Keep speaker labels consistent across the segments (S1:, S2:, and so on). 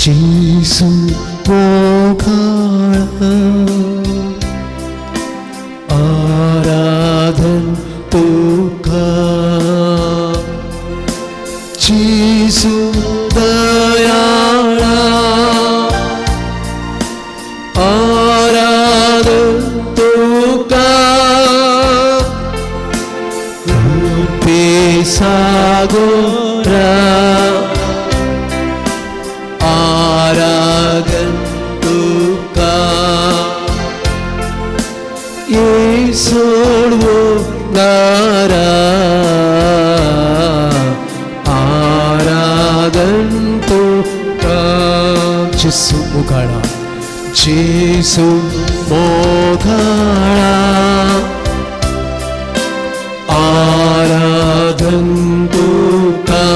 S1: जेजू मोगाळा आराधन तुका जेजू दयाळा आराधन तुका कृपे सागोरा आराधन तुका सोडवणारा आराधन तुका जेजू मोगाळा जेजू मोगाळा आराधन तुका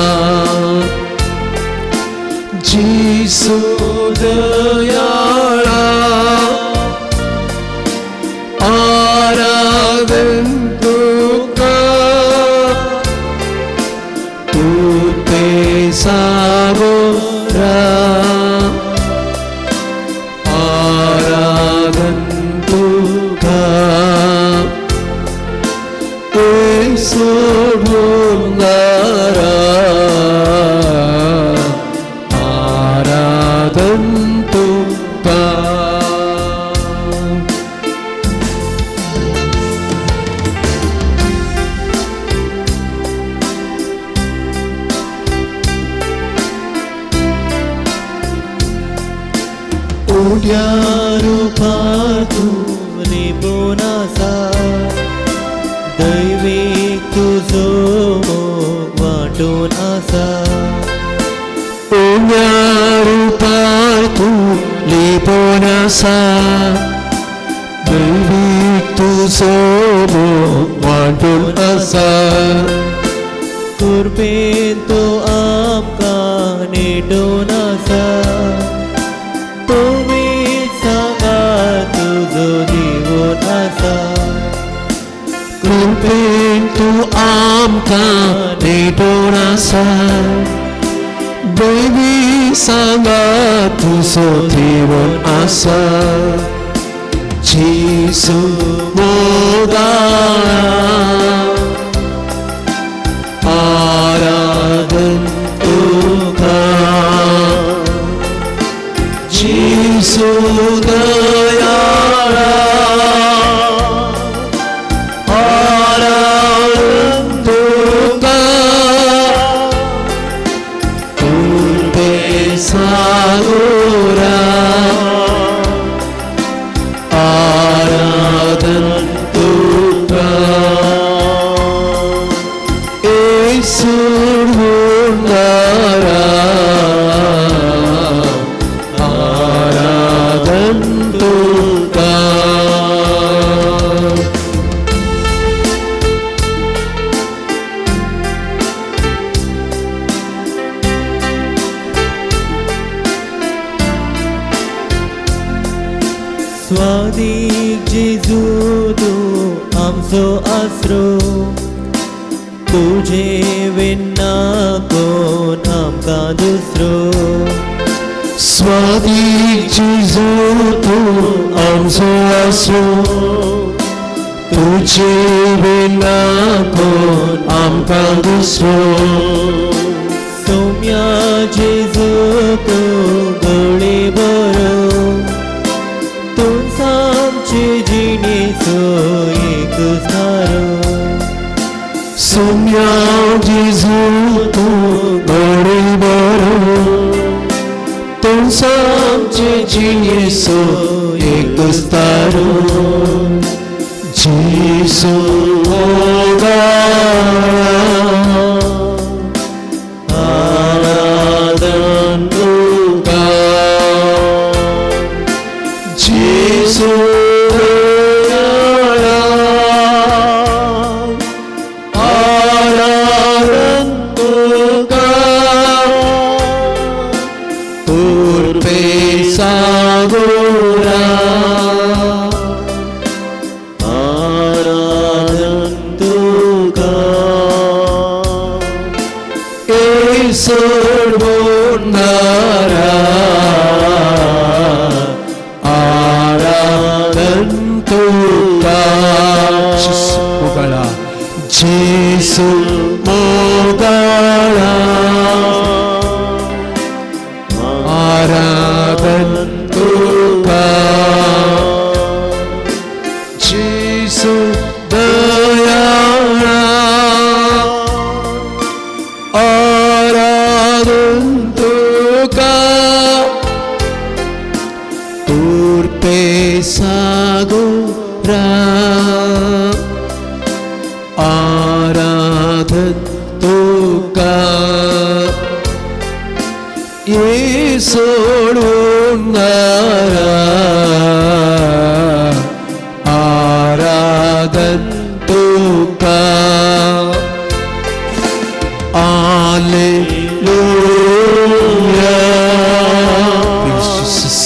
S1: जेजू दयाळा आराधन तुका कृपे सागोरा आराधन तुका सोडवणारा आराधन तुका.
S2: उड्या रुपार तूं लिपून आसा दैवीक तुजो मोग वांटून आसा
S1: उड्या रुपार तूं लिपून आसा दैवीक तुजो मोग वांटून आसा
S2: कृपेन तूं आमकां नेटून आसा तुमी सांगा तुजो दिवून आसा
S1: कृपेन तूं आमकां नेटून आसा दैवी सांगा तुजो दिवून आसा जेजू मोगाळा आराधन तुका जेजू दयाळा आराधन तुका कृपे सागोरा आराधन तुका सोडवणारा आराधन तुका.
S2: स्वादीक जेजू तूं आमचो आसरो तुजे विना कोण आमकां दुसरो
S1: स्वादीक जेजू तूं आमचो आसरो तुजे विना कोण आमकां दुसरो
S2: सौम्या जेजू तूं गळे बरो तूं आमचे जिणेचो एक थारो
S1: सौम्या जेजू तूं गळे बरो तूं आमचे जिणेचो एक तारो जेजू मोगाळा आराधन तुका जेजू दयाळा आराधन तुका कृपे सागोरा
S2: आराधन तुका
S1: सोडवणारा आराधन तुका जेजू दयाळा आराधन तुका उर्पे सागोरा आराधन तुका सोडूनारा आराधन तुका Hallelujah Jesus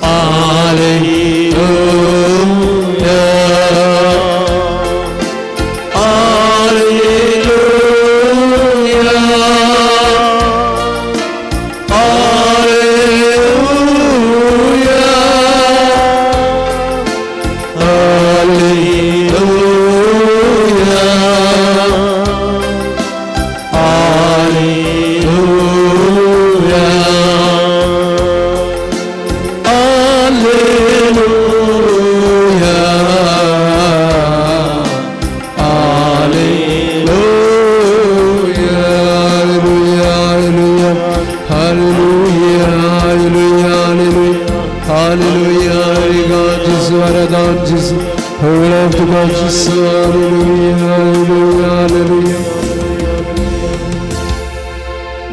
S1: Hallelujah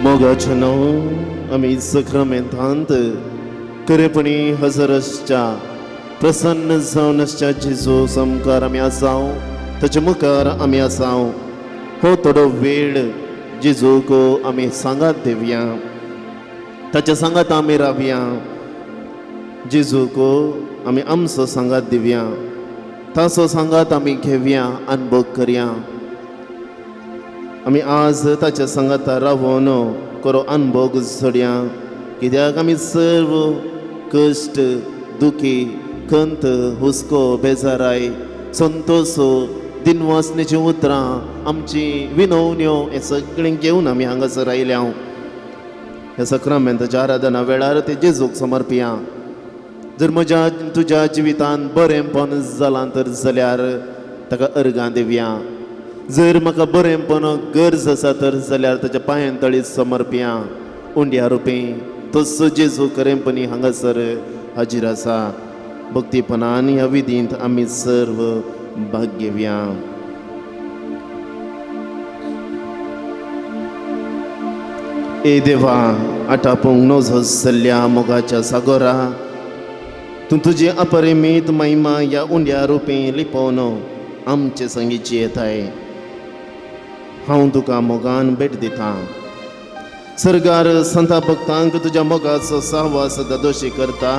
S3: मोगाचें आमी सक्रमेंतांत खरेपणी हजर आसच्या प्रसन्न जावन आसच्या जेजू सामकार आमी आसाव, ताचे मुखार आमी आसाव. हो थोडो वेळ जेजूक आमी सांगात दिवया, ताच्या सांगात आमी रावया. जेजूक आमी आमचो सांगात दिवया, ताचो सांगात आमी घेवया, अनुभव करया. आमी आज ताच्या सांगाता रावोन करो अनुभव जोडया, कित्याक आमी सर्व कश्ट, दुखी, खंत, हुस्को, बेजाराय, संतोष, दिनवासनेचीं उतरां, आमची विनवण्यो हें सगळें घेवन आमी हांगासर आयल्या. ह्या सक्रामेंताच्या आराधना वेळार ते जेजूक समर्पिया. जर म्हज्या तुज्या जिवितांत बरेंपण जालां तर जाल्यार ताका अर्गां दिवया. जर म्हाका बरेंपण गरज आसा तर जाल्यार ताच्या पांयां तळी समर्पिया. उंड्या रुपी तसो जेजू खरेंपणी हांगासर हाजीर आसा. भक्तीपणान ह्या विधींत आमी सर्व भाग घेवया. ए देवा, आटापूंक नजो जाल्ल्या मोगाच्या सागोरा, तूं तुजी अपरिमीत महिमा ह्या उंड्या रुपी लिपोवन आमचे संगीची येताय. हांव तुका मोगान भेट दितां. सर्गार संता भक्तांक तुज्या मोगाचो सहवास दादोशी करता,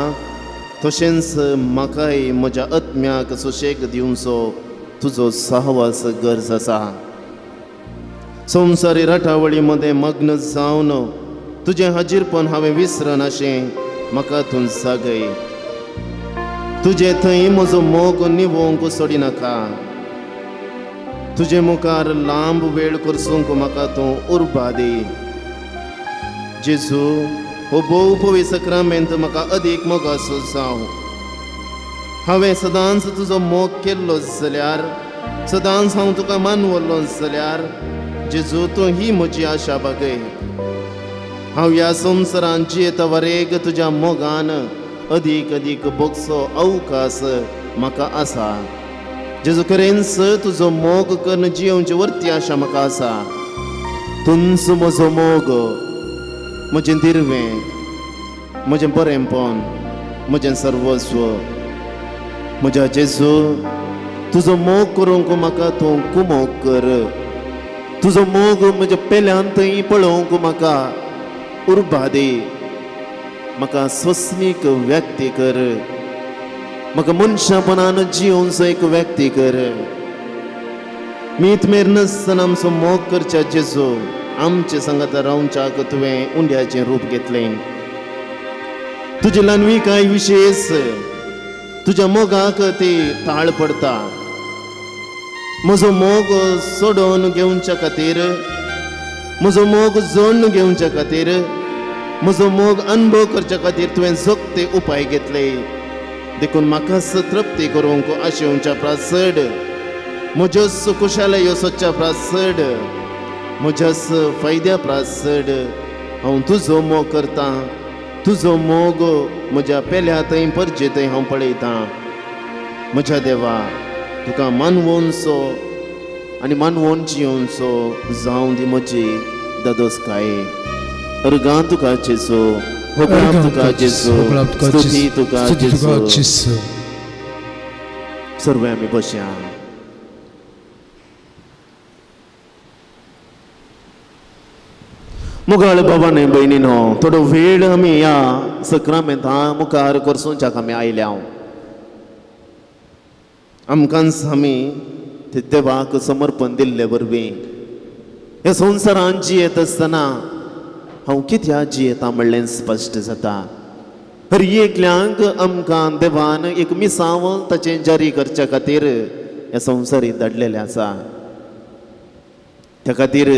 S3: तशेंच म्हाकाय म्हज्या आत्म्याक सुशेग दिवचो तुजो सहवास गरज आसा. संवसारी राटावळी मदें मग्न जावन तुजें हाजीरपण हांवें विसरनाशें म्हाका तूं जागय. तुजे थंय म्हजो मोग निवोवंक सोडिनाका. तुजे मुखार लांब वेळ करसूंक म्हाका तूं उर्बा दी. जेजू, हो भोव पवित्र सक्रामेंत म्हाका अदीक मोगाचो जावं. हांवें सदांच तुजो मोग केल्लो जाल्यार, सदांच हांव तुका मानवल्लो जाल्यार, जेजू तूं ही म्हजी आशा भागय. हांव ह्या संवसारांत जियेता वरेग तुज्या मोगान अदीक अदीक भोगचो अवकाश म्हाका आसा. जेजू खरेंच तुजो मोग करून जियोवची वरती आशा म्हाका आसा. तुंच म्हजो मोग, म्हजें दिर्वें, म्हजें बरेंपण, म्हजें सर्वस्व. म्हज्या जेजू, तुजो मोग करूंक म्हाका तूं कुमोक कर. तुजो मोग म्हज्या पेल्यान थंय पळोवंक म्हाका उर्बा दी. म्हाका स्वस्नीक व्यक्ती कर, म्हाका मनशापणान जियोवचो एक व्यक्ती कर. मीत मेर नासतना आमचो मोग करच्या जेजू, आमचे सांगाता रावच्याक तुवें उंड्याचें रूप घेतलें. तुजी ल्हानविकाय विशेष तुज्या मोगाक ती ताळ पडता. म्हजो मोग सोडोवन घेवच्या खातीर, म्हजो मोग जोडून घेवच्या खातीर म्हजो मोग अनुभव करच्या खातीर तुवें जोगते उपाय घेतले. देखून म्हाकाच तृप्ती करूंक आशेवच्या प्रास चड, म्हज्योच खुशालयो सोदच्या प्रास चड, म्हज्याच फायद्या प्रास चड हांव तुजो मोग करतां. तुजो मोग म्हज्या पेल्या थंय परजे थंय हांव पळयतां. म्हज्या देवा, तुका मानवोनचो आनी मानवोन जियोनचो जावं दी म्हजी दादोसकाय. अर्गां तुका जेजू, होगळाप तुका जेजू, स्तुती तुका जेजू. सर्वे आमी बसया. मुगाळ बाबाने भयणीनो, थोडो वेळ आमी ह्या सक्रामेंता मुखार करसोंच्याक आमी आयल्या. आमकांच आमी ते देवाक समर्पण दिल्ले वरवीं ह्या संवसारान जियेत आसतना हांव कित्याक जियेता म्हणलें स्पश्ट जाता. हर एकल्यांक आमकां देवान एक मिसांव ताचें जारी करच्या खातीर ह्या संवसारीत धाडलेलें आसा. त्या खातीर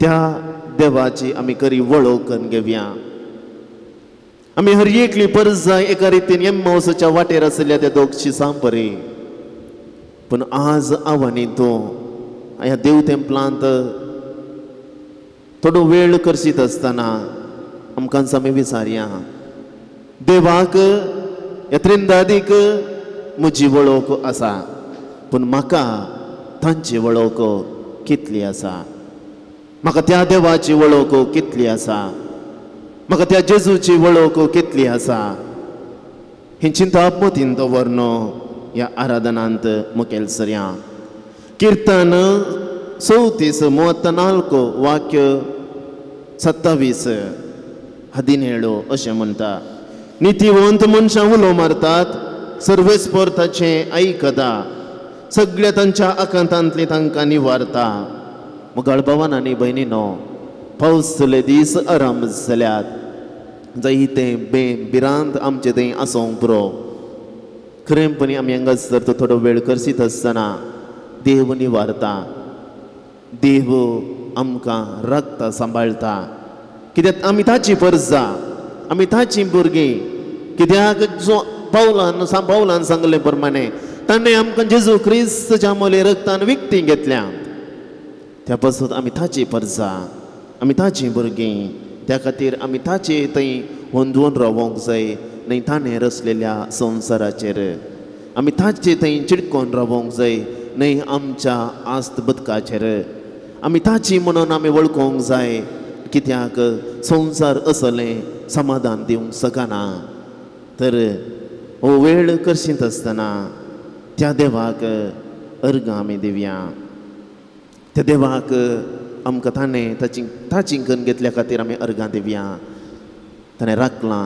S3: त्या देवाची आमी खरी वळख करून घेवया. आमी हर एकली परजाय एका रितीन एम्मावसाच्या वाटेर आशिल्ल्या त्या दोगशी सांपरी. पूण आज आव्हानी तूं ह्या देव तेंपलांत थोडो वेळ करशीत आसतना आमकांच आमी विचारया, देवाक ह्या त्रिंदादीक म्हजी वळख आसा, पूण म्हाका तांची वळख कितली आसा? म्हाका त्या देवाची वळख कितली आसा? म्हाका त्या जेजूची वळख कितली आसा? ही चिंता मतीन दवरन ह्या आराधनांत मुखेल सरया. किर्तन 34 34 वाक्य 27 17 अशें म्हणटा, नितीवंत मनशां उलो मारतात, सर्वेस्पर ताचें आयकता, सगळ्या तांच्या आकांतांतली तांकां निवारता. मुगाळ भावान आनी भयणीनो, पावस जाले दीस आराम जाल्यात, जायते भिरांत आमचे थंय आसूंक पुरो. खरेंपणी आमी हांगासर तो थोडो वेळ करसीत आसतना देव निवारता, देव आमकां राखता, सांबाळटा. कित्याक आमी ताची परजा, आमी ताची भुरगीं. कित्याक जो पावलान पावलान सांगले प्रमाणे ताणें आमकां जेजू क्रिस्तच्या मोले रक्तान विकती घेतल्या. त्या पासून आमी ताची परजा, आमी ताची भुरगीं. त्या खातीर आमी ताचे थंय होंदून रावोंक जाय, न्हय ताणें रचलेल्या संवसाराचेर आमी ताचे थंय चिडकोन रावोंक जाय, न्हय आमच्या आस्त बदकाचेर आमी ताची म्हणून आमी वळखोंक जाय. कित्याक संवसार असलें समाधान दिवंक शकना. तर हो वेळ करशीत आसतना त्या देवाक अर्गां आमी दिवया. त्या देवाक आमकां ताणें ताची करून घेतल्या खातीर आमी अर्गां दिवया. ताणें राखलां,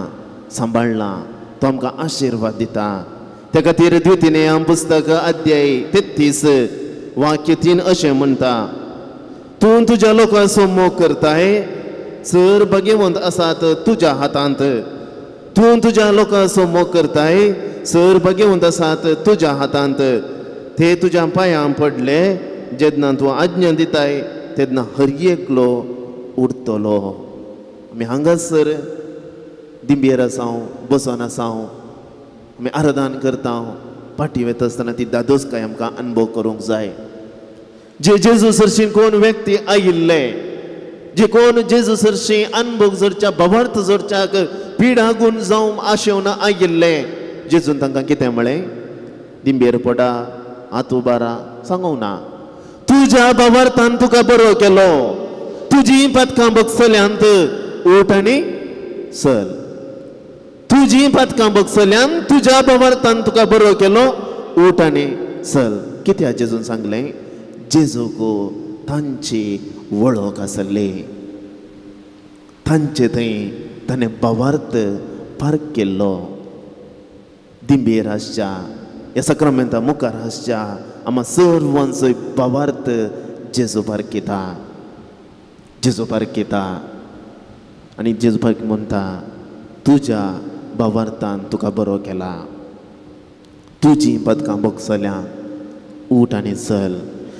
S3: सांबाळ्ळां, तो आमकां आशिर्वाद दिता. त्या खातीर द्वितीय पुस्तक अध्याय 33 वाक्य 3 अशें म्हणटा, तूं तुज्या लोकांचो मोग करताय, सर भाग्यवंत आसात तुज्या हातांत. तूं तुज्या लोकांचो मोग करताय, सर भाग्यवंत आसात तुज्या हातांत. ते तुज्या पांयां पडले, जेन्ना तूं आज्ञा दिताय तेन्ना हर एकलो उरतलो. आमी हांगासर दिंबेर आसाव, बसोन आसाव, आमी आराधन करता. फाटीं वता आसतना ती दादोसकाय आमकां अनुभव करूंक जाय. जे जेजू सरशी कोण व्यक्ती आयिल्ले, जे कोण जेजू सरशी अनुभव जोडच्या भावार्थ जोडच्याक पिडागून जावं आशेवन आयिल्ले, जेजून तांकां कितें म्हळें? दिंबेर पडा, हात उबारा, सांगूंक ना. तुज्या भावार्थान तुका बरो केलो, तुजी पातकां बगसल्यांत उठ आनी चल. तुजी पातकां बगसल्यान तुज्या भावार्थान तुका बरो केलो, उठ आनी चल. कित्याक जेजून सांगलें? जेजूक तांची वळख आसली, तांचे थंय ताणें भावार्थ पार्क केल्लो. दिंबेर आसच्या ह्या सक्रामेंता मुखार आसच्या आमा सर्वांचो भावार्थ जेजू पारखिता, जेजू पारखिता. आनी जेजू पारखी म्हणटा, तुज्या भावार्थान तुका बरो केला, तुजी पदकां बगसल्या, उठ आनी चल.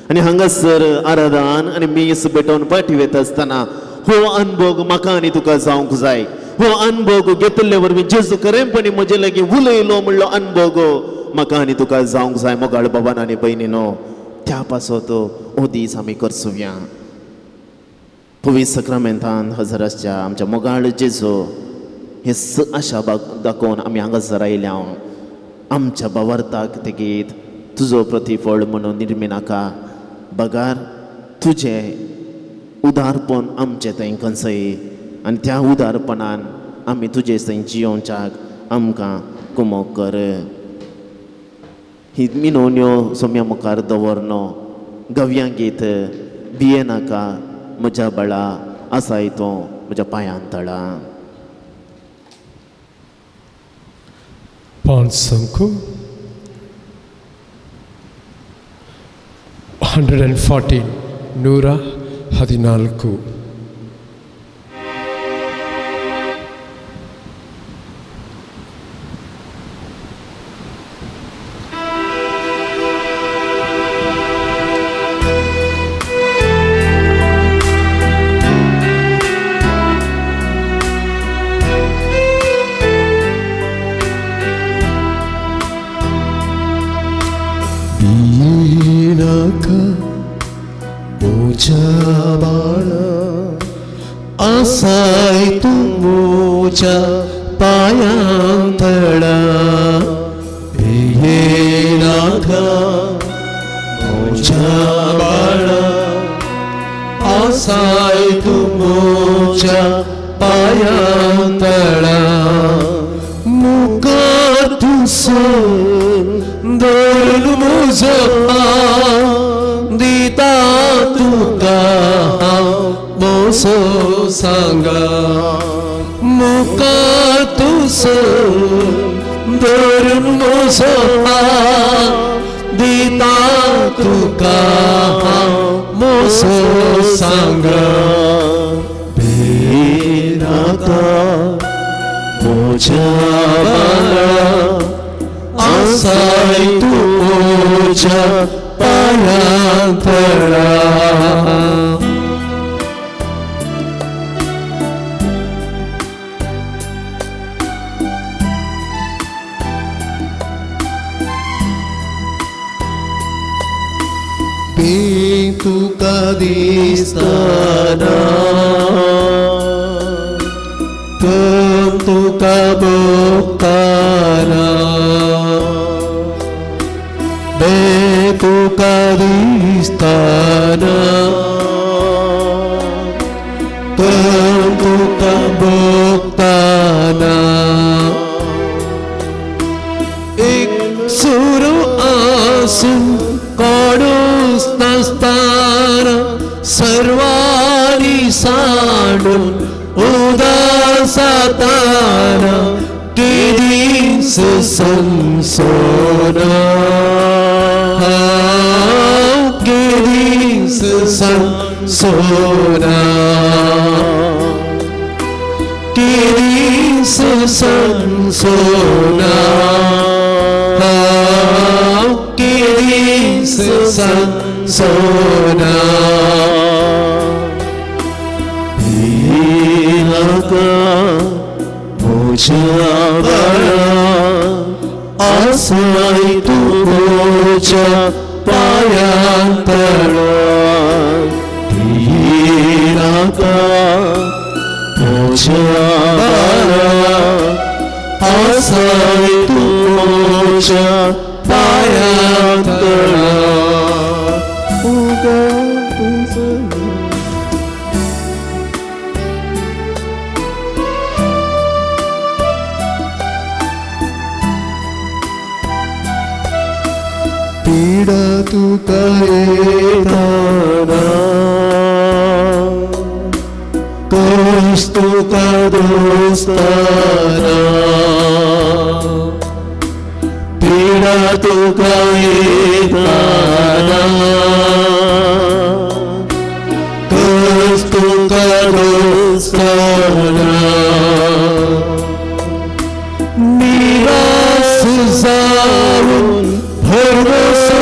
S3: आनी हांगासर आराधन आनी मीस भेटोवन पाटी वता आसतना हो अनभोग म्हाका आनी तुका जावंक जाय. हो अनभोग घेतिल्ले वरवीं जेजू खरेंपणी म्हजे लागीं उलयलो म्हणलो अनभोग म्हाका आनी तुका जावंक जाय. मोगाळ बाबान आनी भयणीनो, त्या पासत हो दीस आमी करसुया. पवित्र सक्रामेंतान हजर आसच्या आमच्या मोगाळ जेजू हे आशा दाखोवन आमी हांगासर आयल्या. आमच्या भावार्थाक तेगीत तुजो प्रतिफळ म्हणून निर्मिनाका, बगार तुजें उदारपण आमचें थंय कंसय आनी त्या उदारपणान आमी तुजे थंय जियोवच्याक आमकां कुमोक कर. ही मिनोन्यो सोम्या मुखार दवरनो गव्यां गीत भिये नाका म्हज्या बळा आसाय तो म्हज्या पांयान तळा.
S4: 5 114 114.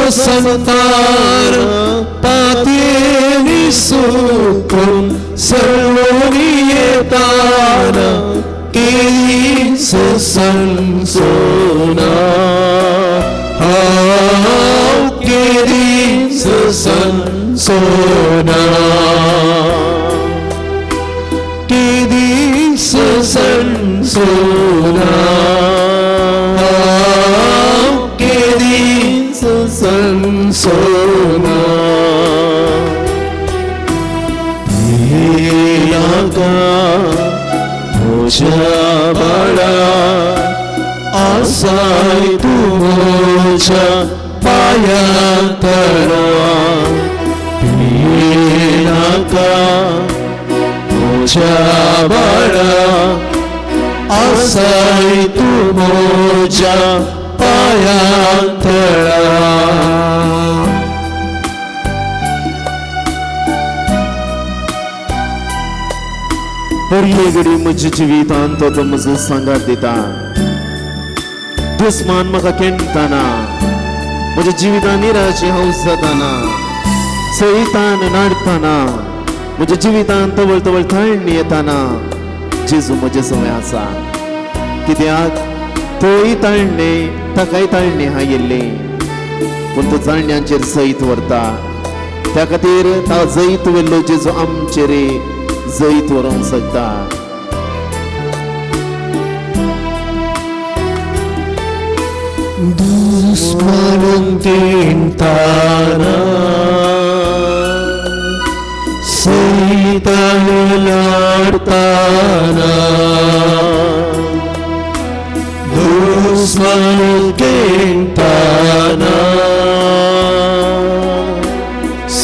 S1: संतार पाती सुकून सर्व केंताना केदीस संसोना हांव केदीस संसोना केदीस संसोना हांव केदीस संसोना पिनाका म्हज्या बाळा आसाय तूं म्हज्या पांयां तळा पिनाका म्हज्या बाळा आसाय तूं म्हज्या पांयां तळा.
S3: हर एक घडी म्हज्या जिवितांत तो म्हजो सांगात दिता. दुस्मान म्हाका केंडताना म्हज्या जिवितान निराशी हांव जाताना सैतान नाडताना म्हज्या जिवितान तवळ तवळ ताळणी येताना जेजू म्हजे सवय आसा. कित्याक तोय ताळणे ताकाय ताळणे आयिल्ले पूण तो जाळण्यांचेर जैत व्हरता. त्या खातीर ता जैत व्हेल्लो जेजू आमचेर जैत व्हरूंक शकता.
S1: दुस्मानून केंताना सैतान लाडताना दुस्मानून केंताना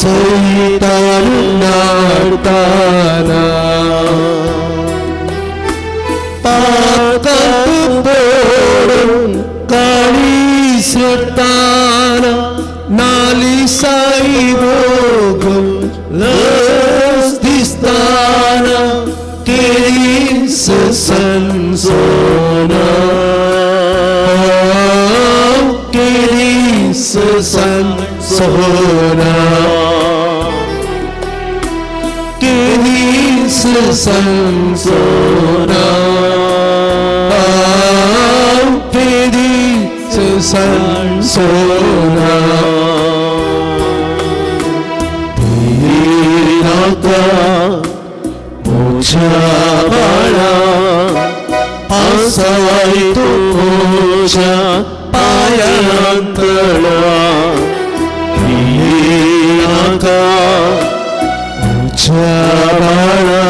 S1: सैतान लाडताना पाकांत पडून काळी सरताना नालिसाई भोगून लस दिसताना केदीस संसोना केदीस संसोना केदीस संसोना केदीस संसोना पिनाका म्हज्या बाळा आसाय तूं म्हज्या पांयां तळा पिनाका म्हज्या बाळा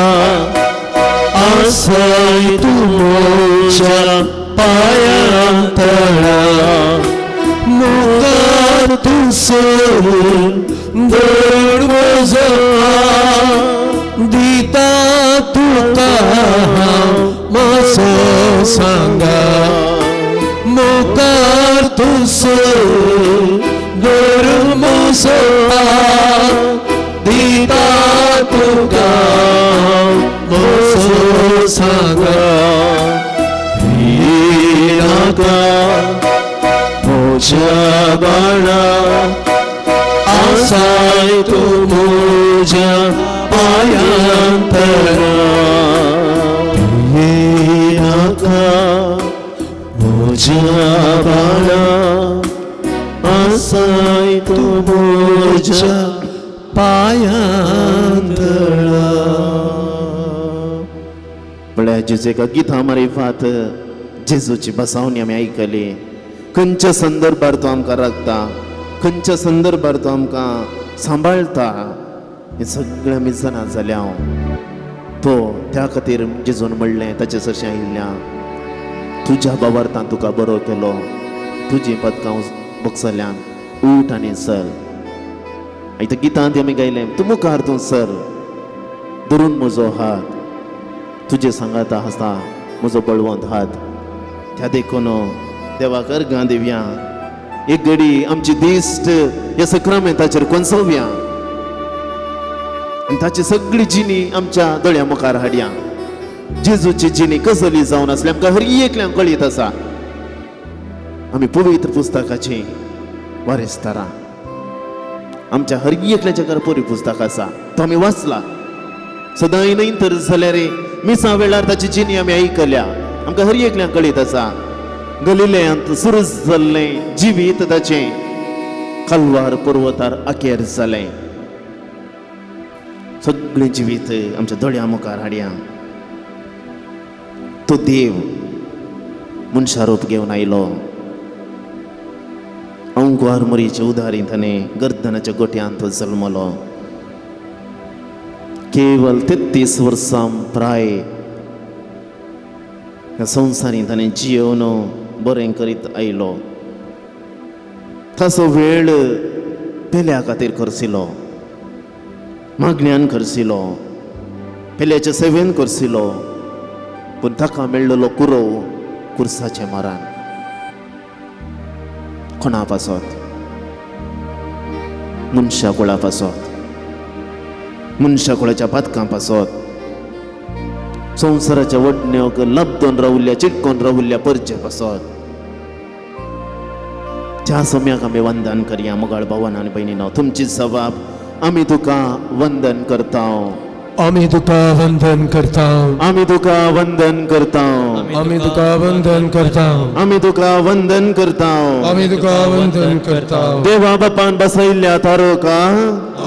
S1: आसाय तूं म्हज्या पांयां तळा मुखार तूं सरून गोड म्हजो दिता तुका हांव म्हजो सांगा मुखार तूं सरून गोड म्हजो दिता तुका हांव म्हजो सांगा पिनाका म्हज्या बाळा आसाय तूं म्हज्या पांयां तळा पिनाका म्हज्या बाळा आसाय तूं म्हज्या पांयां तळा.
S3: म्हळ्यार जेजू एका गिता मारिफात जेजूची बसावणी आमी आयकली. खंयच्या संदर्भार तो आमकां राखता खंयच्या संदर्भार तो आमकां सांबाळटा हें सगळें आमी जाणा जाल्या. तो त्या खातीर जेजून म्हणलें ताचे सरशीं आयिल्ल्या तुज्या बाबार्थान तुका बरो केलो तुजी पदकां बगसल्यान उठ आनी चल. आयत्या गितांत आमी गायलें तूं मुखार तूं सर धरून म्हजो हात तुजे सांगाता आसा म्हजो बळवंत हात. त्या देखून देवाक अर्गां दिवया एक घडी आमची दिश्ट ह्या सक्रामेंताचेर कोनसोवया आनी ताची सगळी जिणी आमच्या दोळ्या मुखार हाडया. जेजूची जिणी कसली जावन आसली आमकां हर एकल्यांक कळीत आसा. आमी पवित्र पुस्तकाची वारेसदारां. आमच्या हर एकल्याच्या घरा पवित्र पुस्तक आसा तो आमी वाचला सदांय न्हय तर जाल्यार मिसा वेळार ताची जिणी आमी आयकल्या, आमकां हर एकल्याक कळीत आसा. गलिलेयांत सुरू जाल्लें जिवीत ताचें कलवार पर्वतार अखेर जालें. सगळें जिवीत आमच्या दोळ्यां मुखार हाडया. तो देव मनशा रूप घेवन आयलो. अंकुर मुरीचे उदारी ताणें गर्दनाच्या गोट्यांत तो जल्मलो. केवल 33 वर्सां प्राय ह्या संवसारींत ताणें जियोवन बरें करीत आयलो. ताचो वेळ पेल्या खातीर खर्चिलो, मागण्यान खर्चिलो, पेल्याचे सेवेन खर्चिलो, पूण ताका मेळ्ळलो कुरोव कुर्साचें मरण. कोणा पासत? मनशा कुळा पासत, मनशा कुळाच्या पातकां पासत, संवसाराच्या वडण्योक लब्दोन रावल्ल्या चिटकोन रावल्ल्या परचे पासत. ज्या सम्याक आमी वंदन करया. मोगाळ भावान आनी भयणीनो, तुमची जबाब आमी तुका वंदन करता.
S4: आमी तुका वंदन करता.
S3: आमी तुका वंदन करता.
S4: आमी तुका वंदन करता.
S3: आमी तुका वंदन करता.
S4: आमी तुका वंदन करता.
S3: देवा बापान बसयल्ल्या तारोका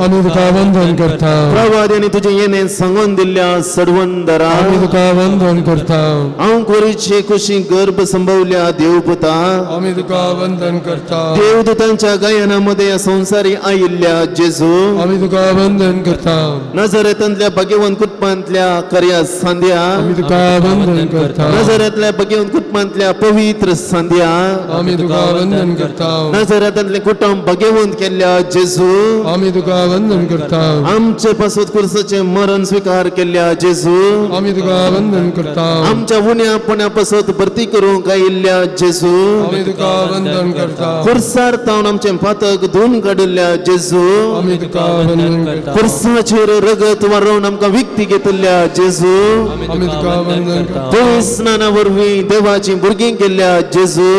S4: आमी तुका वंदन करता.
S3: प्रवाद्यांनी तुजें येणें सांगून दिल्ल्या सडवंदरा
S4: आमी तुका वंदन करता.
S3: हांव कोरीचे कुशी गर्भ संभवल्या देवपुता
S4: आमी तुका वंदन करता.
S3: देवदूतांच्या गायना मदें संवसारी आयिल्ल्या जेजू
S4: आमी तुका वंदन करता.
S3: नजरेंतल्या भगवंत कुटुंबांतल्या कर्या सांध्या
S4: आमी तुका वंदन करता.
S3: नजरेंतल्या भगवंत कुटुंबांतल्या पवित्र सांध्या
S4: आमी तुका वंदन करता.
S3: नजरेंतलें कुटुंब भगवंत केल्ल्या जेजू
S4: आमी तुका वंदन करता.
S3: आमचे पासत कुर्साचें मरण स्वीकार केल्ल्या जेजू
S4: आमी तुका वंदन करता.
S3: आमच्या उण्या पुण्या पासत भरती करूंक आयिल्ल्या जेजू
S4: आमी तुका वंदन करता.
S3: कुर्सार तावन आमचें पातक धुवन काडिल्ल्या जेजू
S4: आमी तुका वंदन करता.
S3: कुर्साचेर रगत वारोवन आमकां विकती घेतिल्ल्या जेजू
S4: आमी तुका वंदन करता.
S3: पवित्र स्नाना वरवीं देवाचीं भुरगीं केल्ल्या जेजू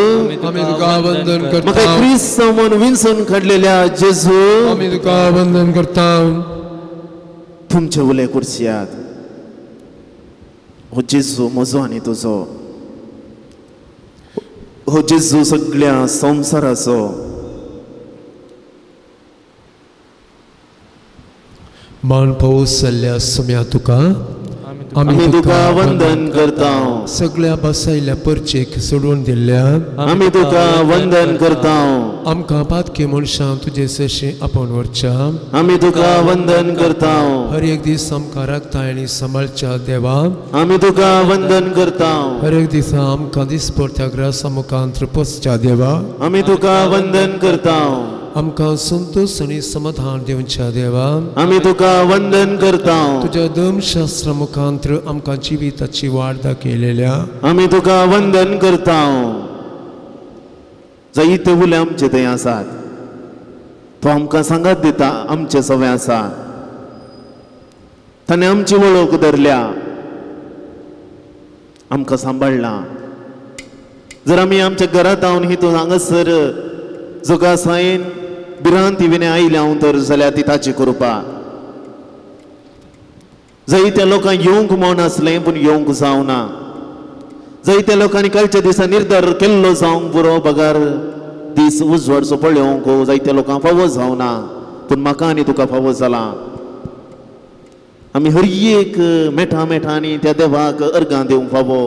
S4: आमी तुका वंदन करता.
S3: म्हाका क्रिस्तांव म्हूण विंचून काडलेल्या जेजू
S4: आमी तुका वंदन करता.
S3: तुमचे उले कुर्सियात हो जेजू म्हजो आनी तुजो, हो जेजू सगळ्या संवसाराचो.
S4: मान पावस जाल्ल्या सम्या तुका
S3: आमी तुका वंदन करता.
S4: सगळ्या बसायल्ल्या परचेक सोडून दिल्ल्या
S3: आमी तुका वंदन करता.
S4: आमकां पातकी मनशां तुजे सरशी आपोवन व्हरच्या
S3: आमी तुका वंदन करता.
S4: हर एक दीस आमकां राखता आनी सांबाळच्या देवा
S3: आमी तुका वंदन करता.
S4: हर एक दिसा आमकां दिसपडत्या ग्रासा मुखांत पोसच्या देवा
S3: आमी तुका वंदन करता.
S4: आमकां संतोष आनी समाधान दिवच्या देवा
S3: आमी तुका वंदन करता.
S4: तुज्या धर्मशास्त्रा मुखांत आमकां जिविताची वाड दाखयलेल्या
S3: आमी तुका वंदन करता. जायते उले आमचे थंय आसात, तो आमकां सांगात दिता आमचे सवे आसा. ताणें आमची वळख धरल्या, आमकां सांबाळ्ळां. जर आमी आमच्या घरांत हांव हितून हांगासर जोगासायेन भिरांती विणे आयल्या हांव तर जाल्यार ती ताची कृपा. जायत्या लोकांक येवंक म्हूण आसलें पूण येवंक जावना. जायत्या लोकांनी कालच्या दिसा निर्धार केल्लो जावंक पुरो बगर दीस उजवाडचो पळोवंक जायत्या लोकांक फावो जावना, पूण म्हाका आनी तुका फावो जाला. आमी हर एक मेठा मेठांनी त्या देवाक अर्गां दिवंक फावो,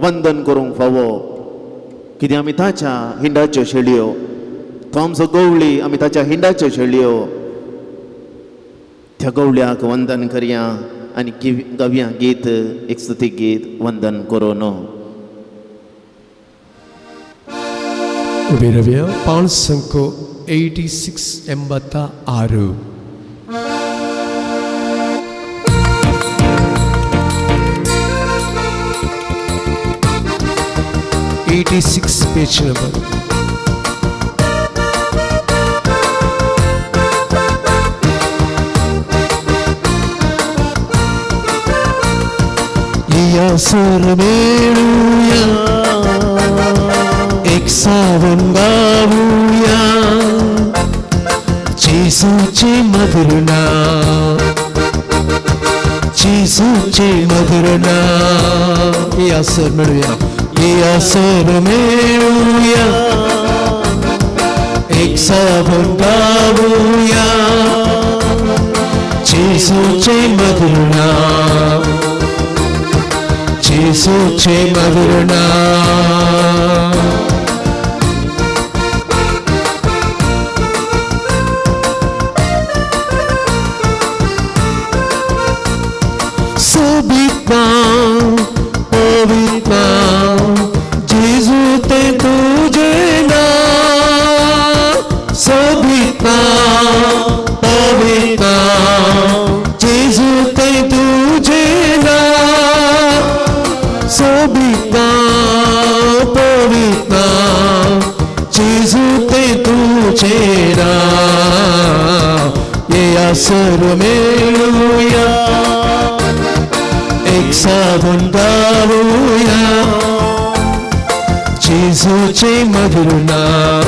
S3: वंदन करूंक फावो. कित्याक आमी ताच्या हिंडाच्यो शेळयो, तो आमचो गवळी, आमी ताच्या हिंडाच्यो शेळयो. त्या गवळ्याक वंदन करया आनी गावया गीत, एक स्तुती गीत वंदन करून.
S4: उबे रावया. 586 86. Page number.
S1: या सुर मेळुया एक सावन गावुया जेजूचे मधुर नाव, जेजूचे मधुर नांव. या सर मेळुया, या सर मेळुया, एक साबून गावुया जेजूचे मधुर नांव, जेजूचे मधुर नांव. सोबीत नांव पवित्र नांव जेजू तें तुजें नांव, सोबीत नांव पवित्र नांव जेजू तें तुजें नांव, सोबीत नांव पवित्र नांव जेजू तें तुजें नांव. येया सर मेळुया, एक साबून गावुया जेजूचे मधुर नांव,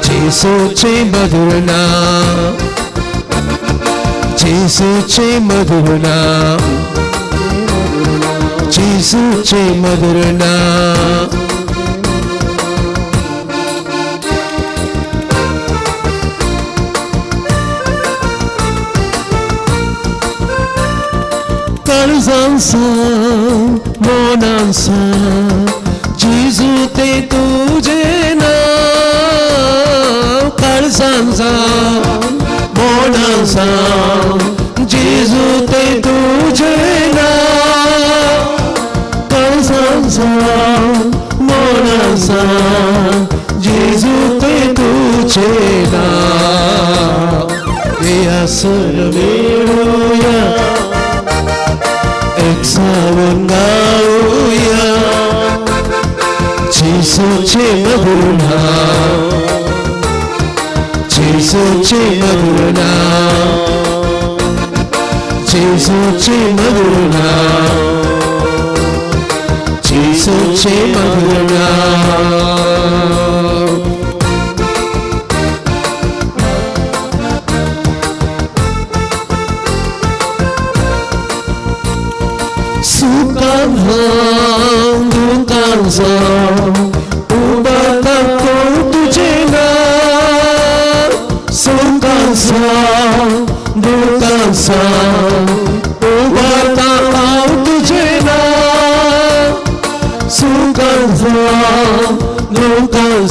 S1: जेजूचे मधुर नांव, जेजूचे मधुर नांव, जेजूचे मधुर नांव. काळजांसा मनांसा जेजू तें तुजें नांव, काळजांसा मनांसा जेजू तें तुजें नांव, काळजांसा मनांसा जेजू तें तुजें नांव. येया सर मेळुया, एक सावन गावुया जेजूचे मधुर नांव, जेजूचे मधुर नांव, जेजूचे मधुर नांव, जेजूचे मधुर नांव. सुखान दुखान उबाता कोण तुजें नांव, सुखान दुखान उबाता हांव तुजें नांव, सुखान दुखान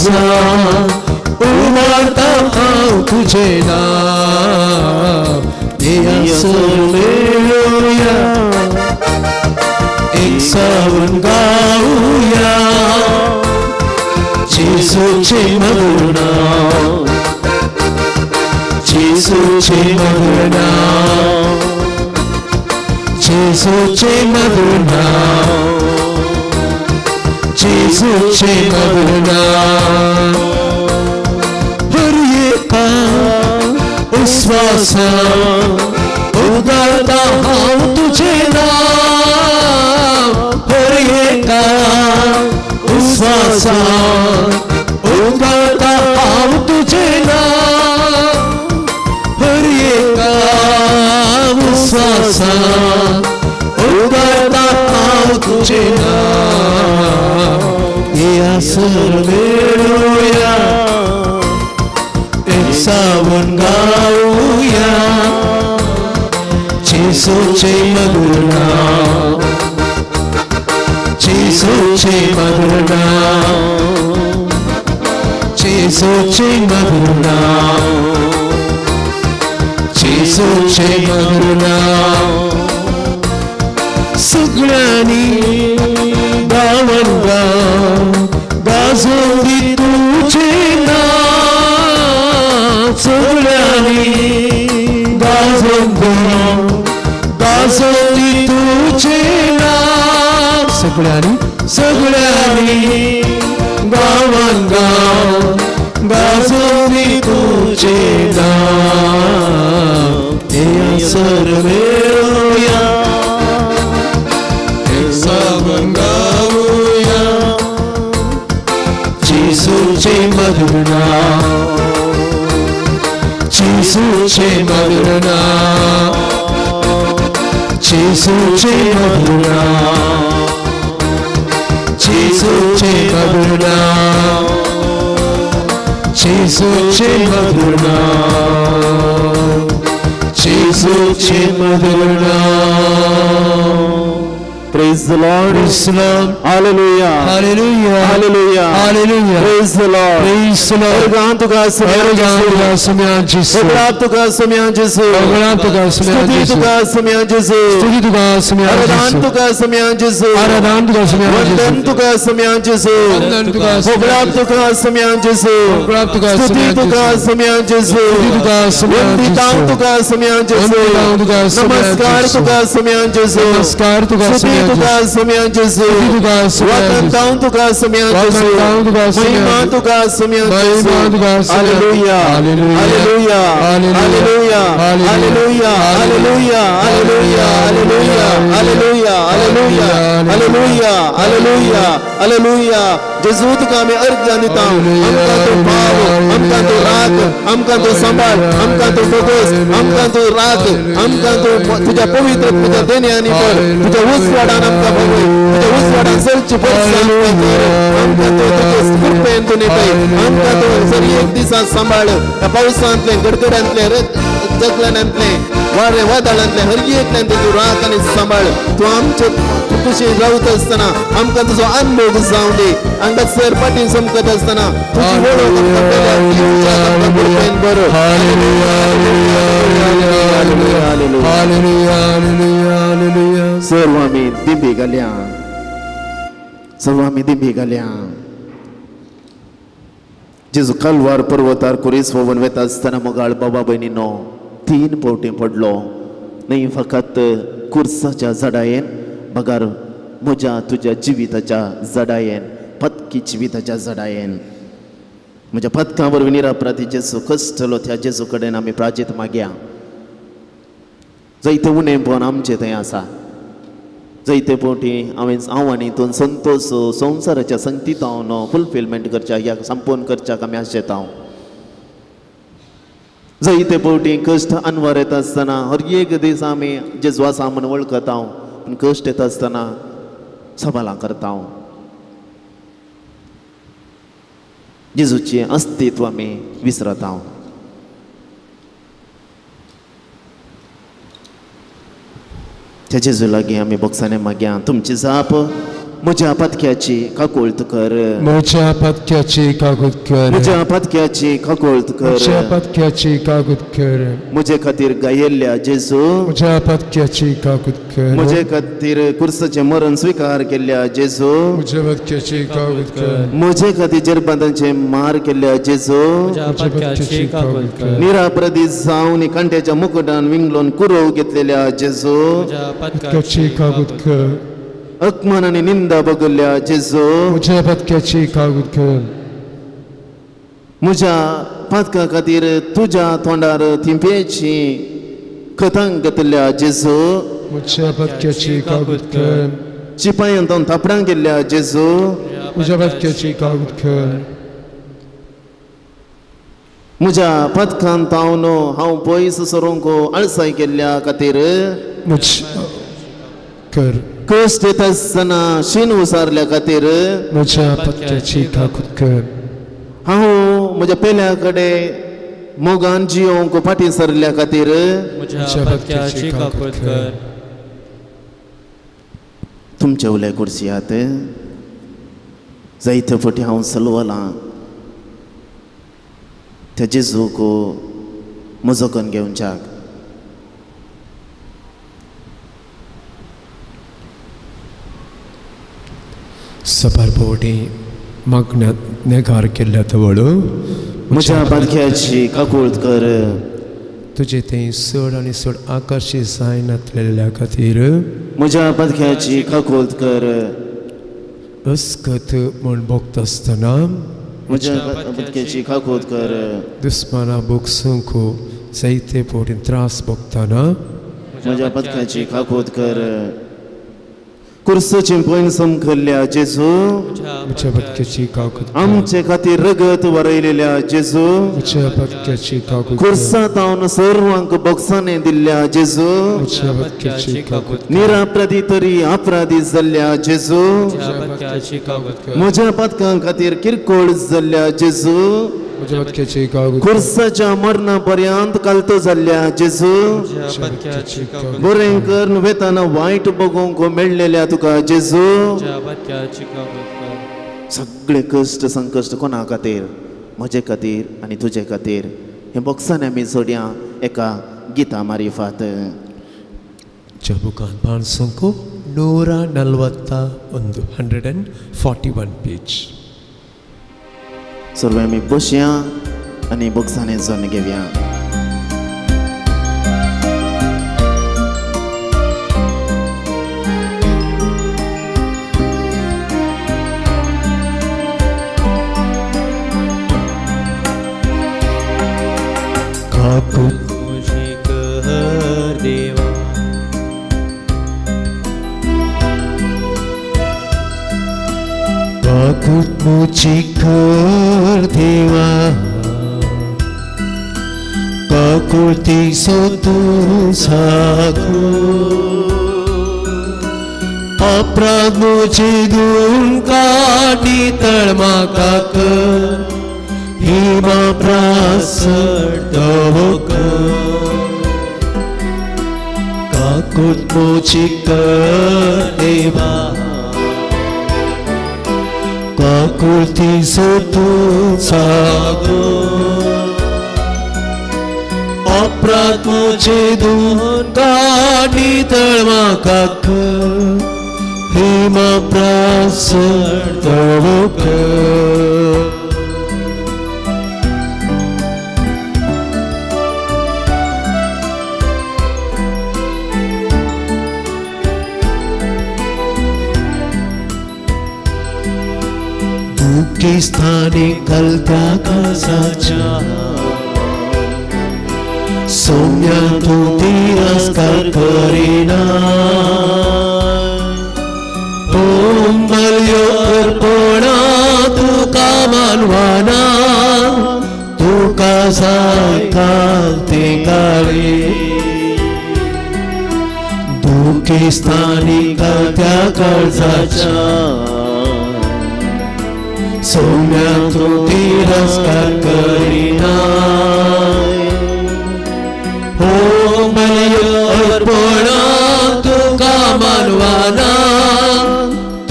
S1: उबाता हांव तुजें नांव. येया सर मेळुया, एक सावन गावुया जेजूचे मधुर नांव, जेजूचे मधुर नांव, जेजूचे मधुर नांव, जेजूचे मधुर नांव. हर एका विश्वासान उगारता हांव तुजें नांव, हर एका विश्वासान उगारता हांव तुजें नांव, हर एका विश्वासान उगारता हांव तुजें नांव. येया सर मेळुया, एक सावन गावुया जेजूचे मधुर नांव, जेजूचे मधुर नांव, जेजूचे मधुर नांव, जेजूचे मधुर नांव. सगळ्यांनी गावन गाव गाजोवंदी तुजें नांव, सगळ्यांनी गाजोवन गाव गाजोवंदी तुजें नांव, सगळ्यांनी सगळ्यांनी गावन गाव गाजोवंदी तुजें नांव. येया सर मेळुया, एक सावन गावुया जेजूचे मधुर नांव, जेजूचे मधुर नांव, जेसूचे मधुर नांव, जेसूचे मधुर नांव, जेसूचे मधुर नांव, जेसूचे मधुर नांव.
S3: Praise the Lord.
S1: Praise the Lord.
S3: Hallelujah.
S1: Hallelujah.
S3: Hallelujah.
S1: Hallelujah.
S3: Praise the Lord.
S1: Praise the Lord.
S3: Organ तुका
S1: तुका सुम्या जेसू,
S3: होगळाप तुका सुम्या जेसू,
S1: होगळाप तुका सुम्या
S3: स्तुती
S1: जेसू,
S3: तुका सुम्या जेसू,
S1: स्तुती तुका सुम्या
S3: आराधन
S1: जेसू,
S3: तुका सुम्या जेसू,
S1: आराधन तुका सुम्या
S3: वंदन
S1: जेसू,
S3: तुका सुम्या जेसू,
S1: वंदन तुका
S3: होगळाप तुका सुम्या जेसू,
S1: होगळाप तुका
S3: स्तुती
S1: सुम्या
S3: तुका
S1: जेसू,
S3: सुम्या जेसू,
S1: स्तुती तुका सुम्या
S3: वंदितांव
S1: जेसू,
S3: तुका सुम्या जेसू,
S1: वंदितांव तुका सुम्या
S3: नमस्कार
S1: जेसू,
S3: तुका सुम्या जेसू,
S1: नमस्कार तुका
S3: स्तुती
S1: सुम्या
S3: तुका
S1: जेसू,
S3: सुम्या जेसू,
S1: स्तुती तुका सुम्या जेसू,
S3: वंदनतांव तुका सुम्या जेसू,
S1: वंदनतांव तुका सुम्या
S3: महिमा
S1: जेसू,
S3: तुका सुम्या जेसू.
S1: महिमा तुका सुम्या
S3: hallelujah.
S1: Hallelujah.
S3: Hallelujah. Hallelujah. Hallelujah. Hallelujah. Hallelujah. Hallelujah. Hallelujah. Hallelujah. Hallelujah. Hallelujah. जेजू तुका आमी अर्घ दिता. आमकां तूं पाव, आमकां तूं राख, आमकां तूं सांबाळ, आमकां तूं फोगोस, आमकां तूं राख, आमकां तूं तुज्या पवित्र तुज्या देण्यांनी भर, तुज्या उजवाडान आमकां भगय, तुज्या उजवाडान सरची बरसां आमकां कर, आमकां तूं तुजे कृपेन तूं निपय, आमकां तूं सर एक दिसा सांबाळ. ह्या पावसांतलें, गडगड्यांतलें, जगलांतलें, वारें वादळांतलें हर एकल्यान तूं राख आनी सांबाळ. तूं आमचे कुशीन रावत आसतना आमकां तुजो अनभोग जावं दी. हांगासर फाटीं चमकत आसतना तुजी वळख आमकां केल्या कृपेन बरो.
S1: हालेलुया. हालेलुया. हालेलुया.
S3: सर्व आमी दिंबी घाल्या, सर्व आमी दिंबी घाल्या. जेजू कालवार पर्वतार कुरीस होवन वेता आसतना मोगाळ बाबा भयणीनो 3 फावटी पडलो. न्हय फकत कुर्साच्या जडायेन, बगर म्हज्या तुज्या जिविताच्या जडायेन, पत्की जिविताच्या जडायेन. म्हज्या पदकां वरवीं निरापराधी जेजू कश्टलो त्या जेजू कडेन आमी प्राजीत मागया. जैते उणेपण आमचें थंय आसा, जैते फावटी हांवें हांव आनी तूं संतोश संवसाराच्या संगतीतावन फुलफिलमेंट करच्याक ह्या संपूर्ण करच्याक आमी आशेता. जैते फावटी कश्ट अनवर येता आसतना हर एक दीस आमी जेजू आसा म्हूण वळखता, पूण कश्ट येता आसतना सवालां करता. जेजूचें अस्तित्व आमी विसरता. त्या जेजू लागीं आमी बोक्सांनी मागया, तुमची जाप म्हज्या पातक्याची काकुळट कर,
S1: म्हज्या पातक्याची काकुळट कर,
S3: म्हज्या पातक्याची काकुळट कर,
S1: म्हज्या पातक्याची काकुळट कर,
S3: म्हजे खातीर गायिल्ल्या जेजू,
S1: म्हज्या पातक्याची काकुळट कर,
S3: म्हजे खातीर कुर्साचें मरण स्विकार केल्ल्या जेजू,
S1: म्हज्या पातक्याची काकुळट कर,
S3: म्हजे खातीर जेरबांदांचे मार केल्ल्या जेजू,
S2: म्हज्या पातक्याची काकुळट कर,
S3: निरापराधी जावन कांट्याच्या मुकुटान विंगलोन कुरोव घेतलेल्या जेजू,
S2: म्हज्या
S1: पातक्याची काकुळट कर,
S3: अपमान आनी निंदा बगल्ल्या जेजू,
S1: म्हज्या पातक्याची काकुळट कर,
S3: म्हज्या पातका खातीर तुज्या तोंडार थिंपेची खतां घेतल्या जेजू,
S1: म्हज्या पातक्याची काकुळट कर,
S3: शिपायान तावन थापडां केल्ल्या जेजू,
S1: म्हज्या पातक्याची काकुळट कर,
S3: म्हज्या पातकान तावन हांव पयस सरूंक आळसाय केल्ल्या खातीर
S1: कर,
S3: कश्ट येता आसतना शीण उसारल्या खातीर
S1: म्हज्या पातक्याची काकुळट कर,
S3: हांव म्हज्या पेल्या कडेन मोगान जियोवंक फाटीं सरल्या खातीर
S2: म्हज्या पातक्याची काकुळट कर.
S3: तुमचे उले कुर्सियात जायते फावटी हांव सलवलां त्या जेजूक म्हजो कन्न घेवच्याक.
S4: सपार फावटी मागण्यांत नेगार केल्ल्या तवळ
S3: म्हज्या पातक्याची काकुळट कर,
S4: तुजे थंय चड आनी चड आकर्शीत जायनातलेल्या खातीर
S3: म्हज्या पातक्याची काकुळट कर,
S4: अस्कत म्हूण भोगता आसतना
S3: म्हज्या पातक्याची काकुळट कर,
S4: दुस्माना भोगसूंक जायते फावटी त्रास भोगतना
S3: म्हज्या पातक्याची काकुळट कर, कुर्सुचें पयण केल्ल्या जेजू,
S1: म्हज्या पत्क्याची काकूत कर.
S3: आमचे खातीर रगत वरयलेल्या जेजू,
S1: म्हज्या पत्क्याची काकूत कर.
S3: कुर्सांत सर्वांक बोगसाणे दिल्ल्या जेजू,
S1: म्हज्या पत्क्याची काकूत कर.
S3: निरापराधी तरी अपराधी जाल्ल्या जेजू,
S1: म्हज्या पत्क्याची काकूत कर.
S3: म्हज्या पदकां खातीर किरकोळ जाल्ल्या जेजू,
S1: म्हज्या पत्क्याची काकूत कर.
S3: कुर्साच्या मरणा पर्यंत कालतो जाल्ल्या जेजू,
S2: म्हज्या पत्क्याची काकूत कर.
S3: बरें करून वेताना वायट बगोवंक मेळ्ळेल्या तुका जेजू.
S2: म्हज्या पत्क्याची काकूत कर.
S3: सगळे कश्ट संकश्ट कोणा खातीर? म्हजे खातीर आनी तुजे खातीर. हे बोक्सांनी आमी जोडया एका गिता मारिफात.
S4: ಜಬುಕಾನ್ ಪಾನ್ಸಂಕು 141, 141 पेज.
S3: सर्व आमी बसया आनी बोक्सांनी जोडून घेवया.
S4: काकूत
S2: तुजी कर देवा,
S4: काकूत मुची कर देवा, काकुळती सो तूं सागू, अपराध मुची धुवन काडी तळमा कर, हिमा प्रासड दवकर. काकूत मुची कर देवा, काकुळती सो तूं सागो, अपराध मुझे धुवन काडी तळमा कर, हिमा प्रासड दवकर. स्थाने कलत्या कासाच्या सौम्या तूं तिरस्कार करिना, ओम बलयो अर्पणा तुका मानवाना, तुका जाय कालते काळे. दुखी स्थानी कलत्या काळजाच्या सौम्या तूं तिरस्कार करिना, होम बलयो अर्पणा तुका मानवाना,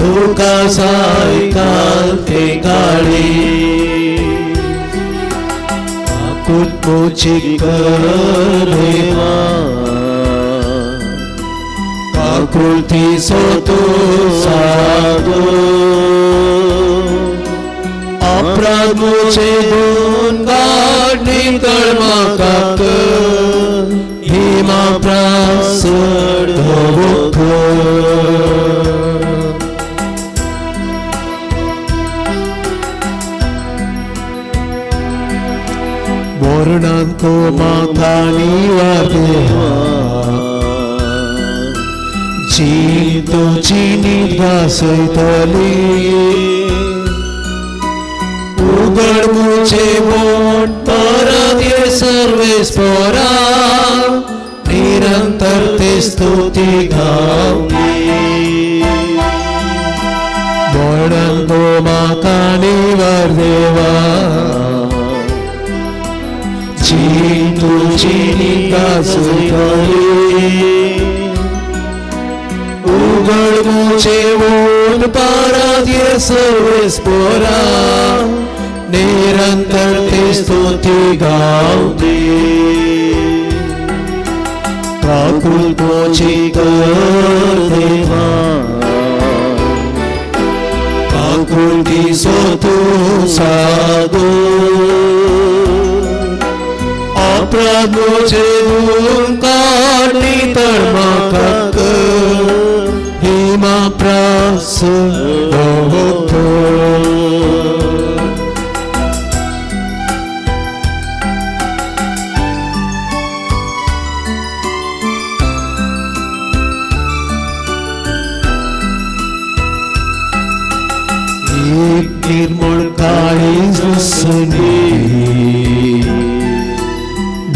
S4: तुका जाय कालते काळे. काकूत मुची कर देवा, काकुळती सो तूं सागो, अपराध मुझे धुवन काडी तळमा कर, हिमा प्रासड दवकर. मरणांतो म्हाका निवार देवा, जी तुजी न्हिद घासयतली, उगड मुझे बोट परत ये सर्वेस्पोरा, निरंतर ते स्तुती गावली. मरणांतो म्हाका निवार देवा, जी तुजी न्हिद घासयतली, उगड मुझे बोट परत ये सर्वेस्पोरा, निरंतर ते स्तुती गावती. काकूत मुची कर देवा, काकुळती सो तूं सागो, अपराध मुझे धुवन काडी तळमा कर, हिमा प्रासड दवकर. एक निर्मळ काळीज वसनी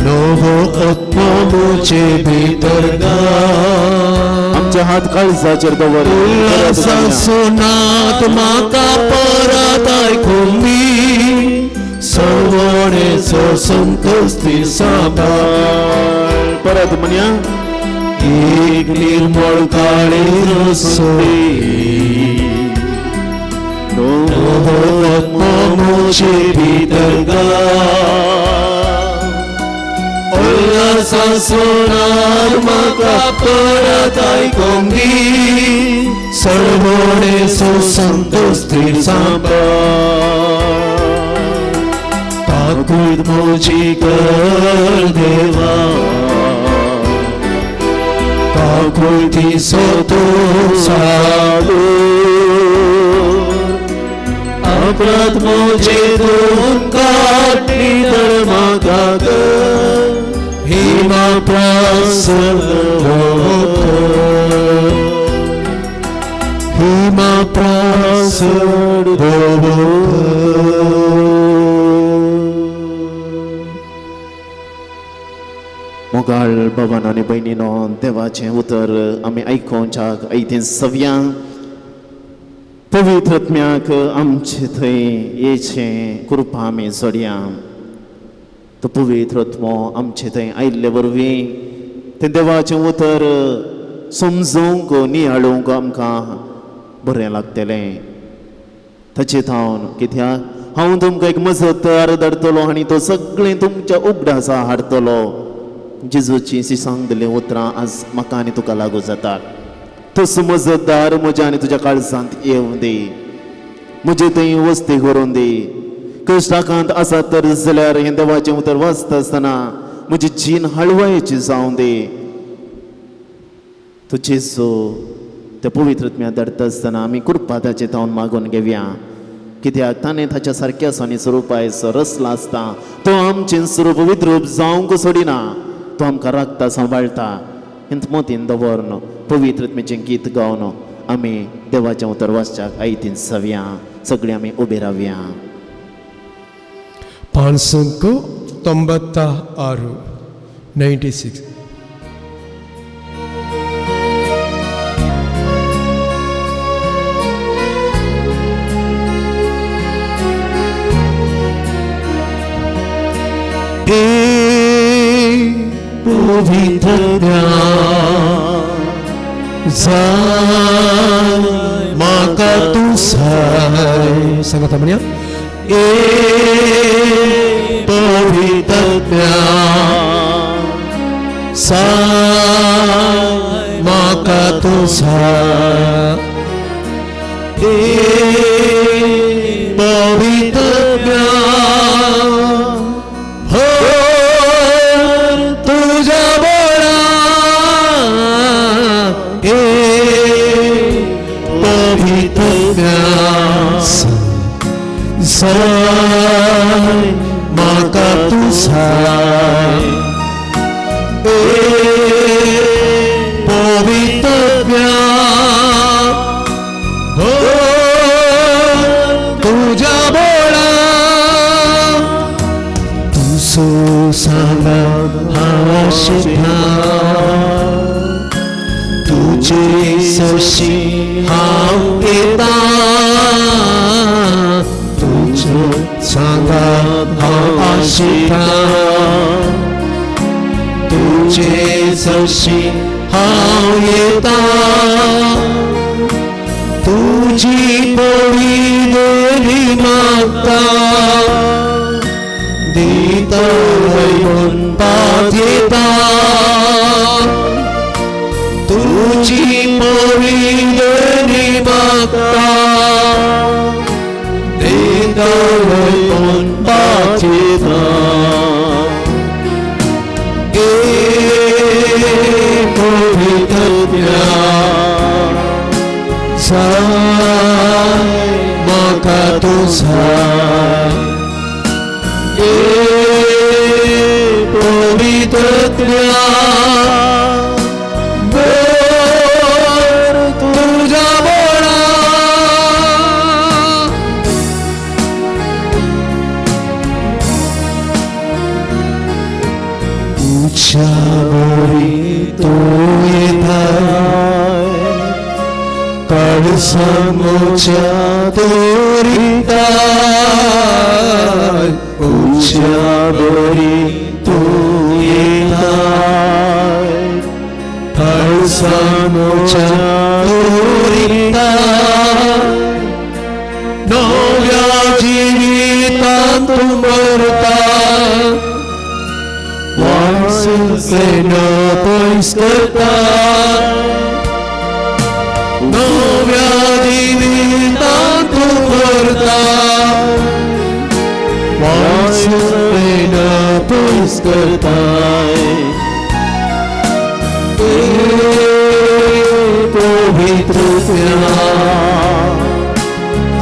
S4: नवो आत्मो म्हजे भितर घाल.
S3: आमचे हात काळजाचेर दवर.
S4: उल्हासासोनात म्हाका परत आयकूंक दी सवणेचो संतोष ती सांबाळ.
S3: परत म्हणया.
S4: एक निर्मळ काळीज वसनी नवो आत्मो म्हजे भितर घाल. उल्हासासोनात म्हाका परत आयकूंक दी सवणेचो संतोष ती सांबाळ. काकूट म्हजी कर देवा काकुळतीचो तूं सादूर अपराध म्हजे धुवन काड नितळ म्हाका कर हिमा प्रासड हिमा प्रासड.
S3: मोगाळ बाबान आनी भयणीनो, देवाचें उतर आमी आयकोवच्याक आयतें सव्यां पवित्र आत्म्याक आमचे थंय येचें कृपा आमी जोडया. तो पवित्र आत्मो आमचे थंय आयिल्ले वरवीं तें देवाचें उतर समजूंक नियाळूंक आमकां बरें लागतलें. ताचे थावन कित्याक हांव तुमकां एक मजतदार धाडटलो आनी तो सगळें तुमच्या उगडासा हाडटलो. जेजूची सांगलें उतरां आज म्हाका आनी तुका लागू जातात. तो समजदार म्हज्या आनी तुज्या काळजांत येवं दी, म्हजे थंय वस्ती करून दी. कश्टाकांत आसा तर जाल्यार हें देवाचें उतर वाचता आसतना म्हजी जीण हळवायची जावं दी. तो जेजू त्या पवित्र आत्म्या धाडटा आसतना आमी कृपा ताचे थावन मागून घेवया. कित्याक ताणें ताच्या सारक्या आनी स्वरुपायचो रसला आसता तो आमचें स्वरूप विद्रूप जावंक सोडिना. तो आमकां राखता सांबाळटा. हें मोतीन दवरन पवित्र आत्म्याचें गीत गावन आमी देवाचें उतर वाचच्याक आयतीन सव्या. सगळीं आमी उबे रावया.
S1: 596 96.
S4: पवित्र जाय म्हाका तूं साय.
S1: सांगता म्हणया.
S4: ए पवित्र साय म्हाका तूं साय. ए पवित्र साय म्हाका तूं साय. ए पवित्र हो तुज्या बोळा तूं सो सांगा हांव आशिता तुजे सशी हांव येता. सांगा हांव आशिता तुजे सशी हांव येता. तुजी पळी देवी मागता दिता पात येता. तुजी पळी देवी मागता दिता पात येता. ए पवित्र साय म्हाका तूं साय. ए पवित्र तुज्या बोळा. उच्या बरी तूं येताय काळसांच्या तोरिताय उच्या बरी तूं येताय काळसांच्या तोरिताय नव्या जिवितांत तूं मरता वासना पयस करता नव्या जिवितांत तूं मरता वासना पयस करताय पवित्र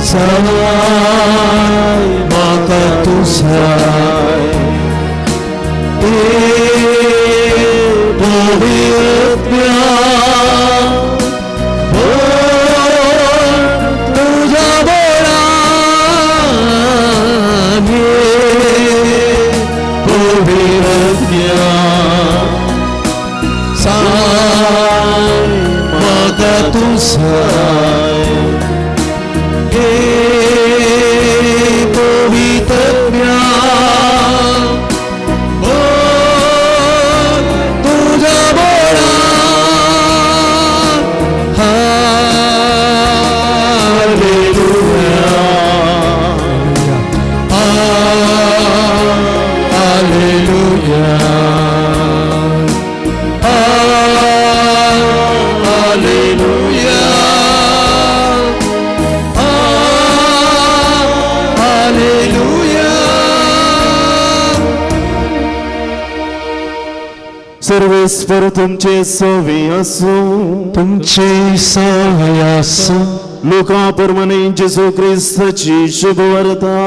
S4: साय म्हाका तूं साय तुझ्या बळान पवित्र साय म्हाका तूं साय पवित्र तुझ्या बळान. Hallelujah hallelujah hallelujah hallelujah.
S3: सर्वेस्पर तुमचे सवे आसूं
S4: तुमचे सवे आसूं.
S3: लुका प्रमाणे जेजू क्रिस्ताची शुभवार्ता.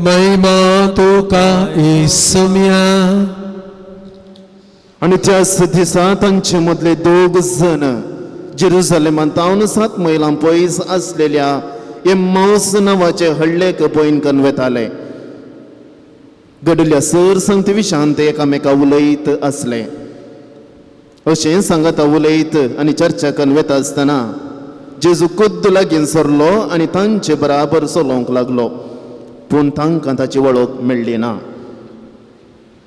S4: महिमा तुका इसम्या.
S3: आनी त्याच दिसा तांचे मदले दोग जण जेरुजलेमांत तावन 7 मैलां पयस आसलेल्या एम्माउस नांवाचे हळ्ळेक पयन करून वेताले. घडिल्ल्या सर संगती विशांत ते एकामेका उलयत आसले. अशें सांगाता उलयत आनी चर्चा करून वेता आसतना जेजू खुद्द लागीं सरलो आनी तांचे बराबर चलोवंक लागलो. पूण तांकां ताची वळख मेळ्ळी ना.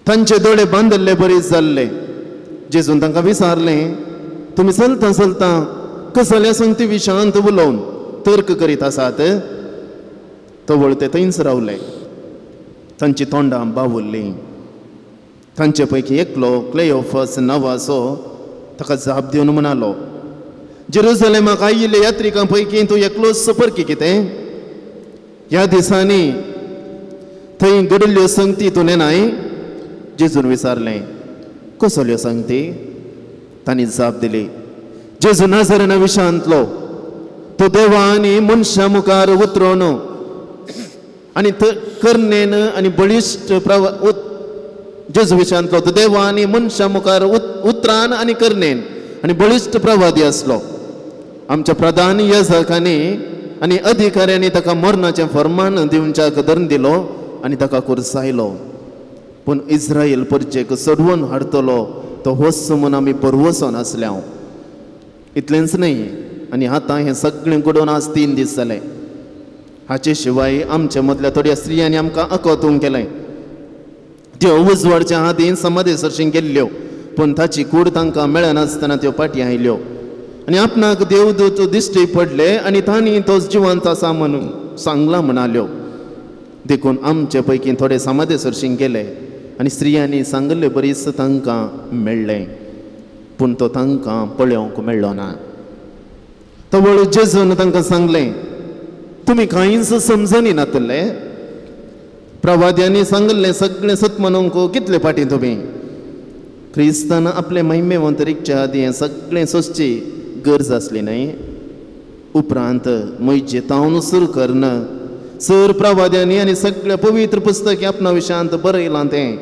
S3: तांचे दोळे बांदिल्ले बरी जाल्ले. जेजून तांकां विचारलें, तुमी चलता चलता कसल्या संगती विशांत उलोवन तर्क करीत आसात? तवळ ते थंयच रावले. तांची तोंडां बावुल्लीं. तांचे पैकी एकलो क्लेयोफस नांवाचो ताका जाप दिवन म्हणालो, जेरुजलेमाक आयिल्ले यात्रिकां पैकी तूं एकलोच परकी कितें? ह्या दिसांनी थंय घडिल्ल्यो संगती तूं नेनाय? जेजून विचारलें, कसल्यो संगती? तांणी जाप दिली, जेजू नाझरेना विशांतलो तो देवा आनी मनशां मुखार उतरोन आनी करणेन आनी बळिश्ट जेजू विशांतलो तो देवा आनी मनशां मुखार उतरान आनी करणेन आनी बळिश्ट प्रवादी आसलो. आमच्या प्रधान याजकांनी आनी अधिकाऱ्यांनी ताका मरणाचें फर्मान दिवच्याक धरून दिलो आनी ताका कुर्सायलो. पूण इस्रायल परचेक सोडवून हाडटलो तो होच म्हूण आमी परवसोन आसले. हांव इतलेंच न्हय, आनी आतां हें सगळें घडोवन आज 3 दीस जाले. हाचे शिवाय आमच्या मदल्या थोड्या स्त्रियांनी आमकां अकतूंक केलें. त्यो उजवाडच्या आदीं समाधी सरशीं गेल्ल्यो, पूण ताची कूड तांकां मेळनासतना त्यो फाटीं आयल्यो आनी आपणाक देवदूत दिश्टी पडले आनी तांणी तो जिवंत आसा म्हणून सांगलां म्हणाल्यो. देखून आमचे पैकी थोडे समाधी सरशीं गेले आनी स्त्रियांनी सांगिल्ले बरीच तांकां मेळ्ळें, पूण तो तांकां पळोवंक मेळ्ळो ना. तवळ जेजून तांकां सांगलें, तुमी कांयच समजनी नातले. प्रवाद्यांनी सांगिल्लें सगळें सत म्हणूंक कितले फाटीं तुमी? क्रिस्तान आपले महिमेवंत रिगच्या आदीं हें सगळें सोंसची गरज आसली न्हय? उपरांत म्हजे तावन सुरू करून सर प्रवाद्यांनी आनी सगळ्या पवित्र पुस्तकी आपणा विशयांत बरयलां तें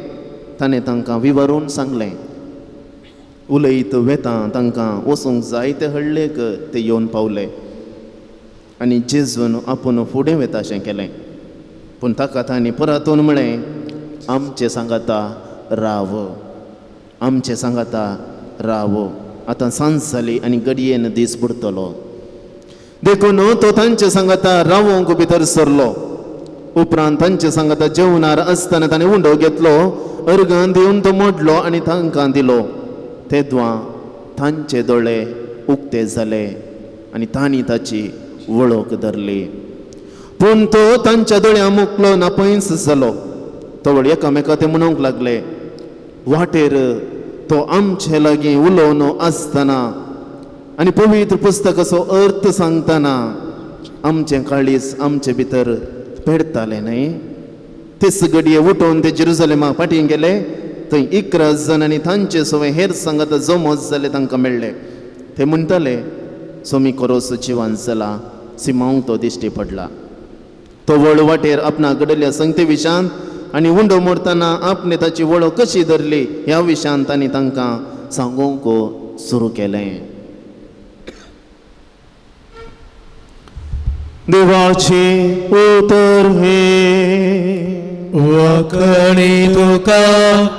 S3: ताणें तांकां विवरून सांगलें. उलयत वेता तांकां वचूंक जाय ते हळ्ळेक ते येवन पावले आनी जेजून आपूण फुडें वेता अशें केलें. पूण ताका तांणी परतून म्हळें, आमचें सांगाता राव. आमचे सांगाता राव, आतां सांज जाली आनी गडयेन दीस बुडतलो. देखून तो तांचे सांगाता रावोंक भितर सरलो. उपरांत तांचे सांगाता जेवणार आसतना ताणें उंडो घेतलो, अर्गां दिवन तो मोडलो आनी तांकां दिलो. तेद्वां तांचे दोळे उक्ते जाले आनी तांणी ताची वळख धरली. पूण तो तांच्या दोळ्यां मुकलो ना पयस जालो. तवळ एकामेका ते म्हणूंक लागले, वाटेर तो आमचे लागीं उलोवन आसतना आनी पवित्र पुस्तकाचो अर्थ सांगतना आमचें काळीज आमचे भितर पेडतालें न्हय. तेच घडये उठोवन ते जेरुजलेमा फाटीं गेले. थंय 11 जाण आनी तांचे सवय हेर सांगात जमोज जाले तांकां मेळ्ळे. ते म्हणटाले, सोमी कोरोस जिवान जाला, सिमांव तो दिश्टी पडला. तो व्हड वाटेर आपणा घडल्या संगते विशांत आनी उंडो मोडतना आपणे ताची वळख कशी धरली ह्या विशांत तांणी तांकां सांगूंक सुरू केलें. देवाचे उतर हें.
S4: वखणी तुका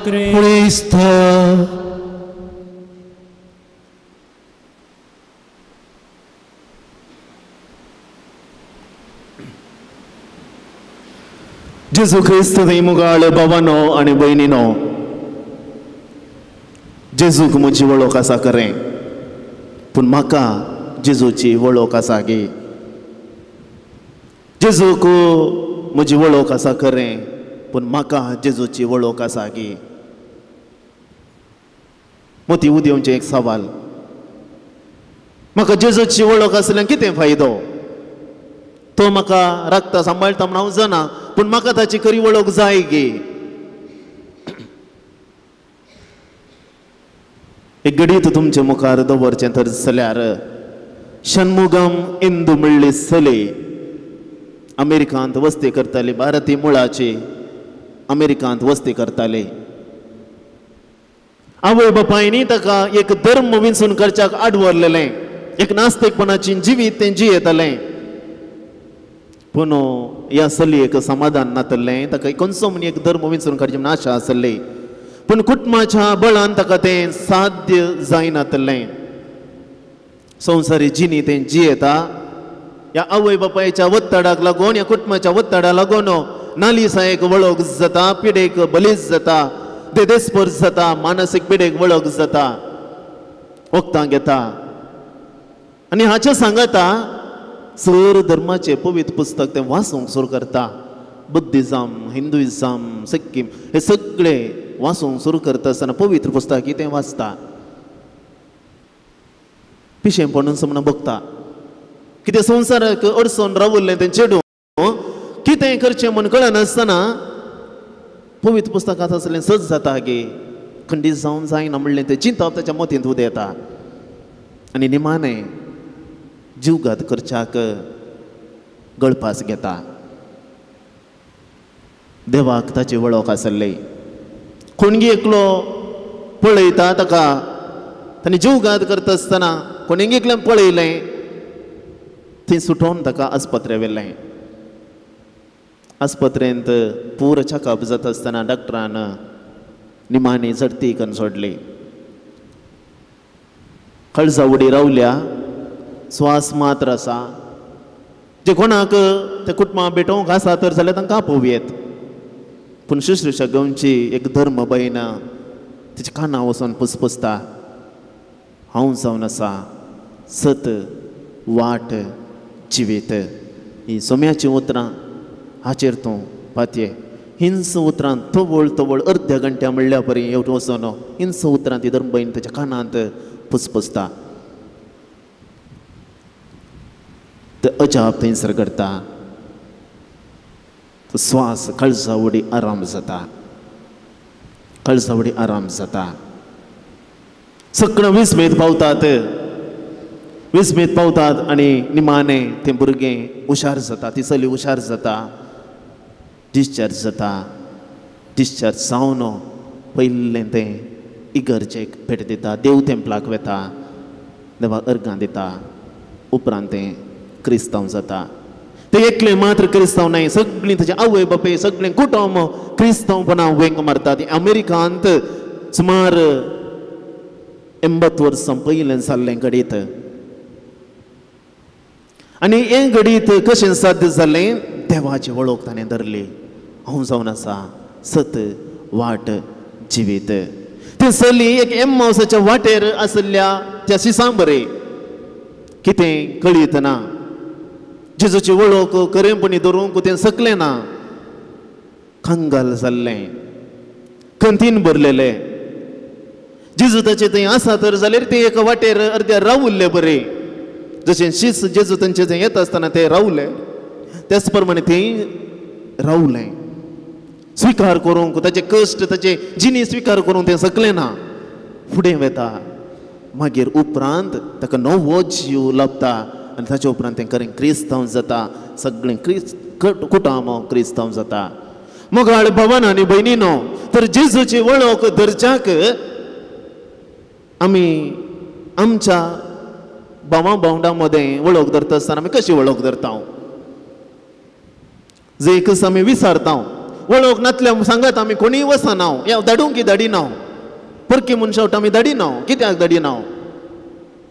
S4: क्रिस्ता.
S3: जेजू क्रिस्त थंय मुगाळ बाबानो आनी भयणीनो, जेजूक म्हजी वळख आसा खरें, पूण म्हाका जेजूची वळख आसा गे. जेजूक म्हजी वळख आसा खरें, पूण म्हाका जेजूची वळख आसा गे. मोती उदेवचें एक सवाल, म्हाका जेजूची वळख आसल्यार कितें फायदो? तो म्हाका राखता सांबाळटा म्हूण हांव जाणा, पूण म्हाका ताची खरी वळख जाय गे. एक गडीत तुमचे मुखार दवरचें तर जाल्यार शणमुगम इंदू म्हणली चली अमेरिकांत वस्ती करताली, भारतीय मुळाची अमेरिकांत वस्ती करताली. आवय बापायनी ताका एक धर्म विंचून करच्याक आडवरलेलें, एक नास्तिकपणाची जिवीत तें जियेतालें. पूण ह्या चलयेक समाधान नातलें, ताका खंयचो म्हूण एक धर्म विंचून काडचें म्हूण आशा आसली, पूण कुटुंबाच्या बळान ताका तें साध्य जायनातलें. संवसारी जिणी तें जियेता, ह्या आवय बापायच्या ಒತ್ತಡಾक लागून, ह्या कुटुंबाच्या ಒತ್ತಡा लागून नालिसायेक वळख जाता, पिडेक बलीस जाता, देदेस्पर जाता, मानसीक पिडेक वळख जाता, वखदां घेता. आनी हाचें सांगाता सर धर्माचें पवित्र पुस्तक तें वाचूंक सुरू करता. बुद्धिजम, हिंदुइजम, सिक्कीम हे सगळे वाचूंक सुरू करता आसतना पवित्र पुस्तक तें वाचता. पिशेंपणून म्हणून बघता कितें संवसाराक अडचण रावल्लें तें चेडूं कितें करचें म्हूण कळनासतना पवित्र पुस्तकांत आसलें सज जाता गे, खंडीत जावन जायना म्हणलें तें चिंतप ताच्या मतींत उदेता आनी निमाणें जीवघात करच्याक गळपास घेता. देवाक ताची वळख आसली. कोणगी एकलो पळयता ताका, ताणें जीवघात करता आसतना कोणगी एकल्यान पळयलें, थंय सुटोवन ताका आस्पत्रे व्हेलें. आस्पत्रेंत पूर चॅकअप जाता आसतना डॉक्टरान निमाणी झडती करून सोडली. कळजा उडी रावल्या, श्वास मात्र आसा. जे कोणाक ते कुटुंबा भेटोवंक आसा तर जाल्यार तांकां आपोवयेत, पूण शुश्रूषा घेवची एक धर्म बयन तिच्या काना वचून पुसपुसता, हांव जावन आसा सत वाट जिवीत. ही सोम्याचीं उतरां हाचेर तूं पातये. हिंस उतरां तवळ तवळ अर्द्या घंट्या म्हणल्या परी येवटून वचून हिंस उतरां ती धर्मबयन ताच्या कानांत पुसपुसता. ते अजाप थंयसर करता, श्वास कळजा उडी आराम जाता, कळजा उडी आराम जाता. सगळें विस्मेत पावतात, विस्मेत पावतात आनी निमाणें तें भुरगें हुशार जाता, ती चली हुशार जाता, डिस्चार्ज जाता. डिस्चार्ज जावन पयलें तें इगर्जेक भेट दिता, देव तेंपलाक वता, देवाक अर्गां दिता. उपरांत तें क्रिस्तांव जाता. ते एकलें मात्र क्रिस्तांव न्हय, सगळीं ताचे आवय बापूय सगळें कुटुंब क्रिस्तांवपणां वेंग मारतात. अमेरिकांत सुमार 80 वर्सां पयलें जाल्लें घडीत. आनी हें घडीत कशें साध्य जालें? देवाची वळख ताणें धरली. हांव जावन आसा सत वाट जिवीत. तें चली एक एम्मावसाच्या वाटेर आशिल्ल्या त्या शिसां बरें कितें कळीत ना, जेजूची वळख खरेंपणी धरूंक तें सकलें ना, कंगाल जाल्लें, कंतीन भरलेलें. जेजू ताचें थंय आसा तर जाल्यार तें एका वाटेर अर्द्या रावल्लें बरें, जशें शीस जेजू तांचे थंय येता आसतना ते रावले त्याच प्रमाणे थंय रावलें. स्विकार करूंक ताचे कश्ट ताचे जिणी स्विकार करूंक तें सकलें ना, फुडें वता. मागीर उपरांत ताका नवो जीव लाभता आनी ताचे उपरांत तें खरें क्रिस्तांव जाता, सगळें कुटुंब क्रिस्तांव जाता. मोगाळ भावान आनी भयणीनो, तर जेजूची वळख धरच्याक आमी आमच्या भावां भावंडां मदें वळख धरता आसतना आमी कशी वळख धरता? जे एकच आमी विसारता, वळख नातल्या सांगात आमी कोणीय वचना, या धाडूंक की धाडिना, परकी मनशां आमी धाडिना. कित्याक धाडिना?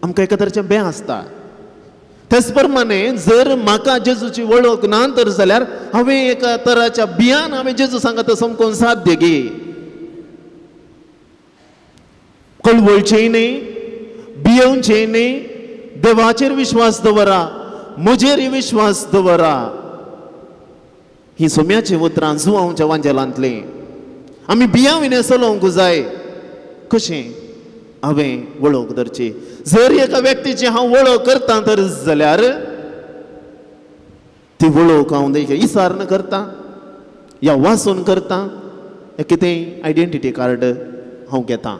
S3: आमकां एका तरेचें बें आसता. तेच प्रमाणे जर म्हाका जेजूची वळख ना तर जाल्यार हांवें एका तराच्या बियान हांवें जेजू सांगात समकोन साध्य गे, कळवळचें न्ही, भियेवचें न्ही, देवाचेर विश्वास दवरा, म्हजेर विश्वास दवरा. ही सोम्याची उतरां जुवांवच्या वांजेलांतलीं. आमी भियाविणे चलोवंक जाय. कशें? हांवें वळख धरची. जर एका व्यक्तीची हांव वळख करता तर जाल्यार ती वळख हांव इसारण करता या वाचून करता, कितें आयडेंटिटी कार्ड हांव घेता.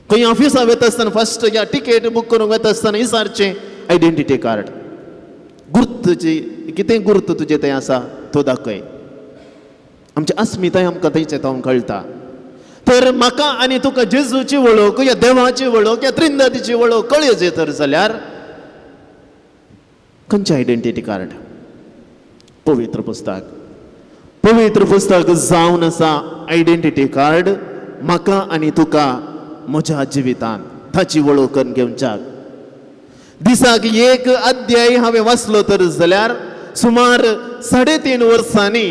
S3: खंय ऑफिसा वता आसतना फर्स्ट या टिकेट बूक करूंक वता आसतना इसारचें आयडेंटिटी कार्ड, गुर्तची कितें गुर्त तुजें थंय आसा तो दाखय. आमची अस्मिताय आमकां थंयचें तावन कळटा. तर म्हाका आनी तुका जेजूची वळख या देवाची वळख या त्रिंदादीची वळख कळ्ळी तर जाल्यार खंयचें आयडेंटिटी कार्ड? पवित्र पुस्तक. पवित्र पुस्तक जावन आसा आयडेंटिटी कार्ड म्हाका आनी तुका म्हज्या जिवितांत ताची वळख करून घेवच्याक. दिसाक एक अध्याय हांवें वाचलो तर जाल्यार सुमार 3.5 वर्सांनी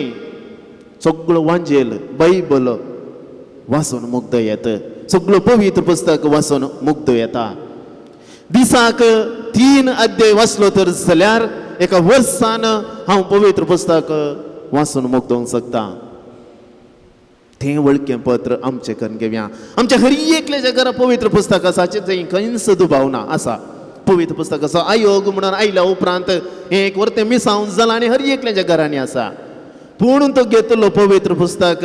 S3: सगळो वांजेल बायबल वाचून मुग्ध येत, सगळो पवित्र पुस्तक वाचून मुग्ध येता. दिसाक 3 अध्याय वाचलो तर जाल्यार एका वर्सान हांव पवित्र पुस्तक वाचून मुग्धोवंक शकता. तें वळखें पत्र आमचें करून घेवया. आमच्या हर एकल्याच्या घरा पवित्र पुस्तक आसा, हाचें खंयच दुबाव ना आसा. पवित्र पुस्तकाचो आयोग म्हणून आयल्या उपरांत हें एक वर्तें मिसावन जालां आनी हर एकल्याच्या घरांनी आसा. पूण तो घेतलो पवित्र पुस्तक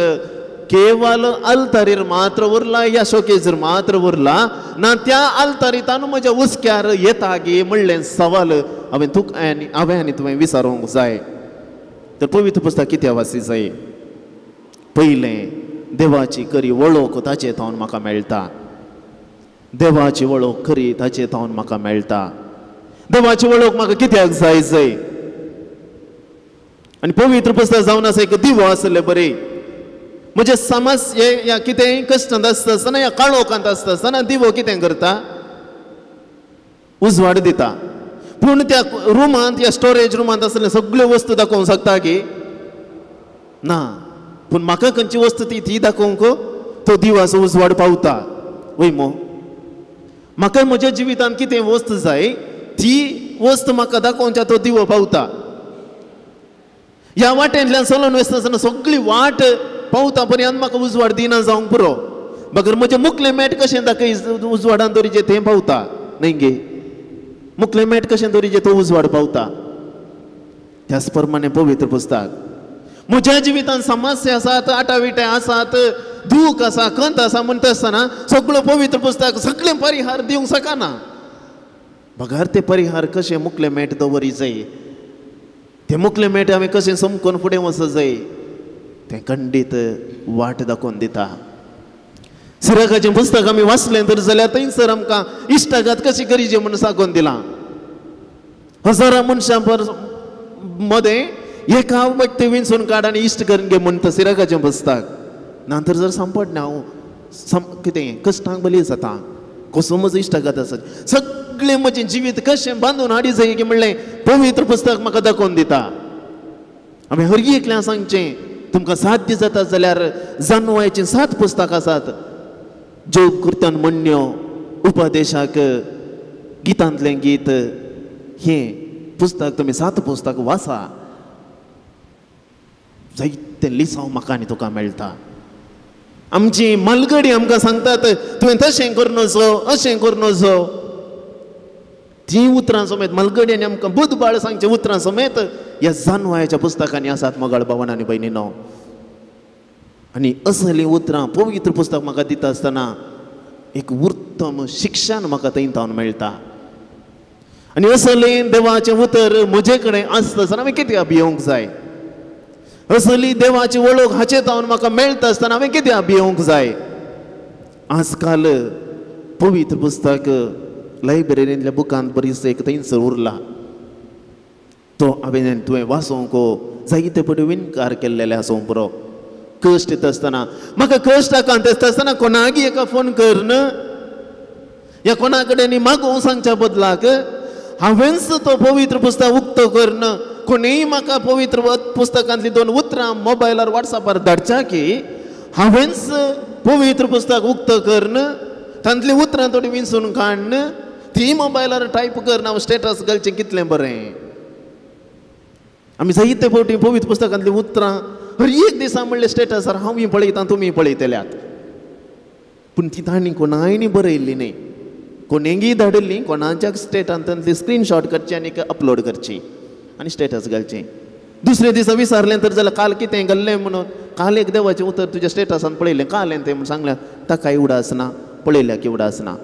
S3: केवल आल्तारीर मात्र उरला या शोकेजर मात्र उरला ना, त्या आल्तारीतान म्हज्या हुस्क्यार येता गे म्हणलें सवाल हांवें तुका आनी हांवें आनी तुवें विचारूंक जाय. तर पवित्र पुस्तक कित्याक वाची जाय? पयलें देवाची खरी वळख ताचे थावन म्हाका मेळटा. देवाची वळख खरी ताचे थावन म्हाका मेळटा. देवाची वळख म्हाका कित्याक जाय जाय? आनी पवित्र पुस्तक जावन आसा एक दिवो आसलें बरें, म्हणजे समज हे कितेंय कश्टांत आसता आसतना या काळोखांत आसता आसतना दिवो कितें करता? उजवाड दिता. पूण त्या रुमांत या स्टोरेज रुमांत आसले सगळ्यो वस्तू दाखोवंक शकता की ना? पूण म्हाका खंयची वस्तू ती ती दाखोवंक तो दिवाचो उजवाड पावता वय मो. म्हाका म्हज्या जिवितांत कितें वस्त जाय ती वस्त म्हाका दाखोवच्या तो दिवो पावता. ह्या वाटेंतल्यान चलोवन वचना आसतना सगळी वाट पावता पर्यंत म्हाका उजवाड दिना जावंक पुरो, बगर म्हजें मुखलें मेट कशें दाखय उजवाडान दवरीचें तें पावता न्ही गे? मुखलें मेट कशें दवरीचें तो उजवाड पावता. त्याच प्रमाणे पवित्र पुस्तक म्हज्या जिवितांत समस्या आसात, आटाविटे आसात, दूख आसा, खंत आसा म्हणटा आसतना सगळो पवित्र पुस्तक सगळें परिहार दिवंक शकना. बगर ते परिहार कशें मुखलें मेट दवरी जाय, ते मुखलें मेट आमी कशें समकून फुडें वचत जाय तें खंडीत वाट दाखोवन दिता. सिराकाचें पुस्तक आमी वाचलें तर जाल्यार थंयसर आमकां इश्टागात कशी करीची म्हूण सांगून दिलां. हजारां मनशां मदें एका व्यक्ती विंचून काड आनी इश्ट करून घे म्हणटा सिराकाचें पुस्तक. ना तर जर सांपडना हांव कितें कश्टांक बली जाता, कसो म्हजो इश्टागत आसा, सगळें म्हजें जिवीत कशें बांदून हाडी जाय की म्हणलें पवित्र पुस्तक म्हाका दाखोवन दिता. हांवें हर एकल्यान सांगचें, तुमकां साध्य जाता जाल्यार जानवायचीं 7 पुस्तकां आसात. ज्यो कीर्तन म्हणण्यो, उपदेशाक, गितांतलें गीत, हें पुस्तक तुमी 7 पुस्तक वाचा. जायतें लिसांव म्हाका आनी तुका मेळटा. आमची मालगडी आमकां सांगतात तुवें तशें करूं नजो, अशें करूं नजो. तीं उतरां समेत मालगडी आनी आमकां बुदबाळ सांगचीं उतरां समेत ह्या जानवायाच्या पुस्तकांनी आसात मोगाळ भावान आनी भयणीनो. आनी असलीं उतरां पवित्र पुस्तक म्हाका दिता आसतना एक उत्तम शिक्षण म्हाका थंय तावन मेळटा. आनी असलें देवाचें उतर म्हजे कडेन आसता आसतना हांवें कित्याक भियोंक जाय? असली देवाची वळख हाचे तावन म्हाका मेळटा आसतना हांवें कित्याक भियोंक जाय? आजकाल पवित्र पुस्तक लायब्ररींतल्या बुकांत बरीच एक थंयसर उरला, तो हांवें तुवें वाचोवंक जायते पटी विणकार केल्लेले आसूंक पुरो. कश्ट येता आसतना म्हाका कश्ट आकांत येता आसतना कोणागी एका फोन करन या कोणा कडेन मागोवंक सांगच्या बदलाक हांवेंच तो पवित्र पुस्तक उक्तो करन कोणीय म्हाका पवित्र पुस्तकांतली 2 उतरां मोबायलार वॉट्सॅपार धाडच्या की हांवेंच पवित्र पुस्तक उक्तो करन तांतलीं उतरां थोडीं विंचून काडन ती मोबायलार टायप करन हांव स्टेटस घालचें कितलें बरें. आमी जायते फावटी पवित्र पुस्तकांतलीं उतरां हर एक दिसा म्हणलें स्टेटसार हांवूय पळयता तुमी पळयतल्यात, पूण ती तांणी कोणायनी बरयल्ली न्ही, कोणेंगी धाडिल्ली, कोणाच्या स्टेटान तांतली स्क्रीनशॉट करची आनी अपलोड करची आनी स्टेटस घालचें. दुसरे दिसा विचारलें तर जाल्यार काल कितें घाल्लें म्हणून, काल एक देवाचें उतर तुज्या स्टेटसान पळयलें काल तें म्हूण सांगलें, ताकाय उडास ना, पळयल्या की उडास ना.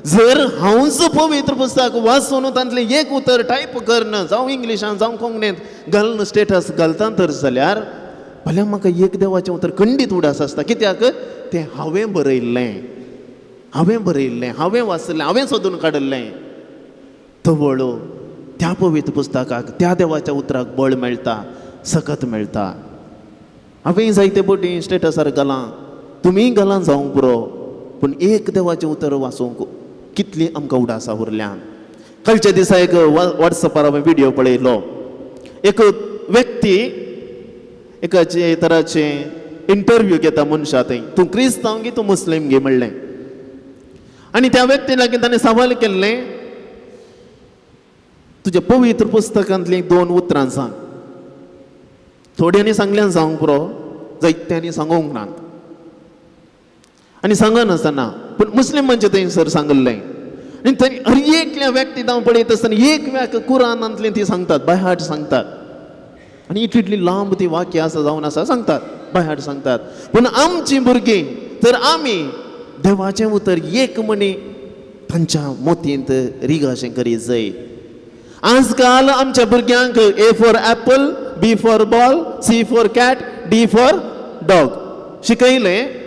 S3: जर हांवच पवित्र पुस्तक वाचून तांतलें एक उतर टायप करन जावं इंग्लिशान जावं कोंकणींत घालून स्टेटस घालता तर जाल्यार भल्यान म्हाका एक देवाचें उतर खंडीत उडास आसता. कित्याक तें हांवें बरयल्लें, हांवें बरयल्लें, हांवें वाचलें, हांवें सोदून काडिल्लें. तवळो त्या पवित्र पुस्तकाक त्या देवाच्या उतराक बळ मेळटा, सकत मेळटा. हांवें जायते पटी स्टेटसार घालां, तुमीय घालां जावंक पुरो, पूण एक देवाचें उतर वाचूंक कितलीं आमकां उडासां उरल्यान. कालच्या दिसा एक वॉट्सॅपार हांवें व्हिडियो पळयलो, एक व्यक्ती एकाचे तराचे इंटरव्यू घेता मनशा थंय, तूं क्रिस्तांव गी तूं मुस्लीम गी म्हणलें. आनी त्या व्यक्ती लागीं ताणें सवाल केल्लें, तुज्या पवित्र पुस्तकांतलीं 2 उतरां सांग. थोड्यांनी सांगल्यान जावंक पुरो, जायत्यांनी सांगूंक नात आनी सांगनासतना, पूण मुस्लिम म्हणजे थंयसर सांगिल्लें. आनी थंय हर एकल्या व्यक्ती हांव पळयत आसतना एक व्यक्ती कुराणांतलीं ती सांगतात, बाय हार्ट सांगतात, आनी इतली इतली लांब ती वाक्य आसा जावन आसा सांगतात, बाय हार्ट सांगतात. पूण आमचीं भुरगीं तर आमी देवाचें उतर एक म्हणी तांच्या मोतींत रिगाशें करीत जाय. आजकाल आमच्या भुरग्यांक A for apple, B for ball, C for cat, D for dog शिकयलें.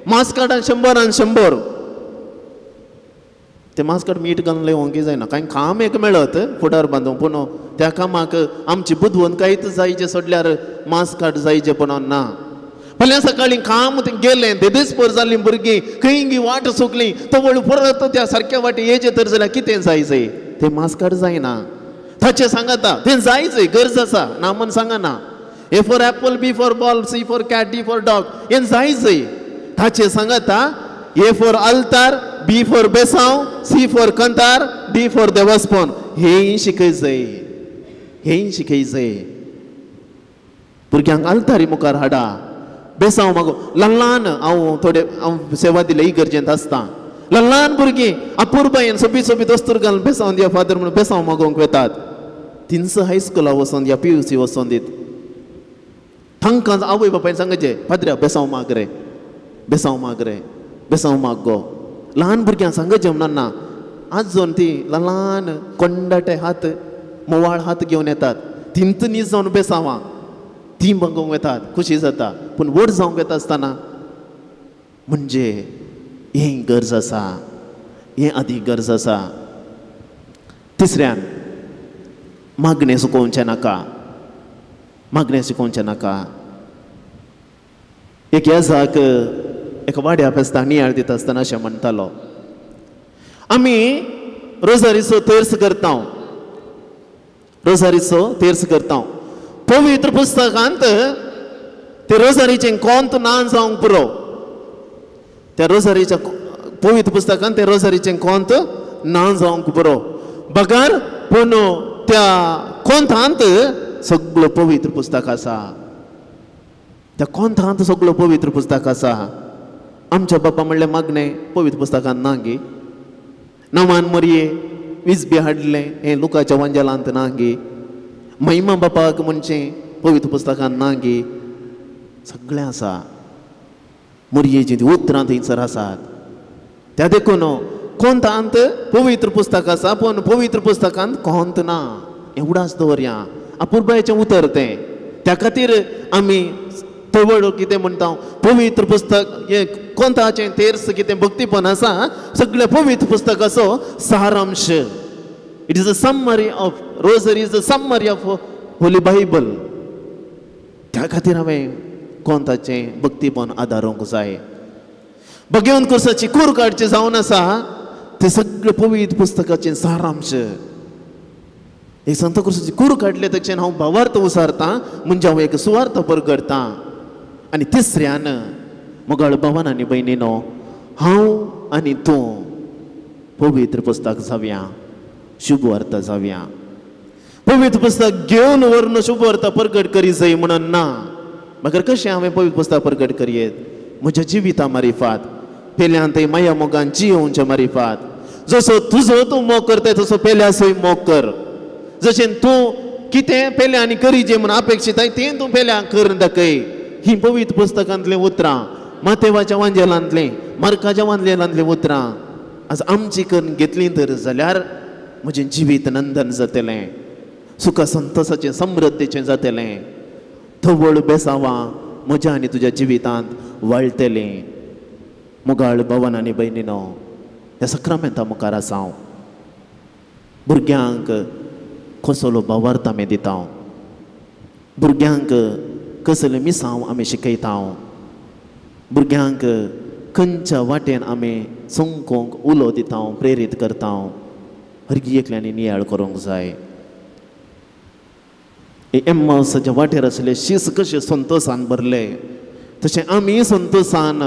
S3: मास्क कार्डान 100 100 ते मास्क कार्ड मीठ घालून वंकी जायना, कांय काम एक मेळत फुडार बांदूंक, पूण त्या कामाक आमची बुदवंतकायच जायचे सोडल्यार मास्क कार्ड जायचे पण ना. फाल्यां सकाळीं काम गेलें, देदेसपोर जालीं भुरगीं, खंय वाट चुकली, तवळ परत त्या सारक्या वाटी येयचें तर जाल्यार कितें जाय जाय तें मास्क कार्ड जायना. ताचें सांगता तें जाय जाय गरज आसा ना म्हण सांगना. A for apple, B for ball, C for cat, D for dog हें जाय जाय. ताचें सांगता A for altar, B for बेसांव, सी फॉर कंतार, डी फॉर देवस्पन, हेंय शिकय जाय, हेंय शिकय जाय. भुरग्यांक आल्तारी मुखार हाडा, बेसांव मागो. ल्हान ल्हान हांव थोडे हांव सेवा दिले इगर्जेंत आसता, ल्हान ल्हान भुरगीं अपुरबायेन सोबीत सोबीत वस्तूर घालून बेसांव दिया फादर म्हणून बेसांव मागोवंक वेतात. तिनसो हायस्कुला वचोन या PUC वचोन दीत तांकां आवय बापायन सांगचें, पाद्र्या बेसांव माग रे, बेसांव माग रे, बेसांव माग गो. ल्हान भुरग्यांक सांगचें म्हणून ना. आजून ती ल्हान ल्हान कोंडाटे हात, मोवाळ हात घेवन येतात, तिंत नीज जावन बेसांवां ती मागोवंक वेतात, खुशी जाता. पूण व्हड जावंक वेता आसतना म्हणजे हें गरज आसा, हें आदी गरज आसा. तिसऱ्यान मागणें चुकोवचें नाका, मागणें चुकोवचें नाका. एक येजाक एका वाड्या फेस्ता नियाळ दिता आसतना अशें म्हणटालो, आमी रोजारीचो तेर्स करता, रोजारीचो तेर्स करता, पवित्र पुस्तकांत ते रोजारीचें कोंत ना जावंक पुरो, त्या रोजारीच्या पवित्र पुस्तकांत ते रोजारीचें कोंत ना जावंक पुरो, बगर पूण त्या कोंतांत सगळो पवित्र पुस्तक आसा, त्या कोंतांत सगळो पवित्र पुस्तक आसा. आमच्या बापा म्हणलें मागणें पवित्र पुस्तकांत ना गे, नवान मरये वीज बी हाडलें हें लुकाच्या वांजेलांत ना गे, महिमा बापाक म्हणचें पवित्र पुस्तकांत ना गे, सगळें आसा. मरयेचीं तीं उतरां थंयसर आसात. त्या देखून कोंतांत पवित्र पुस्तक आसा पूण पवित्र पुस्तकांत कोंत ना, एवढाच दवरया अपुरबायेचें उतर तें. त्या खातीर आमी तवळ कितें म्हणटा, पवित्र पुस्तक हें कोंताचें तेर्स कितें भक्तीपण आसा सगळें पवित्र पुस्तकाचो सारांश. It is a summary of rosary, is a summary of holy Bible. त्या खातीर हांवें कोंताचें भक्तीपण आदारूंक जाय. भगवंत कुर्साची कूर काडची जावन आसा ते सगळे पवित्र पुस्तकाचें सारांश. एक संत कुर्साची कूर काडले तशें हांव भावार्थ उसारतां म्हणजे हांव एक सुवार्थ परगडतां. आनी तिसऱ्यान मोगाळ भावान आनी भयणीनो, हांव आनी तूं पवित्र पुस्तक जावया, शुभवार्ता जावया. पवित्र पुस्तक घेवन व्हरून शुभवार्ता परगट करी जाय म्हणून ना, मगर कशें हांवें पवित्र पुस्तक परगट करयेत? म्हज्या जिविता मारिफात, पेल्यान थंय माया मोगान जियोवच्या मारिफात. जसो तुजो तूं मोग करताय तसो पेल्यासोय मोग कर, जशें तूं कितें पेल्या आनी करी जे म्हूण अपेक्षिताय तें तूं पेल्या करून दाखय. ही पवित्र पुस्तकांतलीं उतरां, मातेवाच्या वांजेलांतलीं, मार्काच्या वांजेलांतलीं उतरां आज आमची करून घेतलीं तर जाल्यार म्हजें जिवीत नंदन जातलें, सुखा संतोसाचें समृद्धीचें जातलें. थवळ बेसावां म्हज्या आनी तुज्या जिवितांत वाळटलें. मोगाळ भवन आनी भयणीनो, ह्या सक्रामेंता मुखार आसा हांव. भुरग्यांक कसलो भावार्थ आमी दिता, भुरग्यांक कसलें मिसांव आमी शिकयता, भुरग्यांक खंयच्या वाटेन आमी चमकोंक उलो दिता, प्रेरीत करता, हरगी एकल्यांनी नियाळ करूंक जाय. एम्मावसाच्या वाटेर आसले शीस कशें संतोसान भरले तशें आमी संतोसान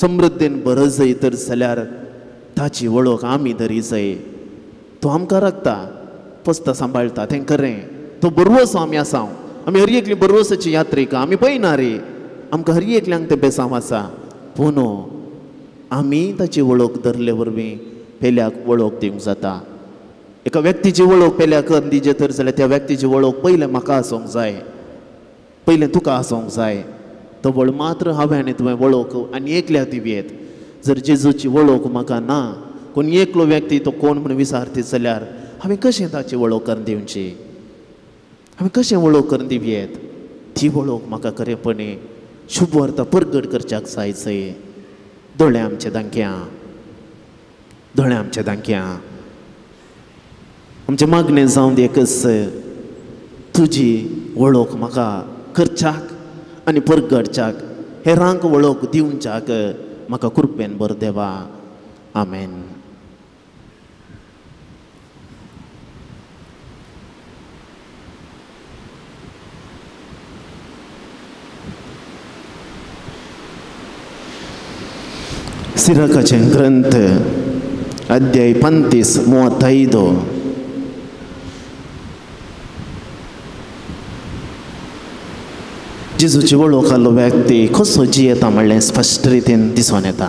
S3: समृद्धीन भरत जाय तर जाल्यार ताची वळख आमी धरी जाय. तो आमकां राखता, पसता, सांबाळटा, तें खरें. तो बरवसो आमी आसा, आमी हर एकली बरवसाची यात्रिका, आमी पळयना रे, आमकां हर एकल्यांक तें बेसांव आसा. पूण आमी ताची वळख धरले वरवीं पेल्याक वळख दिवंक जाता. एका व्यक्तीची वळख पेल्याक करून दिजे तर जाल्यार त्या व्यक्तीची वळख पयलें म्हाका आसूंक जाय, पयलें तुका आसूंक जाय. तवळ मात्र हांवें आनी तुवें वळख आनी एकल्याक दिवयेत. जर जेजूची वळख म्हाका ना, कोण एकलो व्यक्ती तो कोण म्हूण विचारती जाल्यार हांवें कशें ताची वळख करून दिवची, हांवें कशें वळख करून दिवयेत? ती वळख म्हाका खरेपणी शुभवार्ता परगट करच्याक जाय. जय दोळे आमचे दांक्या, दोळे आमचे दांक्या, आमचें मागणें जावन एकच, तुजी वळख म्हाका करच्याक आनी परगटच्याक, हेरांक वळख दिवच्याक म्हाका कृपेन बर देवा. आमेन. सिराकाचे ग्रंथ अध्याय 35 35. जेजूची वळख आसलो व्यक्ती कसो जियेता म्हणलें स्पश्ट रितीन दिसून येता.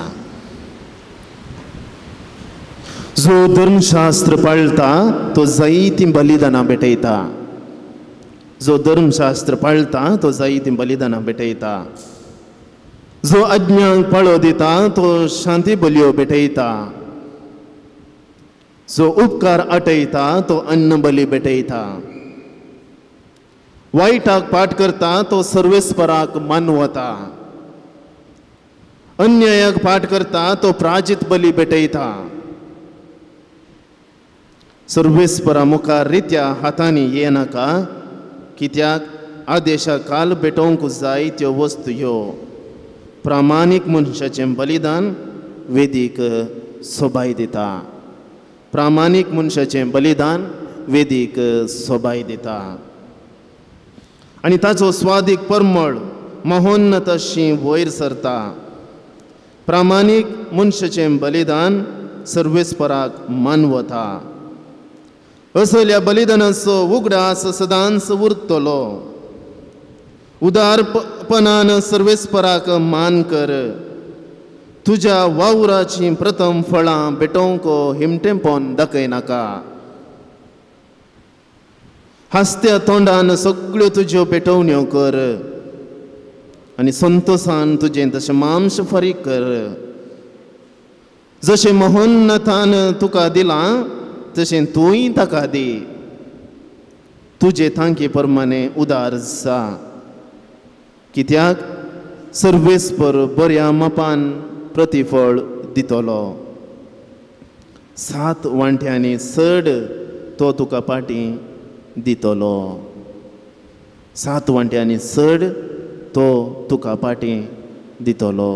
S3: जो धर्मशास्त्र पाळटा तो जायतीं बलिदानां भेटयता, जो धर्मशास्त्र पाळटा तो जायतीं बलिदानां भेटयता, जो अज्ञांक पाळो दिता तो शांती बलयो भेटयता, जो उपकार आटयता तो अन्न बली भेटयता, वायटाक पाठ करता तो सर्वेस्पराक मानवता, अन्यायाक पाठ करता तो प्राजित बली भेटयता, सर्वेस्परा मुखार रित्या हातांनी येनाका, कित्याक आदेशा काल भेटोवंक जाय त्यो वस्तू ह्यो, प्रामाणीक मनशाचें बलिदान वेदीक सोबाय दिता. प्रामाणीक मनशाचें बलिदान वेदीक सोबाय दिता आनी ताचो स्वादीक परमळ महोन्नत अशी वयर सरता. प्रामाणीक मनशाचें बलिदान सर्वेस्पराक मानवता. असल्या बलिदानाचो उगडास सदांच उरतलो. उदारपणान सर्वेस्पराक मान कर. तुज्या वावराचीं प्रथम फळां भेटोवंक हिमटेंपण दाखयनाका. हांसत्या तोंडान सगळ्यो तुज्यो पेटोवण्यो कर आनी संतोसान तुजें तशें मांस फारीक कर. जशें महोन्नतान तुका दिलां तशें तूंय ताका दी. तुजे तांकी प्रमाणे उदार जा. कित्याक सर्वेस्पर बऱ्या मापान प्रतिफळ दितलो. 7 वांट्यांनी चड तो तुका पाटी दितलो. 7 वांट्यांनी चड तो तुका पाटी दितलो.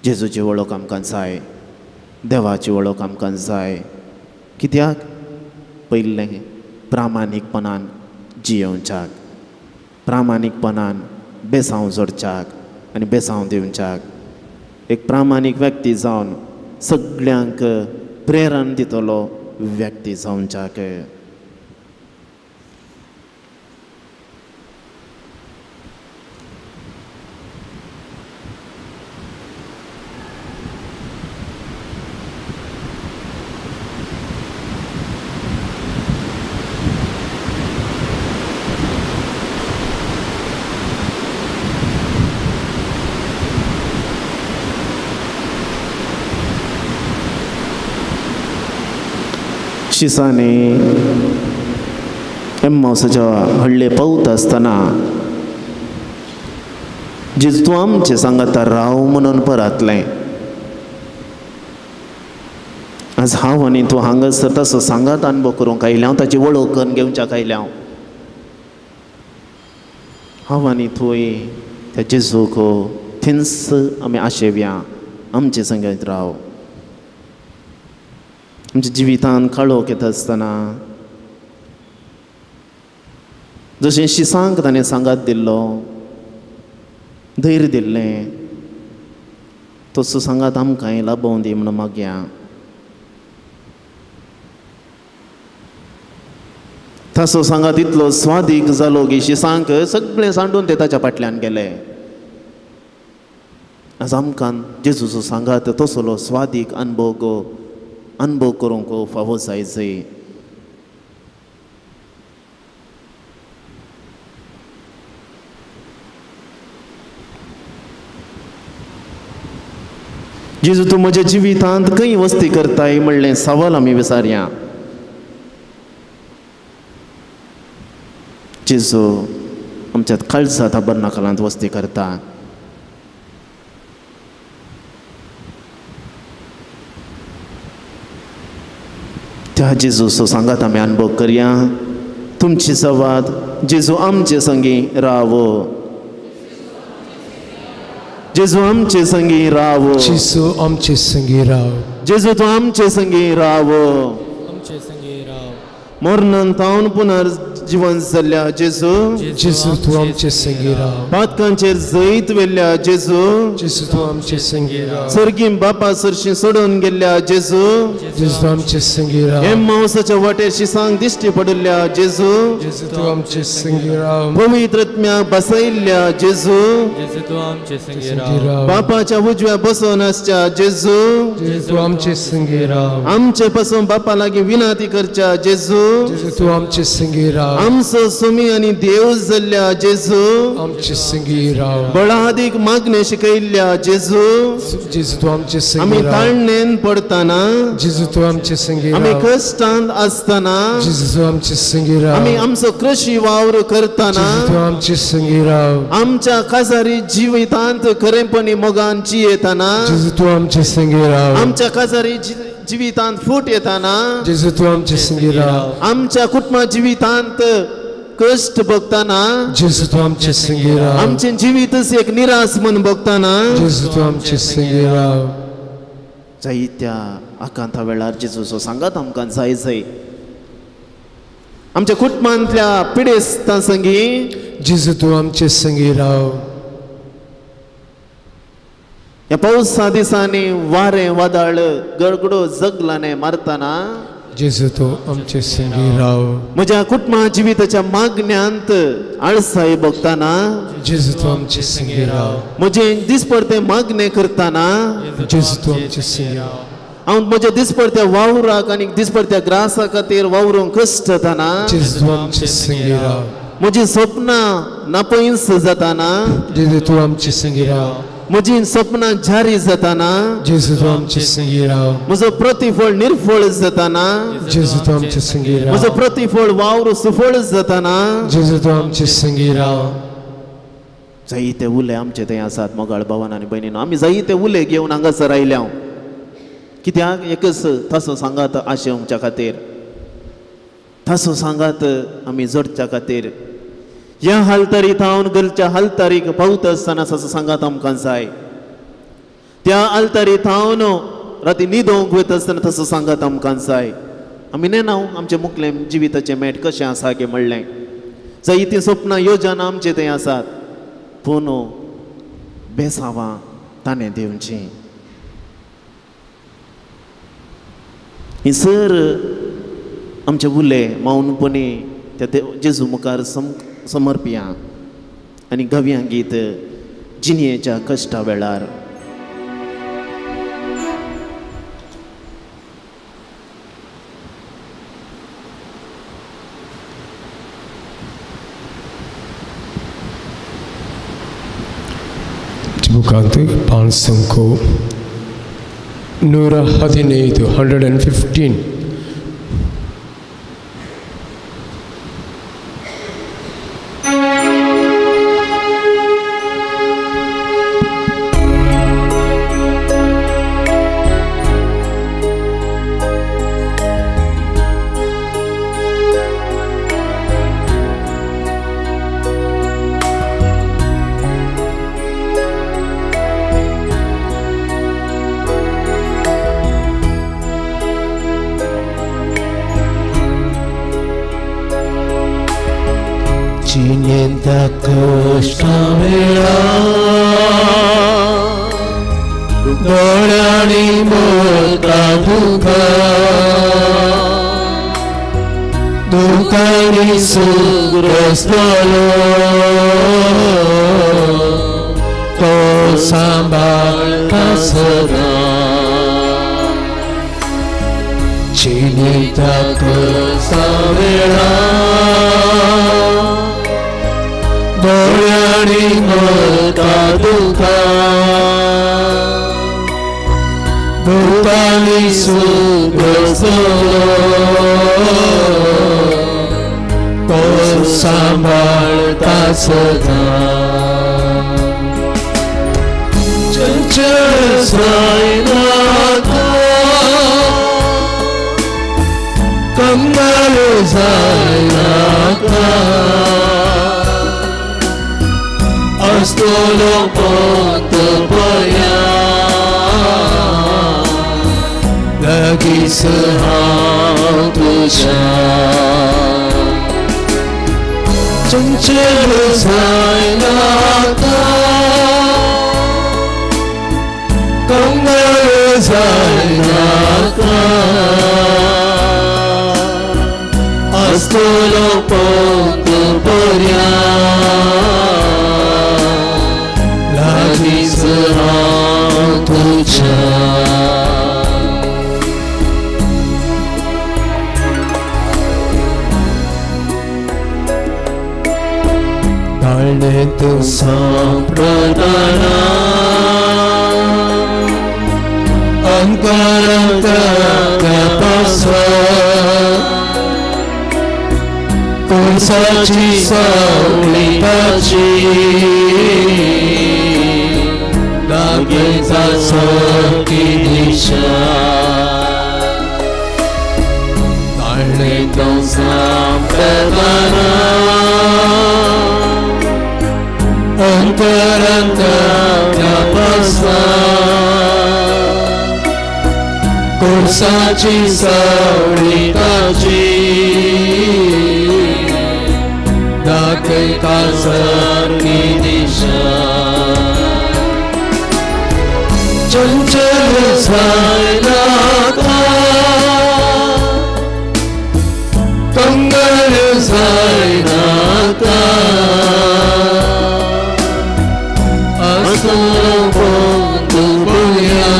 S3: जेजूची वळख आमकां जाय, देवाची वळख आमकां जाय. कित्याक पयलें प्रामाणीकपणान जियोवच्याक, प्रामाणीकपणान बेसांव जोडच्याक आनी बेसांव दिवच्याक. एक प्रामाणीक व्यक्ती जावन सगळ्यांक प्रेरण दितलो व्यक्ती जावच्याक. शिसांनी एम्मावसाच्या व्हडले पावत आसतना जेजू तूं आमचें सांगाता राव म्हणून परातलें. आज हांव आनी तूं हांगासर तसो सांगात अनुभव करूंक आयल्या हांव, ताची वळख करून घेवच्याक आयल्या हांव. हांव आनी तूंय त्या जेजूक थंयच आमी आशेवया, आमचे संगीत राव. आमच्या जिवितांत काळोख येता आसतना जशें शिसांक ताणें सांगात दिल्लो, धैर्य दिल्लें, तसो सांगात आमकांय लाभोवं दी म्हणून मागया. तसो सांगात इतलो स्वादीक जालो की शिसांक सगळें सांडून ते ताच्या फाटल्यान गेले. आज आमकां जेजूचो सांगात तसलो स्वादीक अनुभव करूंक फावो जायजय. जेजू तूं म्हज्या जिवितांत खंय वस्ती करताय म्हणलें सवाल आमी विचारया. जेजू आमच्या काळजा ताबरनाकलांत वस्ती करता. त्या जेजूचो सांगात आमी अनुभव करया. तुमची संवाद जेजू आमचे संगी रावो. जेजू आमचे संगी रावो.
S1: जेजू आमचे संगी राव.
S3: जेजू तूं आमचे संगी रावो.
S2: आमचे संगी राव.
S3: मरणान तावन पुनर्जिवन जाल्ल्या जेजू,
S1: जेजू तूं आमचे संगी राव.
S3: पातकांचेर जैत व्हेल्ल्या जेजू,
S1: जेजू तूं आमचे संगी राव.
S3: सर्गीं बापा सरशीं सोडून गेल्ल्या जेजू,
S1: जेजू तूं आमचे संगी राव.
S3: एम्मावसाच्या वाटेर शिसांक दिश्टी पडिल्ल्या जेजू,
S1: जेजू तूं आमचे संगी राव.
S3: पवित्र आत्म्याक बसयल्ल्या जेजू,
S2: जेजू तूं आमचे संगी राव.
S3: बापाच्या उजव्या बसून आसच्या जेजू,
S1: जेजू तूं आमचे संगी राव.
S3: आमचे पासून बापा लागीं विनंती करच्या जेजू,
S1: जेजू तूं आमचे संगी राव.
S3: आमचो सुमी आनी देव जाल्ल्या जेजू,
S1: आमचे संगी राव.
S3: बळादीक मागणें शिकयल्ल्या जेजू,
S1: जेजू तूं आमचे संगी
S3: आमी
S1: राव.
S3: ताळणेन पडतना
S1: जेजू तूं आमचे संगी राव.
S3: आमी कश्टांत आसतना
S1: जेजू तूं आमचे संगी राव.
S3: आमी आमचो कृशी वावर करतना
S1: जेजू तूं आमचे संगी राव.
S3: आमच्या काजारी जिवितांत खरेपणी मोगान जियेतना
S1: जेजू तूं आमचे संगी राव.
S3: आमच्या काजारी जिवितांत फूट येताना
S1: जेजू तूं आमचे संगी राव.
S3: आमच्या कुटुंबा जिवितांत कश्ट भोगतना
S1: जेजू तूं आमचे संगी राव.
S3: आमचें जिवीतच एक निराश म्हूण भोगतना
S1: जेजू तूं आमचे संगी राव.
S3: जायत्या आकांता वेळार जेजूचो सांगात आमकां जाय जाय. आमच्या कुटुंबांतल्या पिडेस्तां संगी
S1: जेजू तूं आमचे संगी राव.
S3: ह्या पावसा दिसांनी वारें वादळ गडगडो जगलाने मारतना
S1: जेजू तूं आमचे संगी राव.
S3: म्हज्या कुटुंबा जिविताच्या मागण्यांत आळसाय भोगतना
S1: जेजू तूं आमचे संगी राव.
S3: म्हजें दिसपडतें मागणें करतना
S1: जेजू तूं आमचे संगी राव.
S3: हांव म्हज्या दिसपडत्या वावराक आनी दिसपडत्या ग्रासा खातीर वावरूंक कश्टतना
S1: जेजू तूं आमचे संगी राव.
S3: म्हजीं सपनां नापयस जातना
S1: जेजू तूं आमचे संगी राव.
S3: म्हजीं सपनां जारी जातना
S1: जेजू तूं आमचे संगी राव.
S3: म्हजो प्रतिफळ निर्फळ जातना
S1: जेजू तूं आमचे संगी राव.
S3: म्हजो प्रतिफळ वावर सुफळ जातना
S1: जेजू तूं आमचे संगी राव.
S3: जायते उले आमचे थंय आसात मोगाळ भावान आनी भयणीन. आमी जायते उले घेवन हांगासर आयल्या कित्याक एकच ताचो सांगात आशेवच्या खातीर, ताचो सांगात आमी जोडच्या खातीर. ह्या हालतारी थावन घरच्या हालतारीक पावता आसतना ताचो सांगात आमकां जाय. त्या आलतारी थावन राती न्हिदोंक वयता आसतना ताचो सांगात आमकां जाय. आमी नेणाव आमचें मुखलें जिविताचें मेट कशें आसा गे म्हणलें. जायतीं सपनां योजना आमचे थंय आसात पूण बेसावां ताणें दिवचीं. ही सर आमचे उले मौनपणी त्या जेजू मुखार समर्पिया आनी गव्यां गीत जिणयेच्या कश्टा वेळार.
S1: मुखांत 515 115.
S2: Dans un आसा कोर्साची सावळी ताची दाखयता सारकी दिशा चंचल जायनाका कंगल जायनाका आसलो बंधू पळया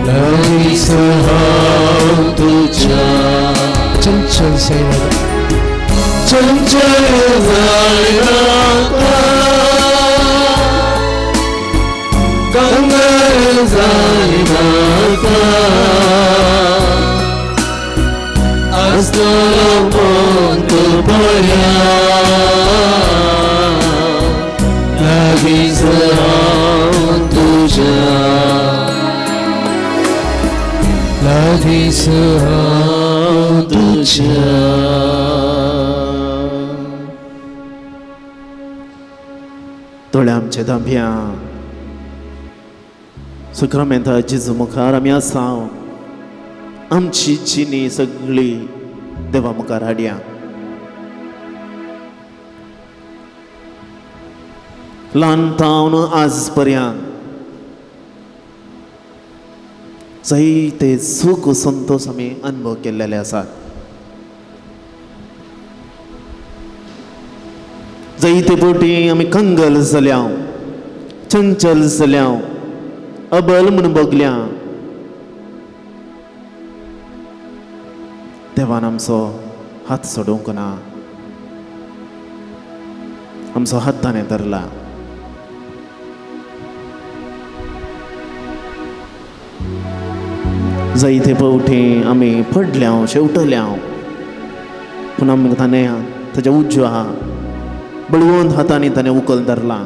S2: लागींच हांव तुज्या
S1: चंचल जायनाका
S2: चंचल जायनाका कंगल जायनाका आसलो बंधू पळया लागींच हांव तुज्या
S1: लागींच हांव
S2: तुज्या.
S3: दोळे आमचे धांप्या सुक्रामेंता जेजू मुखार आमी आसा आमची जिणी सगळी देवा मुखार हाडया. ल्हान तावन आज पर्यंत जायते सुख संतोष आमी अनुभव केल्लेले आसात. जायते फावटी आमी कंगल जाल्या चंचल जाल्या अबल म्हूण भोगल्या. देवान आमचो हात सोडूंक ना आमचो हात ताणें धरला. जायते फावटी आमी पडल्या शेवटल्या पूण आमी ताणें ताच्या उजव्या बळवंत हातांनी ताणें उखल धरला.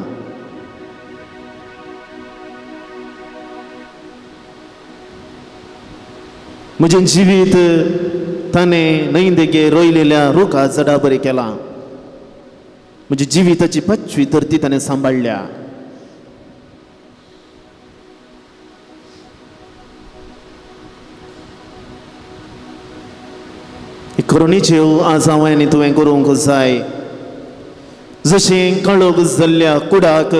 S3: म्हजें जिवीत ताणें न्हंय देगे रोयलेल्या रुखा झाडा बरी केलां. म्हज्या जिविताची पाचवी धरती ताणें सांबाळ्ळ्या. करुणेच्यो आज हांवें आनी तुवें करूंक जाय. जशें काळोख जाल्ल्या कुडाक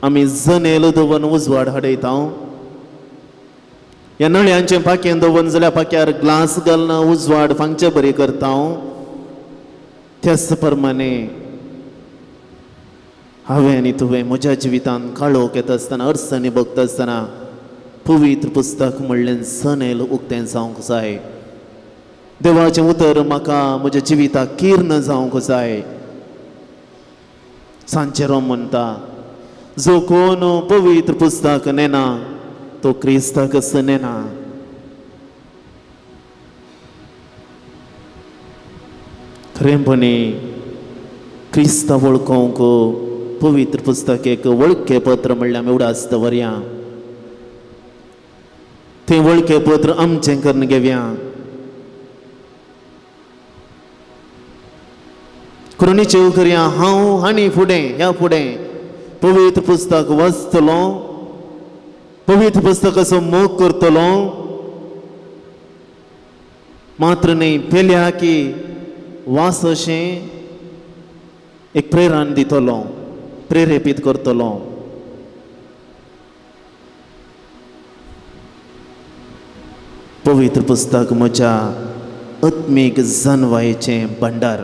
S3: आमी जनेल दवरून उजवाड हाडयता ह्या नळ्यांचें पाखें दवरून जाल्यार पाख्यार ग्लास घालना उजवाड फांगचे बरी करता. त्याच प्रमाणे हांवें आनी तुवें म्हज्या जिवितांत काळोख येता आसतना अडचणी भोगता आसतना पवित्र पुस्तक म्हणलें जनेल उक्तें जावंक जाय. देवाचें उतर म्हाका म्हज्या जिविताक कीर्ण जावंक जाय. सांचे रोम म्हणटा जो कोण पवित्र पुस्तक नेना तो क्रिस्ताकच नेना. खरेंपणी क्रिस्ता वळखूंक पवित्र पुस्तक एक वळखे पत्र म्हणल्यार आमी उडास दवरया. तें वळखे पत्र आमचें करून घेवया. करुणेच्यो करया हांव आनी फुडें ह्या फुडें पवित्र पुस्तक वाचतलो पवित्र पुस्तकाचो मोग करतलो मात्र न्हय पेल्या की वास अशें एक प्रेरण दितलो प्रेरेपीत करतलो. पवित्र पुस्तक म्हज्या आत्मीक जनवायेचें भंडार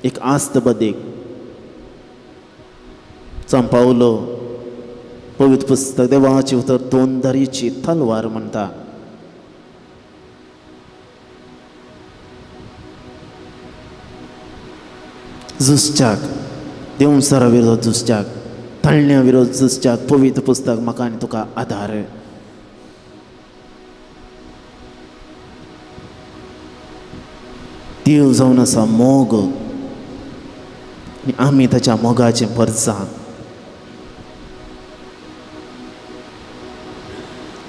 S3: एक आस्त बदीक. चंपावलो पवित्र पुस्तक देवाचें उतर दोन धारीची तलवार म्हणटा. झुजच्याक देवसरा विरोध झुजच्याक ताळण्या विरोध झुजच्याक पवित्र पुस्तक म्हाका आनी तुका आदार. देव जावन आसा मोग आनी आमी ताच्या मोगाचें परचा.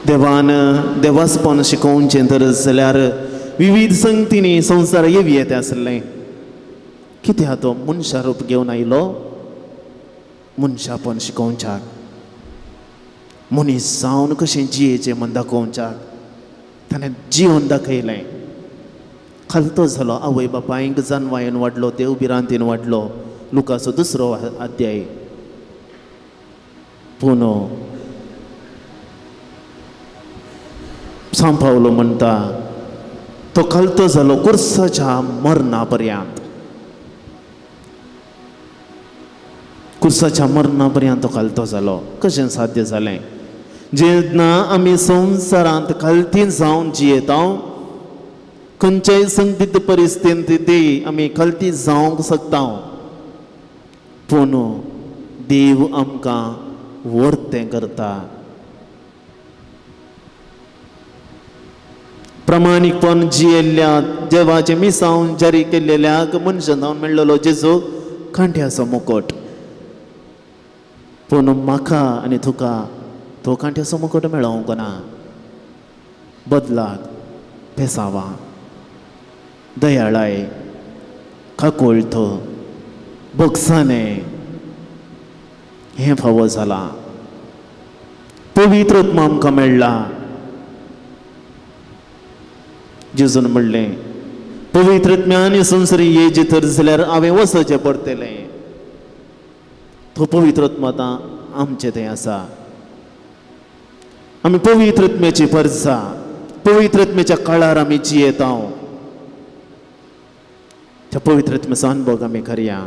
S3: देवान देवासपण शिकोवचें तर जाल्यार विविध संगतींनी संवसार येवी येता आसलें. कित्याक तो मनशा रूप घेवन आयलो? मनशापण शिकोवच्याक, मनीस जावन कशें जियेचें म्हण दाखोवच्याक ताणें जिवन दाखयलें. खालतो जालो, आवय बापायक जानवायन वाडलो, देव भिरांतीन वाडलो. लुकाचो 2 अध्याय. पूण सांव पावलो म्हणटा तो खालतो जालो कुर्साच्या मरणा पर्यंत, कुर्साच्या मरणा पर्यंत तो खालतो जालो. कशें साध्य जालें? जेन्ना आमी संवसारांत खालती जावन जियेता, खंयच्याय संदिग्ध परिस्थितींत आमी खालती जावंक शकता, पूण देव आमकां वर्तें करता. प्रामाणीकपण जियेल्ल्या देवाचें मिसांव जारी केल्ल्याक मनशान जावन मेळ्ळलो जेजू कांट्याचो मुकोट. पूण म्हाका आनी तुका तो कांट्याचो मुकोट मेळोवंक ना. बदलाक पेसावां, दयाळाय, काकुळट, भोगसाणें हें फावो जालां. पवित्र आत्मा आमकां मेळ्ळा. जेजून म्हणलें पवित्र आत्म्यान संवसारी येयचे तर जाल्यार हांवें वचचें पडटलें. तो पवित्र आत्मा आतां आमचें थंय आसा. आमी पवित्र आत्म्याची परजा, पवित्र आत्म्याच्या काळार आमी जियेता. त्या पवित्र आत्म्याचो अनुभव आमी करया.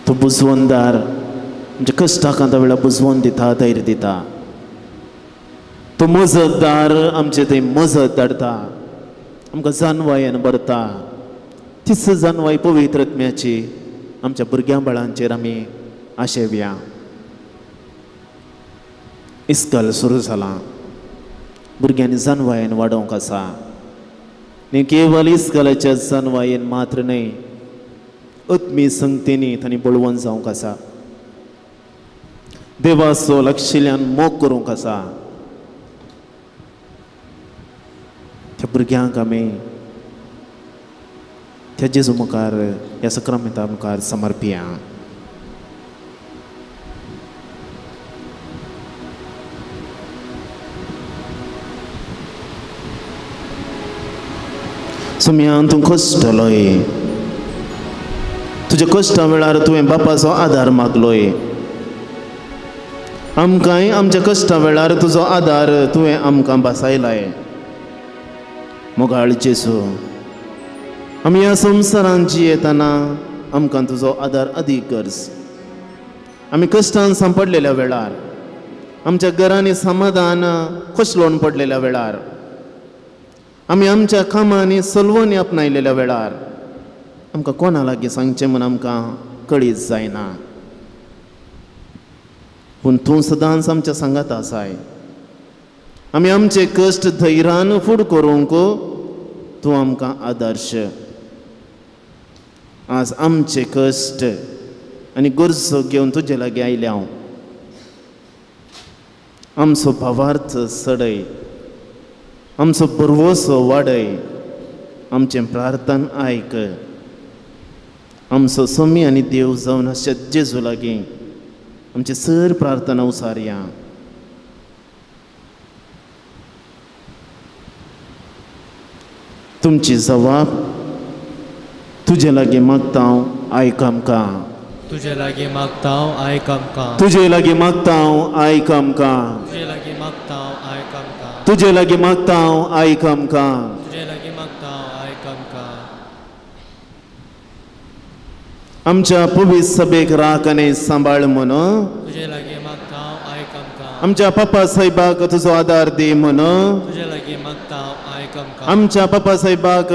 S3: तो बुजवणदार आमच्या कश्टाक आतां वेळार बुजवण दिता, धैर्य दिता. तो मजतदार आमचे थंय मजत धाडटा, आमकां जानवायेन भरता. तीच जानवाय पवित्र आत्म्याची आमच्या भुरग्यां बाळांचेर आमी आशेवया. इस्कॉल सुरू जालां, भुरग्यांनी जानवायेन वाडोवंक आसा. न्ही केवल इस्कॉलाच्या जानवायेन मात्र न्हय, आत्मी संगतींनी तांणी बळवंत जावंक आसा. देवाचो लागशिल्ल्यान मोग करूंक आसा. त्या भुरग्यांक आमी त्या जेजू मुखार, ह्या सक्रामेंता मुखार समर्पिया. सुम्यान तूं कश्टलोय, तुज्या कश्टा वेळार तुवें बापाचो आदार मागलोय. आमकांय आमच्या कश्टा वेळार तुजो आदार तुवें आमकां भासायलाय. मोगाळ जेजू, आमी ह्या संवसारांत जियेतना आमकां तुजो आदार अदीक गरज. आमी कश्टान सांपडलेल्या वेळार, आमच्या घरांनी समाधान कोसळून पडलेल्या वेळार, आमी आमच्या कामांनी सलवणी आपणायलेल्या वेळार आमकां कोणा लागीं सांगचें म्हूण आमकां कळीत जायना. पूण तूं सदांच आमच्या सांगात आसाय. आमी आमचे कश्ट धैर्यान फुड करूंक तूं आमकां आदर्श. आज आमचे कश्ट आनी गरजो घेवन तुजे लागीं आयल्या हांव. आमचो भावार्थ सडय, आमचो भरवसो वाडय, आमचें प्रार्थना आयक. आमचो स्वामी आनी देव जावन आसच्या जेजू लागीं आमची सर प्रार्थना उसारया. तुमची जवाब तुजे लागीं मागता हांव, आयक आमकां.
S2: तुजे लागीं मागता हांव, आयक आमकां.
S3: तुजे लागीं मागता हांव, आयक आमकां.
S2: तुजे लागीं मागता हांव, आयक आमकां.
S3: तुजे लागीं मागता हांव, आयक आमकां.
S2: तुजे लागीं मागता हांव, आयक आमकां.
S3: आमच्या पवित्र सभेक राख आनी सांबाळ म्हूण
S2: तुजे लागीं मागता हांव, आयक आमकां.
S3: आमच्या पप्पा साहेबाक तुजो आदार दी म्हूण
S2: तुजे लागीं मागता हांव, आयक आमकां.
S3: आमच्या पप्पा साहेबाक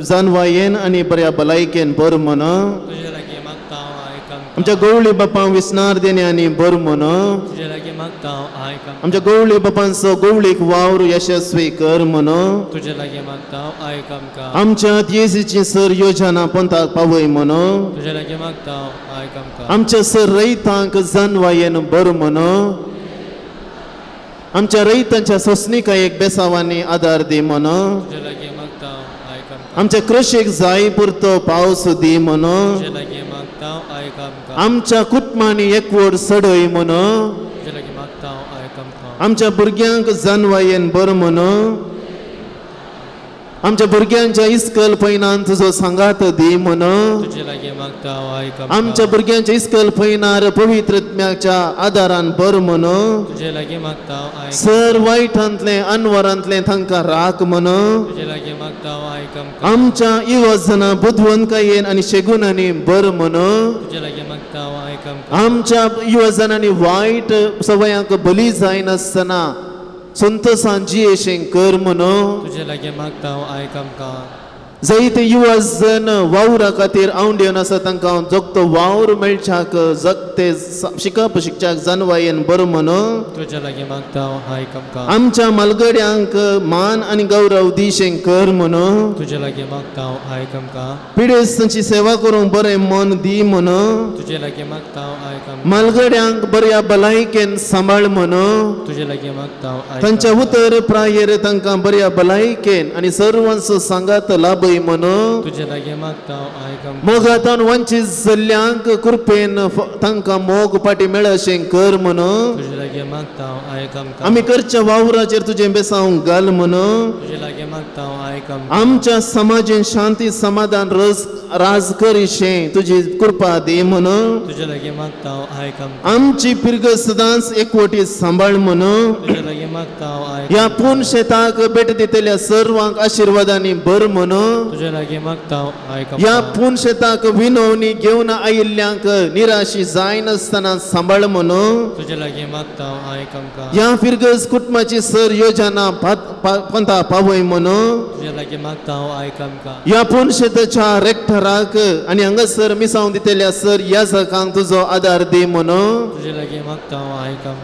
S3: जानवायेन आनी बऱ्या भलायकेन भर म्हूण
S2: तुजे लागीं मागता हांव, आयक आमकां.
S3: आमच्या गवळी बापांक विसनार देणे आनी भर म्हूण
S2: तुजे लागीं मागता हांव, आयक आमकां.
S3: आमच्या गवळी बापांचो गवळीक वावर यशस्वी कर म्हूण
S2: तुजे लागीं मागता हांव, आयक आमकां.
S3: आमच्या देशीची सर योजना पंथाक पावय म्हूण
S2: तुजे लागीं मागता हांव, आयक आमकां.
S3: आमच्या सर रयतांक जानवायेन भर म्हूण आमच्या रयतांच्या सोंसणीकायेक बेसावांनी आदार दी म्हण. आमच्या कृशीक जाय पुरतो पावस दी म्हण. आमच्या कुटुंबांनी एकवट सडय म्हण. आमच्या भुरग्यांक जानवायेन बर म्हण. आमच्या भुरग्यांच्या इस्कल पयनान तुजो सांगात दी म्हण. आमच्या भुरग्यांच्या इस्कल पयनार पवित्रत्म्याच्या आदारान बर म्हण. सर वायटांतलें अनवरांतलें तांकां राख म्हण. आमच्या युवजना बुदवंतकायेन आनी शेगुणांनी बर म्हण. आमच्या युवजनांनी वायट सवयांक बली जायनासतना संतोषान जियेशें कर म्हण. जायते युवजन वावरा खातीर आवंडेवन आसा तांकां जगतो वावर मेळच्याक जगते शिकप शिकच्याक जानवायेन बर म्हण. आमच्या मालगड्यांक मान आनी गौरव दिशें कर म्हण. पिडेस्तांची सेवा करूंक बरें मन दी म्हण. मालगड्यांक बऱ्या भलायकेन सांबाळ म्हण. तांच्या उतर प्रायेर तांकां बऱ्या भलायकेन आनी सर्वांचो सांगात लाभय म्हण. मोगातान वंचीत जाल्ल्यांक कृपेन तांकां मोग फाटी मेळशें कर म्हण. आमी करच्या वावराचेर तुजें बेसांव घाल म्हण. आमच्या समाजेन शांती समाधान रस राज करीशें तुजी कृपा दी म्हण. आमची पिरग सदांच एकवटी सांबाळ म्हण. ह्या पूर्ण शेताक भेट दितल्या सर्वांक आशिर्वादांनी भर म्हण. ह्या पूर्ण शेताक विनवणी घेवन आयिल्ल्यांक निराशी जायनासतना सांबाळ म्हण. ह्या फिरगज कुटुंबाची सर योजना पंथा पावय म्हण. ह्या पूर्ण शेताच्या रेक्टराक आनी हांगासर मिसावन दितल्या सर याजकांक तुजो आदार दी म्हण.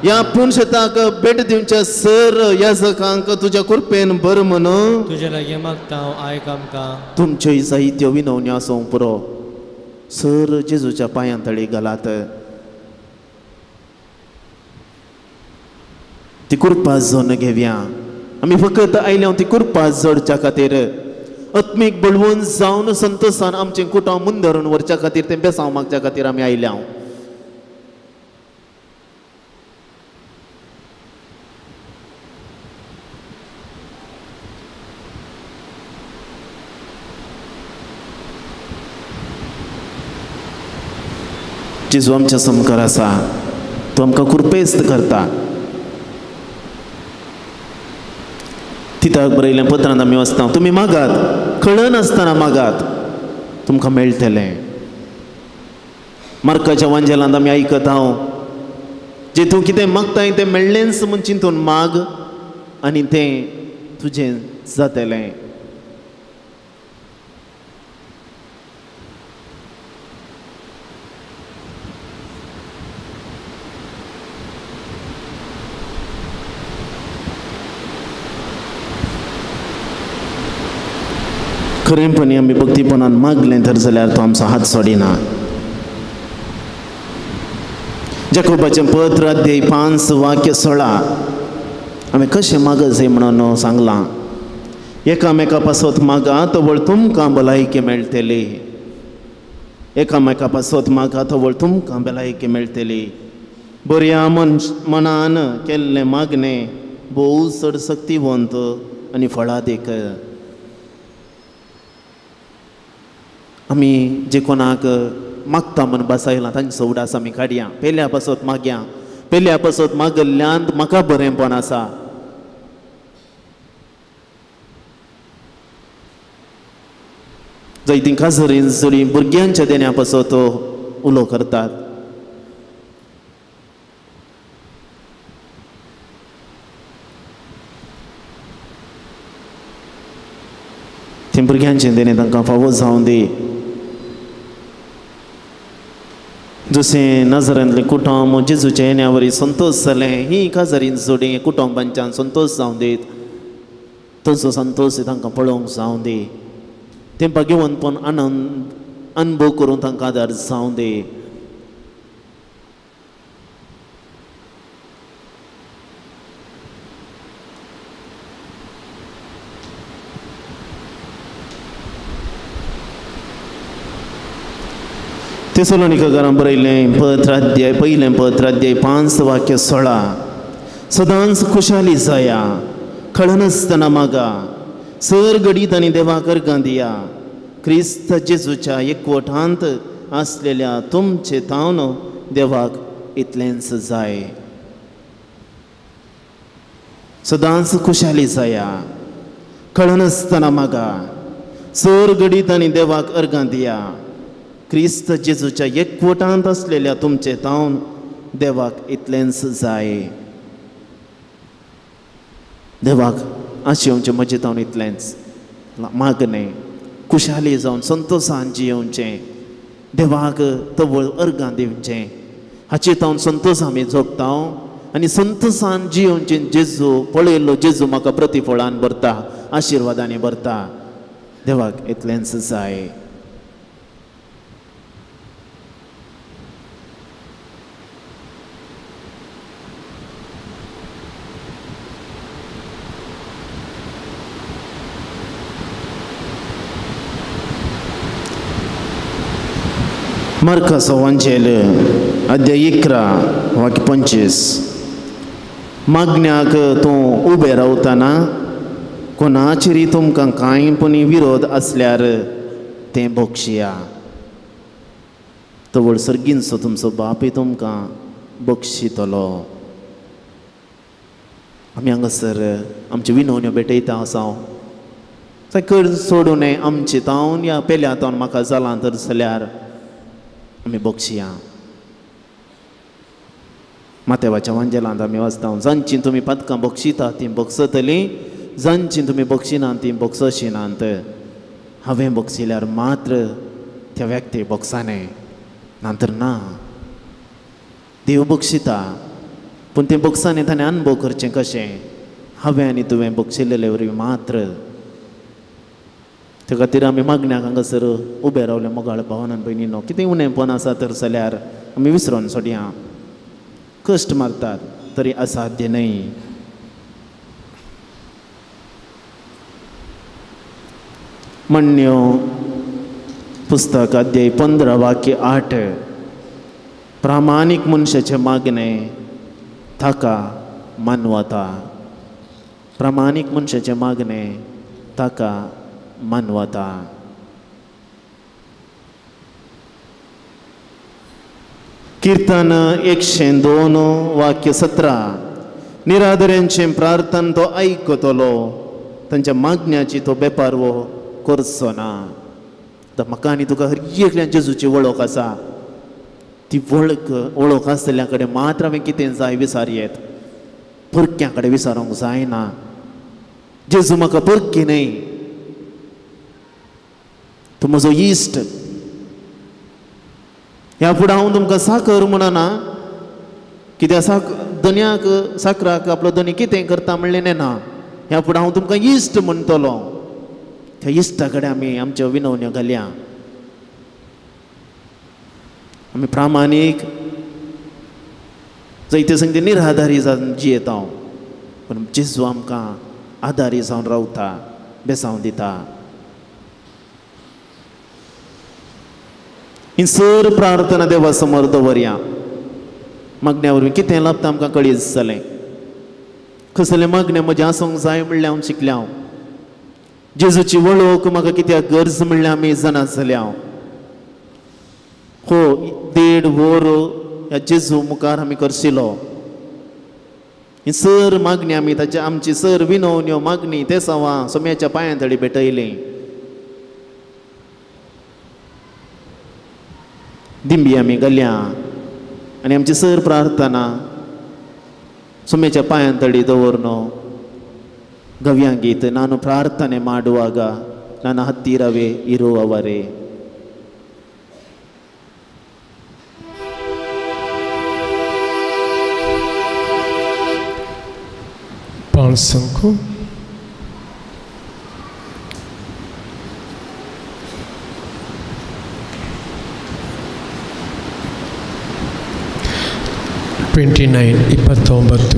S3: ह्या पूर्ण शेताक भेट दिवच्या सर याजकांक तुज्या कृपेन भर म्हण. तुमच्यो जायत्यो विनवण्यो आसूंक पुरो सर जेजूच्या पांयां तळी घालात. ती कृपा जोन घेवया. आमी फकत आयल्या ती कृपा जोडच्या खातीर आत्मीक बळवून जावन संतोषान आमचें कुटुंब मुंदरून व्हरच्या खातीर तें बेसांव मागच्या खातीर आमी आयल्या. जेजू आमच्या सामकार आसा, तो आमकां कृपेस्त करता. तिताक बरयल्ल्या पत्रांत आमी वाचता, तुमी मागात, कळनासतना मागात, तुमकां मेळटलें. मार्काच्या वांजेलांत आमी आयकत हांव, जे तूं कितें मागताय तें मेळ्ळेंच म्हूण चिंतून माग आनी तें तुजें जातलें. खरेंपणी आमी भक्तीपणान मागलें तर जाल्यार तो आमचो हात सोडिना. जाकोबाचें पत्र अध्याय 5 वाक्य 16 आमी कशें मागत म्हणून सांगलां, एकामेका पासत मागा तवळ तुमकां भलायकी मेळटली. एकामेका पासत मागा तवळ तुमकां भलायकी मेळटली. बऱ्या मनान केल्लें मागणें भोव चड शक्तिवंत आनी फळादीक. आमी जे कोणाक मागता म्हूण बसायलां तांचो उडास आमी काडया. पेल्या पासत मागया, पेल्या पासत मागल्ल्यांत म्हाका बरेंपण आसा. जायतीं काजरीन जोडी भुरग्यांच्या देण्या पासत उलो करतात. तें भुरग्यांचें देणें तांकां फावो जावं दी. जशें नजरेंतलें कुटुंब जेजूच्या येण्या वरी संतोश जालें, ही काजारीन जोडी कुटुंबांच्यान संतोश जावं दीत, तसो संतोश तांकां पळोवंक जावं दी. तें भाग्यवंतपण आनंद अनुभव करून तांकां आदार जावं दी. तेसलोनिकारां बरयलें पत्राध्याय पयलें पत्राध्याय 5 वाक्य 16. सदांच खुशाली जाया, खळनासतना मागा, सर घडीत आनी देवाक अर्गां दिया. क्रिस्त जेजूच्या एकवटांत आसलेल्या तुमचे तावन देवाक इतलेंच जाय. सदांच खुशाली जाया, खळनासतना मागा, सर घडीत आनी देवाक अर्गां दिया. क्रिस्त जेजूच्या एकवटांत आसलेल्या तुमचे तावन देवाक इतलेंच जाय. देवाक आशेवचें म्हजें तावन इतलेंच मागणें, खुशाली जावन संतोशान जियेवचें, देवाक तवळ अर्गां दिवचें, हाचे तावन संतोश आमी जोगता आनी संतोशान जियेवचें. जेजू पळयल्लो जेजू म्हाका प्रतिफळान भरता, आशिर्वादांनी भरता. देवाक इतलेंच जाय. मार्काचो वांजेल अध्याय 11 वाक्य 25. मागण्याक तूं उबें रावतना कोणाचेरी तुमकां कांय पुणी विरोध आसल्यार तें बक्षिया. तवळ सर्गींचो तुमचो बापूय तुमकां बक्षितलो. आमी हांगासर आमच्यो विनवण्यो भेटयता आसा. कर सोडूं नये आमचे तावन या पेल्या तावन म्हाका जालां तर जाल्यार आमी बक्षिया. मातेवाच्या वांजेलांत आमी वाचता, जांची तुमी पातकां बक्षिता तीं बक्षतलीं, जांची तुमी बक्षिनात तीं बक्षशिनात. हांवें बक्षिल्यार मात्र त्या व्यक्ती बक्षाने, नातर ना. देव बक्षिता, पूण तें बक्षाने ताणें अनुभव करचें कशें? हांवें आनी तुवें बक्षिल्ले वरवीं मात्र. त्या खातीर आमी मागण्याक हांगासर उबे रावले मोगाळ भावनान भयणीनो. कितें उणेपण आसा तर जाल्यार आमी विसरोन सोडया. कश्ट मारतात तरी असाध्य न्हय. म्हणण्यो पुस्तक अध्याय 15 वाक्य 8. प्रामाणीक मनशाचें मागणें ताका मानवता. प्रामाणीक मनशाचें मागणें ताका मानवता. कीर्तन 102 वाक्य 17. निरादऱ्यांचें प्रार्थन तो आयकतलो, तांच्या मागण्याची तो बेपारवो करचो ना. आतां म्हाका आनी तुका हर एकल्यान जेजूची वळख आसा. ती वळख आसतल्या कडेन मात्र हांवें कितें जाय विसार येत, परक्यां कडेन विसारूंक जायना. जेजू म्हाका परकी न्हय, तूं म्हजो इश्ट. ह्या फुडें हांव तुमकां साकर म्हणना, कित्याक धनयाक साकराक आपलो धनी कितें करता म्हणलें ना. ह्या फुडें हांव तुमकां इश्ट म्हणटलो. त्या इश्टा कडेन आमी आमच्यो विनवण्यो घालया. आमी प्रामाणीक जैते संगती निराधारी जावन जियेता, पूण जेजू आमकां आदारी जावन रावता, बेसांव दिता. ही सर प्रार्थना देवा समोर दवरया. मागण्या वरवीं कितें लाभता आमकां कळीत जालें. कसलें मागणें म्हजें आसूंक जाय म्हणलें हांव शिकलें. हांव जेजूची वळख म्हाका कित्याक गरज म्हणलें आमी जाणा जालें. हांव हो 1.5 वर ह्या जेजू मुखार आमी करशिलो. ही सर मागणी आमी ताच्या आमची सर विनवण्यो मागणी ते सवा सोम्याच्या पांयां तडी भेटयली. दिंबी आमी घाल्या आनी आमची सर प्रार्थना सोम्याच्या पांयां तडी दवरनो. ಗವ್ಯಾಂಗೀತ ನಾನು ಪ್ರಾರ್ಥನೆ ಮಾಡುವಾಗ ನನ್ನ ಹತ್ತಿರವೇ ಇರುವವರೇ.
S4: 5 29 29.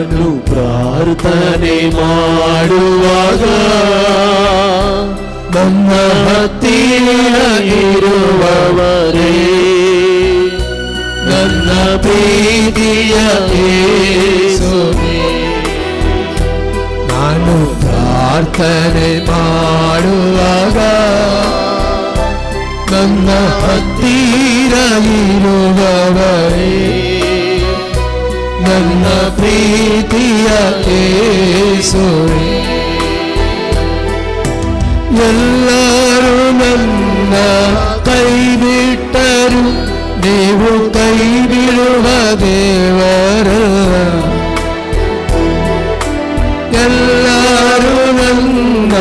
S5: ನಾನು ಪ್ರಾರ್ಥನೆ ಮಾಡುವಾಗ ನನ್ನ ಹತ್ತಿರ ಇರುವವರೇ, ನನ್ನ ಪ್ರೀತಿಯ ಯೇಸುವೇ.
S4: ನಾನು ಪ್ರಾರ್ಥನೆ ಮಾಡುವಾಗ ನನ್ನ ಹತ್ತಿರ ಇರುವವರೇ, ನನ್ನ ಪ್ರೀತಿಯ ಯೇಸುವೇ. ಎಲ್ಲರೂ ನನ್ನ ಕೈ ಬಿಟ್ಟರು, ನೀವು ಕೈ ಬಿಡುವ ದೇವರಲ್ಲ. ಎಲ್ಲರೂ ನನ್ನ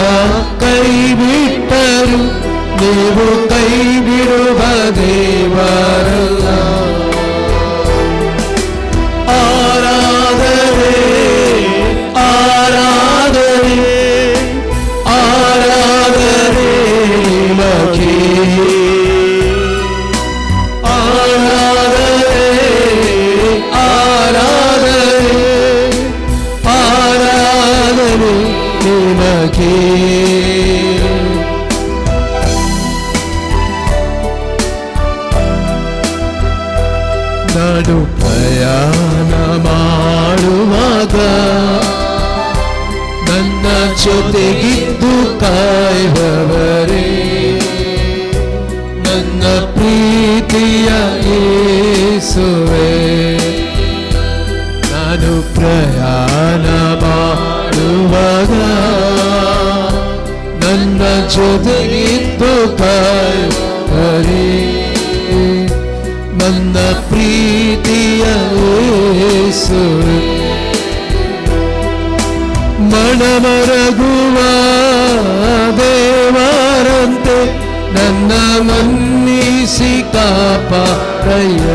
S4: ಕೈ ಬಿಟ್ಟರು, ನೀವು ಕೈ ಬಿಡುವ ದೇವರಲ್ಲ. ಆರಾಧನೆ ಆರಾಧನೆ ಆರಾಧನೆ ನಿಮಗೆ, ಆರಾಧನೆ ಆರಾಧನೆ ಆರಾಧನೆ ನಿಮಗೆ. ನಾನು ಪ್ರಯಾಣ ಮಾಡುವಾಗ ನನ್ನ ಜೊತೆಗಿದ್ದು ಕಾಯುವವರೇ, ನನ್ನ ಪ್ರೀತಿಯ ಯೇಸುವೇ. ನಾನು ಪ್ರಯಾಣ ಮಾಡುವಾಗ ನನ್ನ ಜೊತೆಗಿದ್ದು ಕಾಯುವವರೇ, ನನ್ನ ಪ್ರೀತಿಯ ಯೇಸುವೇ. ಮಣಮರಗುವ ದೇವರಂತೆ ನನ್ನ ಮನ್ನಿಸಿ ಕಾಪಾಡಯ್ಯ.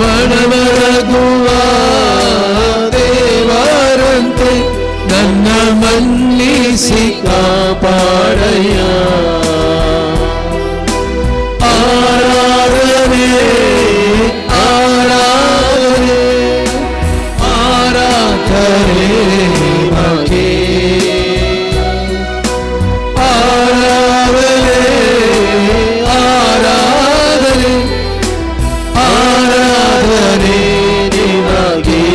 S4: ಮಣಮರಗುವ ದೇವರಂತೆ ನನ್ನ ಮನ್ನಿಸಿ ಕಾಪಾಡಯ್ಯ. ಆರಾಧನೆ ಆರಾಧನೆ ಆರಾಧನೆ ನಿಮಗೆ, ಆರಾಧನೆ ಆರಾಧನೆ ಆರಾಧನೆ ನಿಮಗೆ.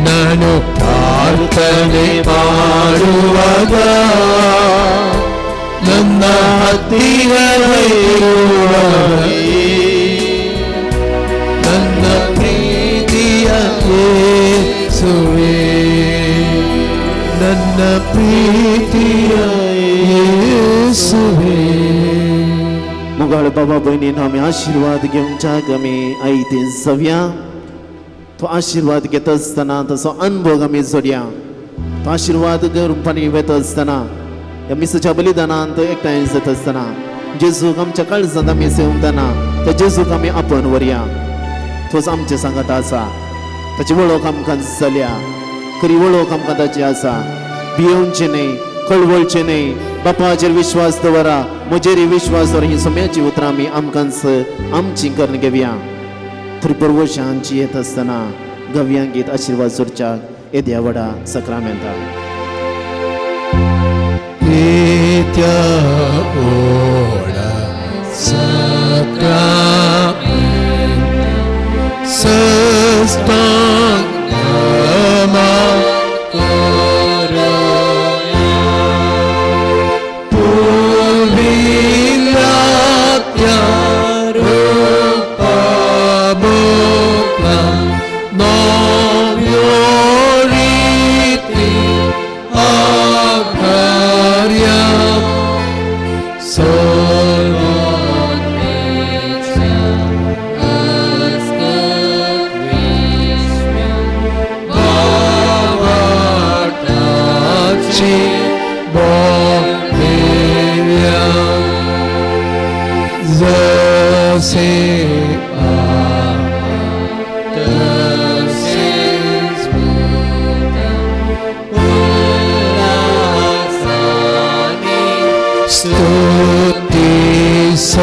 S4: ನಾನು ಪ್ರಾರ್ಥನೆ ಮಾಡುವಾಗ ನನ್ನ ಹತ್ತಿರವೇ ನನ್ನ ಪ್ರೀತಿಯ ಯೇಸುವೇ, ನನ್ನ ಪ್ರೀತಿಯ ಯೇಸುವೇ.
S3: मोगाळ बाबा भयणीन आमी आशिर्वाद घेवच्याक आमी आयते जावया. तो आशिर्वाद घेता आसतना तसो अनुभव आमी जोडया. तो आशिर्वाद रुपांनी वेता आसतना ह्या मिसाच्या बलिदानांत एकठांय जाता आसतना जेजूक आमच्या काळजांत आमी सेवतना त्या जेजूक आमी आपण व्हरया. तोच आमचे सांगात आसा, ताची वळख आमकां जाल्या, खरी वळख आमकां ताची आसा. भियोवचें न्हय, कळवळचें न्हय, बापाचेर विश्वास दवरा, म्हजेर विश्वास दवर. ही सोम्याची उतरां आमी आमकांच आमची करून घेवया. थंय परवशांची येत आसतना गव्यांगीत आशिर्वाद जोडच्याक येद्या व्हडा सक्रामेंता.
S4: येत्या ओढा सक्रामेंत सस्तांग मा करूया. पुर्विल्ल्या त्या रूपामुखां नव्यो रिती आघार्या. बाबाटाची बोलिया जसे
S2: तसेच भूता उल्हासाने
S4: स्तुती स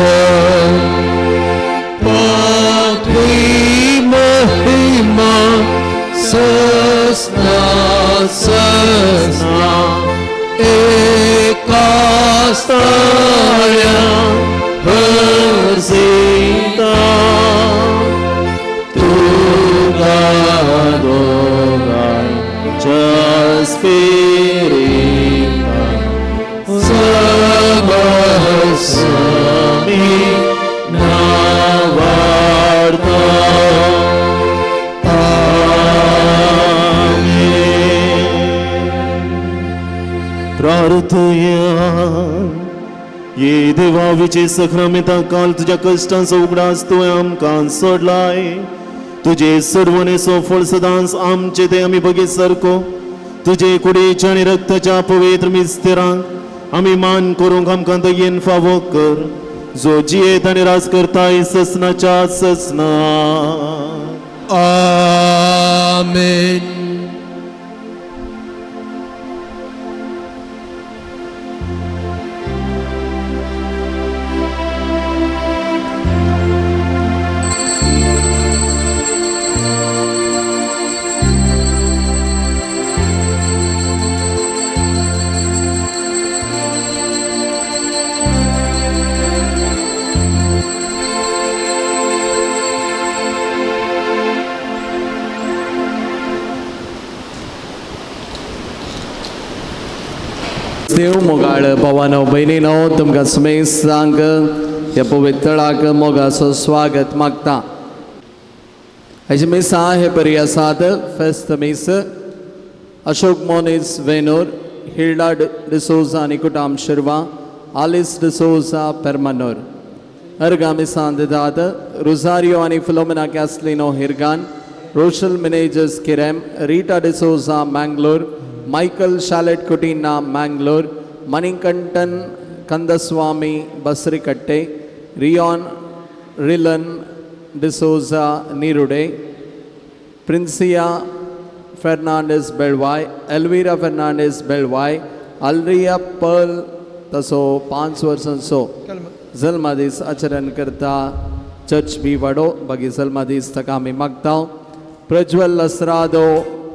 S4: पृथ्वी
S5: भरसयता तुका दोगांयच्या स्पिरिता सबसमी नावार्ता. आमेन. प्रार्थया. ये देवा विचे सक्रामेंता काल तुज्या कश्टांचो उगडास तुवें आमकां सोडलाय. तुजे सर्वनेचो फळ सदांच आमचे ते आमी बगीत सारको तुजे कुडीच्या आनी रक्ताच्या पवित्र मिस्तेरांक आमी मान करूंक आमकां दयेन फावो कर, जो जियेत आनी राज करताय ससनाच्या ससना.
S1: आमेन.
S6: देव मोगाळ भावानो भयणीनो तुमकां समेस्तांक ह्या पवित्रळाक मोगाचो स्वागत मागता. हाची मिसां हे बरी आसात. फेस्त मीस अशोक मोनीस वेनूर, हिल्डा डिसोजा आनी कुटाम शिरवा, आलिस डिसोजा पेरमानोर. अर्गा मिसां दितात रोजारियो आनी Philomena कॅसलिनो हिरगान, Rochelle Menezes Kirem, Rita D'Souza Mangalore, Michael Shalet Kutina Mangalore, Manikandan Kandaswamy Basrikatte, Rion Rilan D'Souza Nirude, Princiya Fernandes Belvai, Elvira Fernandes Belvai, Alriya Pearl तसो 5 वर्सांचो जल्मादीस आचरण करता चर्च बी वाडो बाकी जल्मादीस ताका आमी मागता. Prajwal Lasrado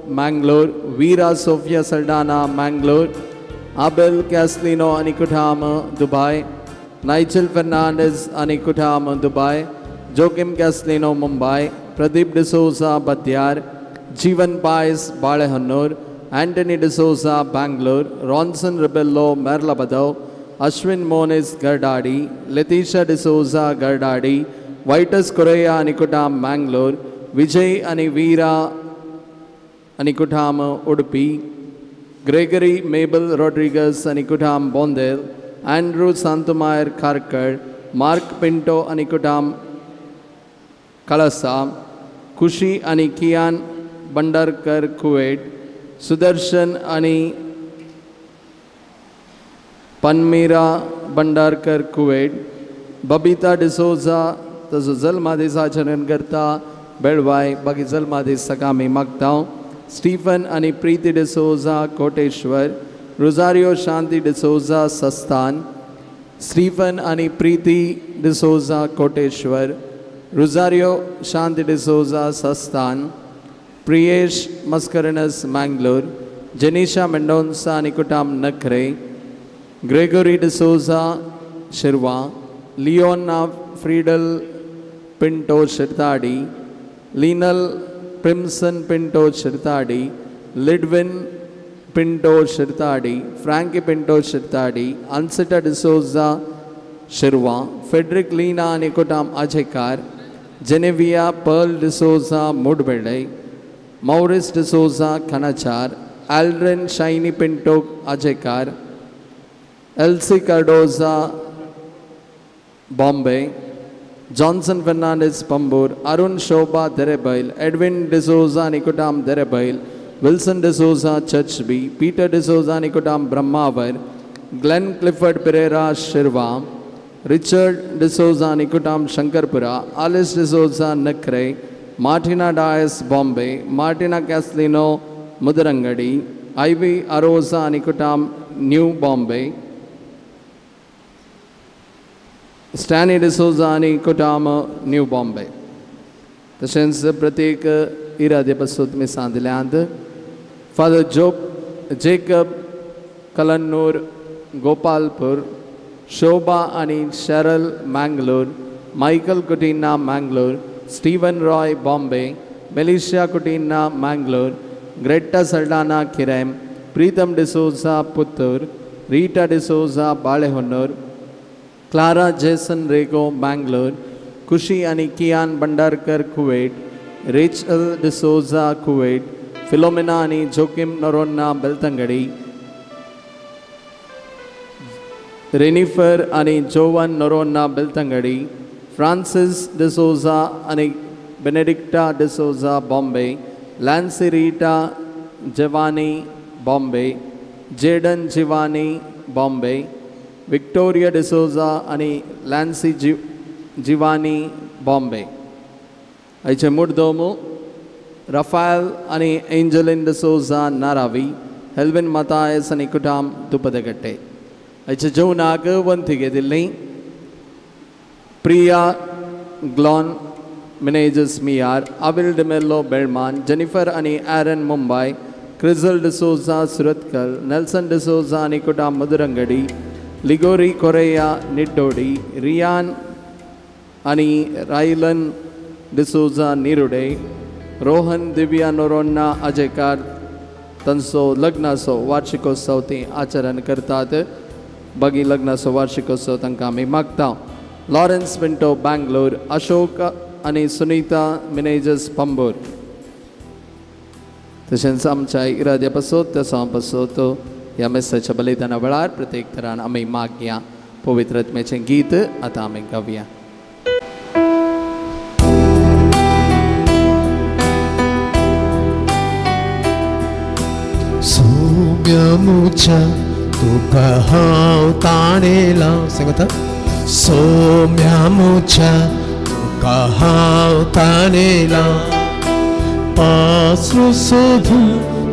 S6: Mangalore, Veera Sophia Saldanha Mangalore, Abel Caslino आनी कुठाम दुबाय, नायचल फर्नांडीस आनी कुठाम दुबाय, जोकीम कॅसलिनो मुंबय, प्रदीप डिसोजा बद्यार, जीवन पायस बाळेहन्नूर, Antony D'Souza Bangalore, Ronson Rebello Merlapadav, Ashwin Monis Gardadi, Letisha D'Souza Gardadi, Vitus Correa आनी कुठाम मंगलोर, विजय आनी वीरा आनी कुठाम उडपी, ग्रेगरी मेबल रॉड्रिगस आनी कुठाम Bondel, Andrew Santumayar Kharkar, Mark Pinto आनी कुठाम कळसा, खुशी आनी कियान भंडारकर कुवेट, सुदर्शन आनी पनमीरा भंडारकर कुवेट, बबिता डिसोजा तसो जल्मादीस आचरण करता बेळवाय बाकी जल्मादीस ताका आमी मागता. स्टीफन आनी प्रीती डिसोजा कोटेश्वर, रोजारियो शांती डिसोजा सस्तान, स्टीफन आनी प्रीती डिसोजा कोटेश्वर, रोजारियो शांती डिसोजा सस्तान, प्रियेश मस्करनस मंगलोर, जेनिशा मेंडोन्सा आनी कुटाम नखरे, Gregory D'Souza Shirva, Leona Friedel Pinto Shirtadi, Lionel Primson Pinto Shirtadi, Lidwin Pinto Shirtadi, Frankie Pinto Shirtadi, Ansita D'Souza Shirva, Frederick Leena आनी कुटाम Ajekar, Genevia Pearl D'Souza Mudbelle, Maurice D'Souza Kanachar, Aldrin Shiny Pinto Ajekar, Elsie Cardoza Bombay, Johnson Fernandes Pambur, Arun Shobha Derebail, Edwin D'Souza Nikutam Derebail, Wilson D'Souza Church B, Peter D'Souza Nikutam Brahmavar, Glenn Clifford Pereira Shirva, Richard D'Souza Nikutam Shankarpura, Alice D'Souza Nakre, Martina Dias Bombay, Martina Caslino Mudarangadi, Ivy Arosa Nikutam New Bombay, Stany D'Souza आनी कुटाम new Bombay. तशेंच प्रत्येक इरादे पसून मिसां दिल्यांत. Father job Jacob कलन्नूर Gopalpur, शोभा आनी शरल Mangalore, Michael Coutinho Mangalore, Steven Roy Bombay, Melisha Coutinho Mangalore, Greta Saldanha Kirem, Preetham D'Souza Puttur, Rita D'Souza Balehonnur, Clara Jason Rego Mangalore, Khushi आनी Kian Bhandarkar Kuwait, Rachel D'Souza Kuwait, Philomena आनी जोकीम नोरोन्ना बेलतंगडी, रेनिफर आनी जोवन नोरोन्ना बेलतंगडी, फ्रांसिस डिसोजा आनी Benedicta D'Souza Bombay, Lancy Rita Jevani Bombay, Jaden Jivani Bombay, Victoria D'Souza आनी लॅन्सी जिवानी बॉम्बे. आयचे मुर्दोमो Raphael आनी Angeline D'Souza नारावी, हेल्विन Mathias आनी कुटाम दुपदगट्टे. आयचे जेवणाक वंती घेतिल्ली प्रिया ग्लॉन मिनेजस मियार, अविल डिमेल्लो बेळमान, जेनिफर आनी Aaron Mumbai, Crizal D'Souza Surathkal, Nelson D'Souza आनी कुटाम मदुरंगडी, लिगोरी कोरेया निड्डोडी, रियान आनी रायलन डिसोजा निरुडे, रोहन दिव्या नोरोन्ना अजयकार तांचो लग्नाचो वार्षिकोत्सव ती आचरण करतात. बागी लग्नाचो वार्षिकोत्सव तांकां आमी मागता. लॉरन्स पिंटो बँगलोर, अशोक आनी सुनीता मिनेजस पंबूर. तशेंच आमच्या इराद्या पासत तसो पासत ह्या मेसाच्या बलिदाना वेळार प्रत्येक तरान आमी मागया. पवित्र आत्म्याचें गीत आतां आमी गावया.
S1: सोम्या तुका हांव ताणेला सांगता, सोम्या मुच्या तुका हांव ताणेला, आसरू सोदून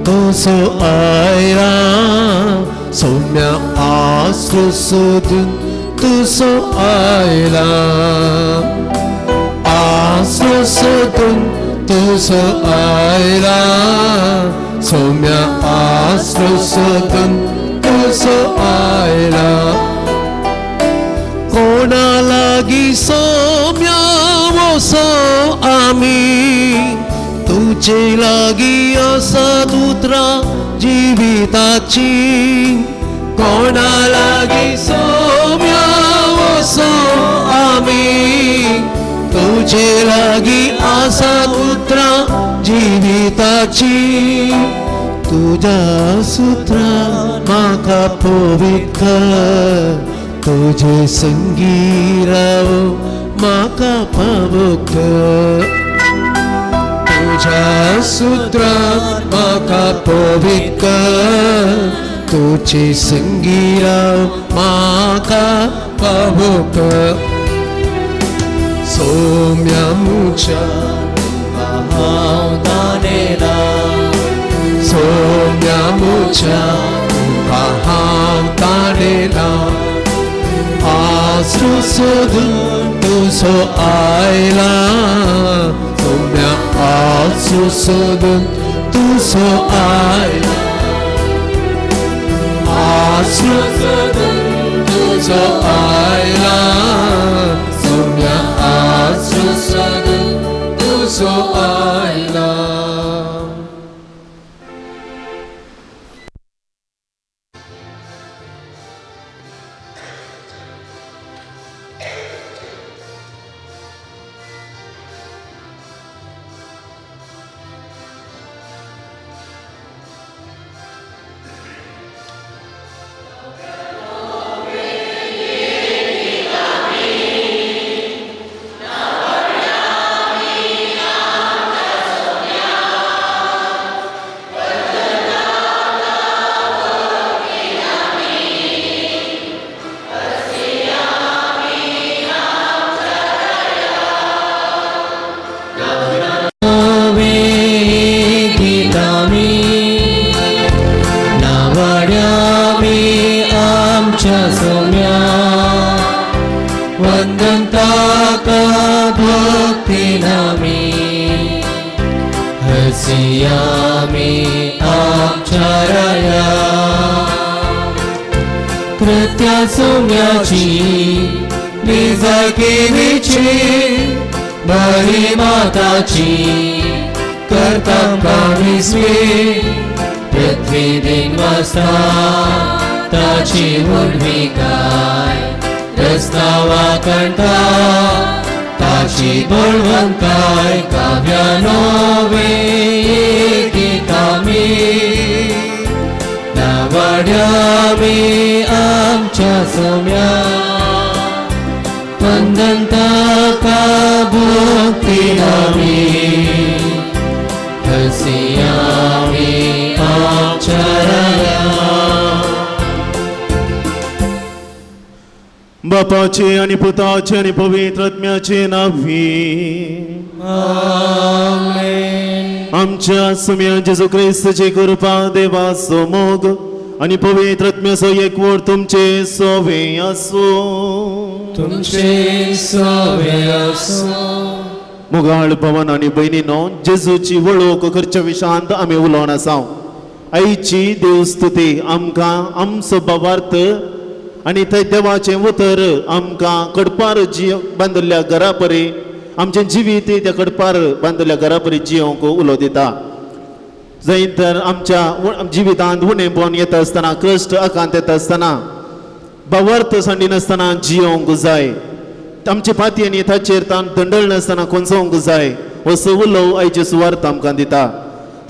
S1: तुजो आयला, सोम्या आसरू सोदून तुजो आयला, आसरू सोदून तुजो आयला, सोम्या आसरू सोदून तुजो आयला. कोणा लागी सोम्या वसो आमी, तुझे लागी आसा उतरां जिविताची, कोणा लागी सोम्या वसो आमी, तुझे लागी आसा उतरां जिविताची, तुज्या सुत्रा म्हाका पवित्र, तुझे संगी राव म्हाका पावोक, तुझ्या सुत्रा म्हाका पवित्र, तुझे संगी राव म्हाका पावोक. सोम्या मुच्या हांव ताणेला, सोम्या मुच्या तुका हांव ताणेला, आसरू सोदून तुजो आयला, सोम्या आसरू सोदून तुजो आयला, आसरू सोदून तुजो आयला, सोम्या आसरू सोदून तुजो आयला.
S2: कृत्या सोम्याची निजाकेवीची
S1: तुजी महिमा ताची करता कामिस्वी पृथ्वी दिन वासता ताची व्हडविकाय रस्तावा कंठा ताची बळवंताय काव्यानो वे गीतामी नावाड्यामी आमच्या सोम्या वंदनता का भक्तिनामी हसियामी आमच्या राया.
S5: बापाचे आणि पुताचे आणि पवित्र आत्म्याचे नावी
S1: आमेन.
S5: आमच्या सुम्या जेजू क्रिस्तची कृपा देवाचो मोग आणि पवित्र आत्म्याचो एकवट तुमचे सोवे आसूं.
S1: तुमचे सोवे आसूं.
S5: मोगाळ भवन आनी भयणीनो, जेजूची वळख करच्या विशांत आमी उलोवन आसा. आईची देवस्तुती आमकां आमचो भावार्थ आनी थंय देवाचें उतर आमकां कडपार जी बांदिल्ल्या घरा परी आमचें जिवीत त्या कडपार बांदिल्ल्या घरा परी जियोंक उलो दिता. जंय तर आमच्या जिवितांत उणेपण येता आसतना, कश्ट आकांत येता आसतना, भावार्थ सांडिनासतना जियोंक जाय. आमचे पातयेनी ताचेर ताण दंडळ नासतना कोंसोवंक जाय. असो उलो आयचे सुवार्थ आमकां दिता.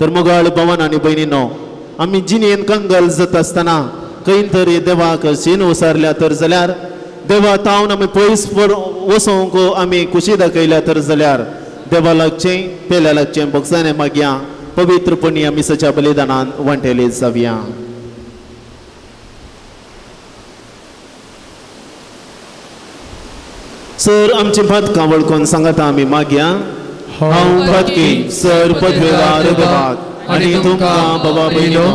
S5: तर मोगाळ भवन आनी भयणीनो, आमी जिणेन कंगाल जाता आसतना खंय तरी देवाक शीन वसारल्या तर जाल्यार, देवा तावन आमी पयस वसोवंक आमी खुशी दाखयल्या तर जाल्यार, देवा लागचें पेल्या लागचें भोगसाणे मागया पवित्रपणी आमी सच्या बलिदानान वांटेले जावया. सर आमची पातकां वळखून सांगता आमी मागया. हांव पातकी सर पदवेदार देवाक आनी तुमकां बाबा भयणो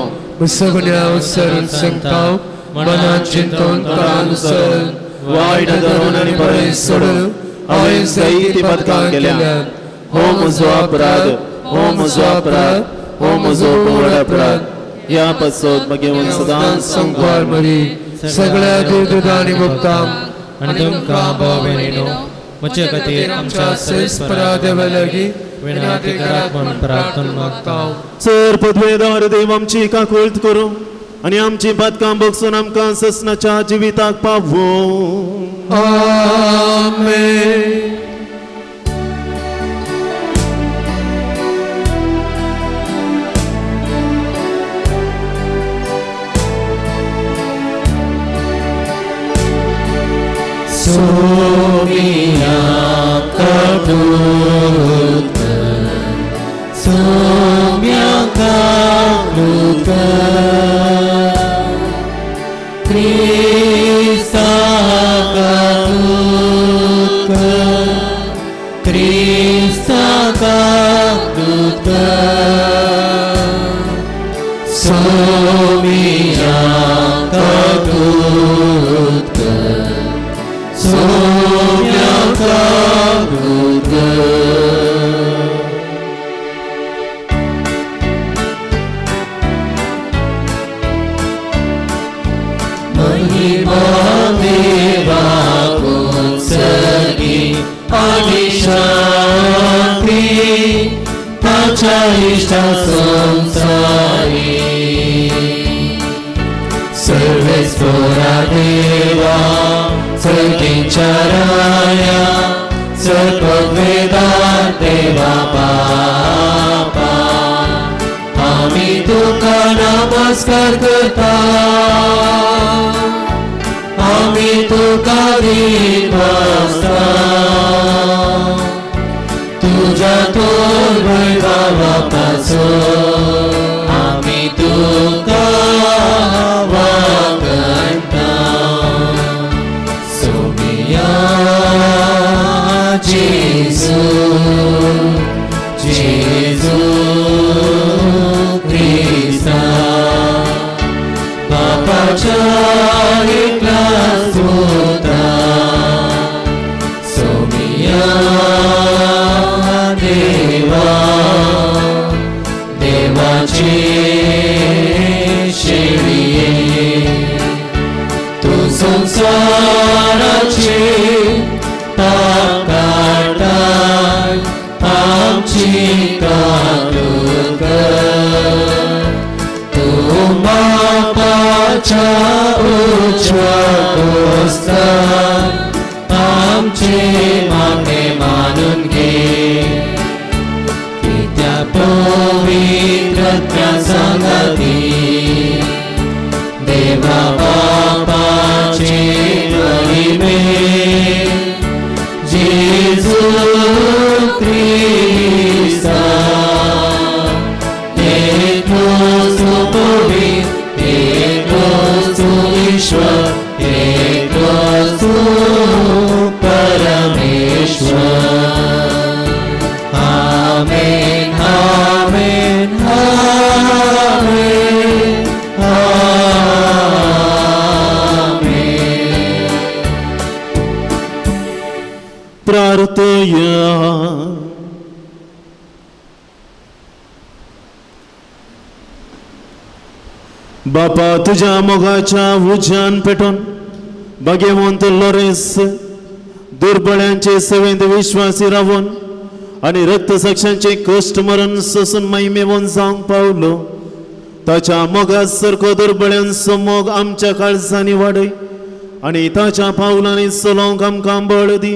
S1: सगळ्या सरून सांगता मनात चिंतून तळान सरून
S5: वायट धरून आनी बरें सोडून हांवें जायतीं पातकां केल्या. हो म्हजो अपराध, हो म्हजो अपराध, हो म्हजो व्हड अपराध. ह्या पासत मागीर सदांच
S1: संकवार मरी सगळ्या देवदूतां आनी भक्तांक
S7: आनी तुमकां भाव भयणीनो म्हजे खातीर आमच्या
S1: सर्वेस्परा देवा लागीं विनंती करात म्हूण प्रार्थना मागता.
S5: सर पदवेदार देव आमची काकुळट करूं आनी आमची पातकां बगसून आमकां ससनाच्या जिविताक पावूं.
S1: आमेन.
S7: सोमिया कबूत सोम्या कबूत क्रिस्ता कबूत क्रिस्ता कबूत सोमिया कबूत सोम्या कबूत. महिमा देवाकून सगी आनी शांती ताच्या इश्टा संसारी सर्वेस्परा देवा सगींच्या राया सर्ववेदार देवा बापा आमी तुका नमस्कार करता आमी तुका दिनवासता तुज्या तोर वैभवा पासून आमी तुका वागणता. सोमिया जेजू जेजू क्रिस्ता बापाच्या एकल्या सुता सोमिया देवा देवाचे शेळये तूं संवसाराचे पाप आमची काकूत कर तूं बापाच्या उजव्या कोस्तार आमचे मागणे मानून घे कित्याक पवित्र आत्म्या सांगाती देवा बापाचे महिमे जेजू क्रिस्ता एकलोच तूं पवित्र एकलोच तूं ईश्वर एकलोच तूं परमेश्वर. आमेन आमेन आमेन आमेन.
S5: प्रार्थया. बापा तुझ्या मोगाच्या उज्यान पेटोवन भाग्यवंत लॉरेन्स दुर्बळ्यांचे सेवेंत विश्वासी रावन आनी रक्तसाक्षांचे कश्ट मरण सोसून महिमेवन जावंक पावलो. ताच्या मोगा सारको दुर्बळ्यांचो मोग आमच्या काळजांनी वाडय आनी ताच्या पावलांनी चलोवंक आमकां बळ दी.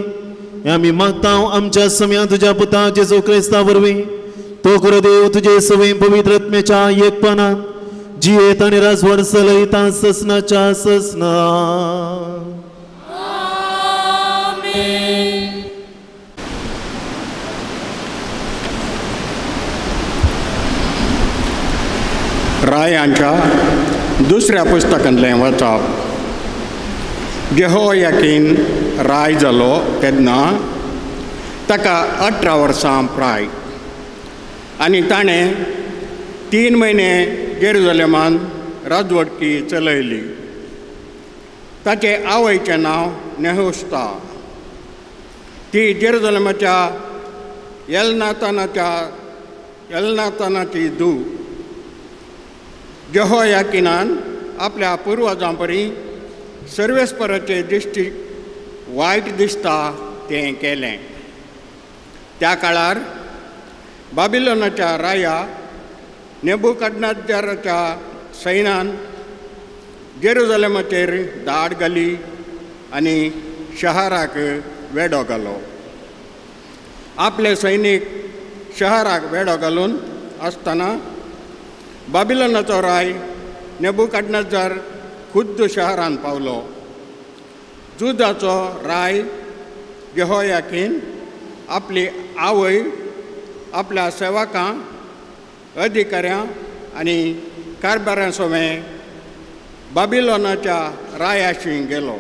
S5: आमी मागता आमच्या समया तुज्या पुता जेजू क्रिस्ता वरवीं. तो खरो देव तुजे सवय पवित्र आत्म्याच्या एकपणान जियेत आनी राजवट चलयता ससनाच्या ससना.
S8: रायांच्या दुसऱ्या पुस्तकांतलें वाचप. जेहोयाकीन राय जालो तेन्ना ताका 18 वर्सां प्राय आनी ताणें 3 म्हयने जेरुजलेमान राजवटकी चलयली. ताचे आवयचें नांव नेहुस्ता. ती जेरुजलेमाच्या एलनातानाची धूव. जेहोयाकिनान आपल्या पुर्वजां परी सर्वेस्पराचे दिश्टी वायट दिसता तें केलें. त्या काळार बाबिलोनाच्या राया नेबुकदनेज्जराच्या सैन्यान जेरुजलेमाचेर धाड घाली आनी शहराक वेडो घालो. आपले सैनीक शहराक वेडो घालून आसतना बाबिलोनाचो राय नेबुकदनेज्जर खुद्द शहरान पावलो. जुदाचो राय जेहोयाकीन आपली आवय आपल्या सेवकां अधिकाऱ्यां आनी कारभाऱ्यां सवें बाबिलोनाच्या रायाशी गेलो.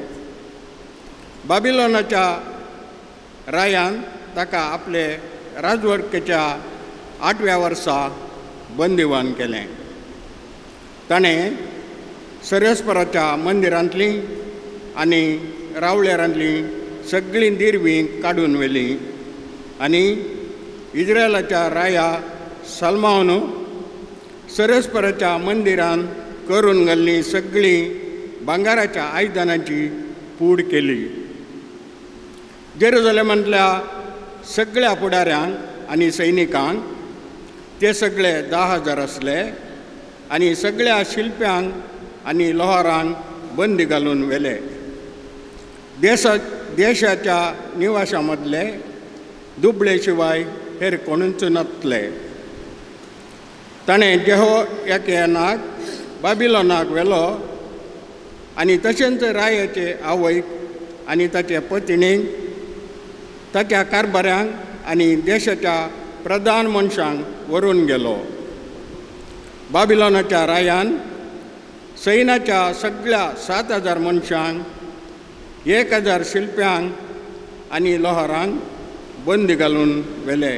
S8: बाबिलोनाच्या रायान ताका आपले राजवटकेच्या 8व्या वर्सा बंदिवान केलें. ताणें सर्वेस्पराच्या मंदिरांतलीं आनी रावळेरांतलीं सगळीं दिरवीं काडून व्हेलीं आनी इज्रायलाच्या राया सलमावन सर्वेस्पराच्या मंदिरान करून घाल्लीं सगळीं भांगाराच्या आयदनांची पूड केली. जेरुजलेमांतल्या सगळ्या फुडाऱ्यांक आनी सैनिकांक ते सगळे 10,000 आसले आनी सगळ्या शिल्प्यांक आनी लोहारांक बंदी घालून व्हेले. देशाच्या निवाशां मदले दुबळे शिवाय हेर कोणूच नासले. ताणें जेहोयाकिनाक बाबिलोनाक व्हेलो आनी तशेंच रायाचे आवयक आनी ताचे पतिणीक ताच्या कारभाऱ्यांक आनी देशाच्या प्रधान मनशांक व्हरून गेलो. बाबिलोनाच्या रायान सैन्याच्या सगळ्या 7,000 मनशांक 1,000 शिल्प्यांक आनी लोहारांक बंदी घालून व्हेले.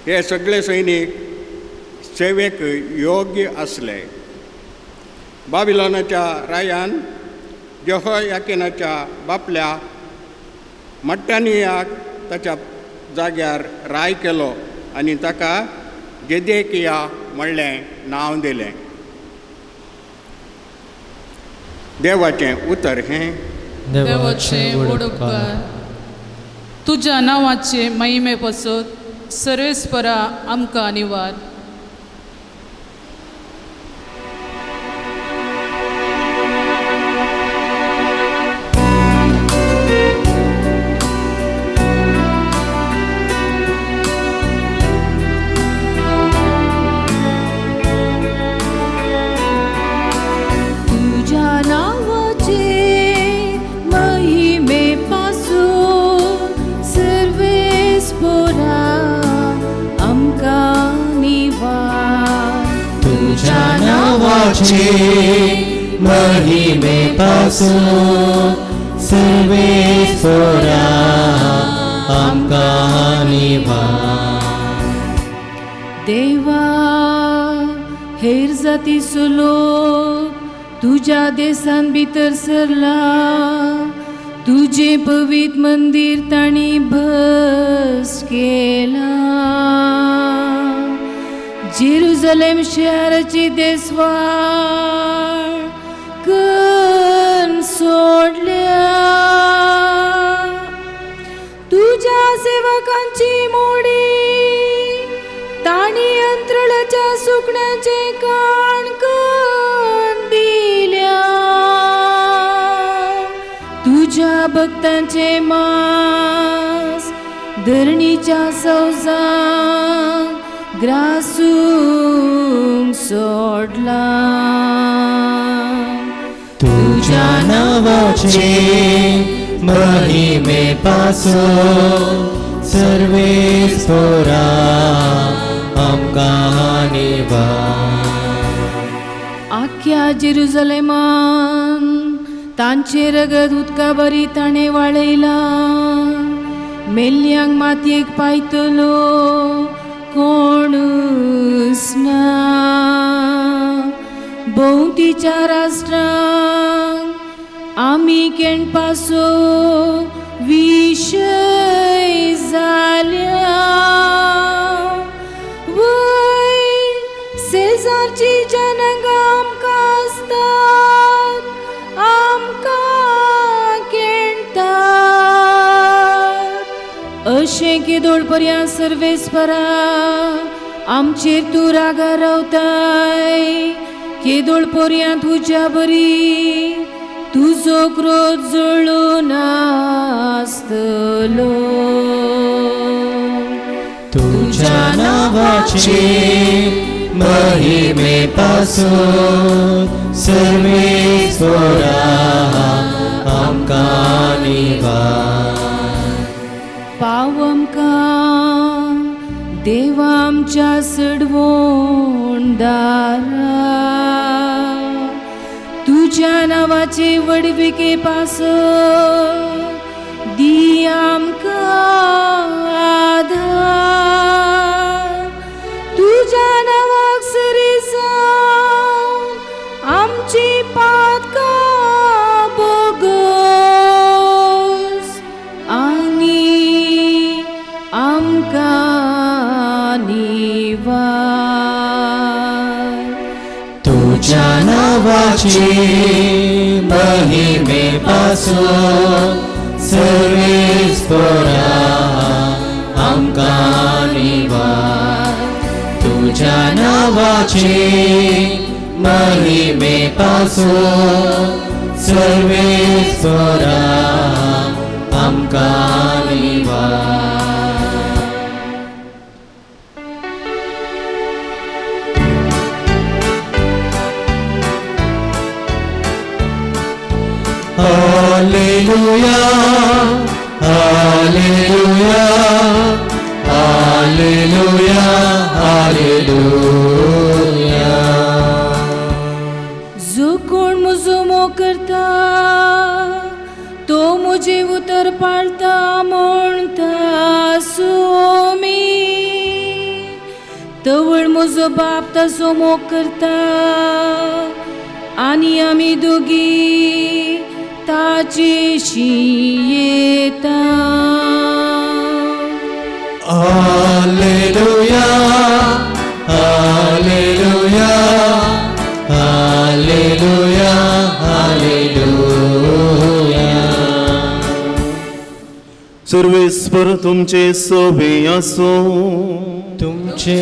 S8: हे सगळे सैनीक सेवेक योग्य आसले. बाबिलोनाच्या रायान जेहोयाकिनाच्या बापल्या मट्टानियाक ताच्या जाग्यार राय केलो आनी ताका जेदेकिया म्हणलें नांव दिलें. देवाचें उतर हें.
S2: देवाचें व्हड उपकार. तुज्या नांवाचे महिमे पसत सर्वेस्परा आमकां निवार.
S7: महिमे पासून सर्वेस्परा आमकां निवार.
S2: देवा हेर जातीचो लोक तुज्या देसान भितर सरला, तुजें पवित्र मंदीर तांणी भस केलां. जेरुजलेम शहराची देसवाळ करून सोडल्या, तुज्या सेवकांची मोडी तांणी अंतरळाच्या सुकण्याचे काण करून दिल्या. तुज्या भक्तांचे मांस धरणीच्या सौजांक ग्रासूंक सोडला.
S7: तुज्या नांवाचे महिमे पासून सर्वेस्परा आमकां निवार.
S2: आख्या जेरुजलेमान तांचें रगत उदका बरी ताणें वाळयलां. मेल्ल्यांक मातयेक पायतलो कोणूच ना. भोंवतीच्या राष्ट्रांक आमी केणपाचो विशय जाल्या. वय शेजारची जनंगां आमकां आसतात, आमकां केणटात. अशें केदोळ पर्यंत सर्वेस्परा आमचेर तूं रागार रावताय, केदोळ पर्यंत तुज्या बरी तुजो क्रोध जळून आसतलो.
S7: तुज्या नांवाचे महिमे पासून सर्वेस्परा आमकां निवार.
S2: पाव आमकां देवा आमच्या सडवण दारा, तुज्या नांवाचे व्हडविके पासत दी आमकां आधार. तुज्या नांवाक सरी जावन आमची पातकां बोगस आनी आमकां निवार.
S7: तुज्या नांवाचे महिमे पासून सर्वेस्परा आमकां निवार. तुज्या नांवाचे महिमे पासून सर्वेस्परा आमकां निवार. Alleluia, Alleluia, Alleluia, Alleluia.
S2: जो कोण म्हजो मोग करता तो म्हजें उतर पाळता म्हणटा सुमी. तवळ म्हजो बाप ताचो मोग करता आनी आमी दोगी ताचेशी येता.
S7: Alleluia, Alleluia, Alleluia, Alleluia.
S5: सर्वेस्पर तुमचे सवे आसो,
S7: तुमचे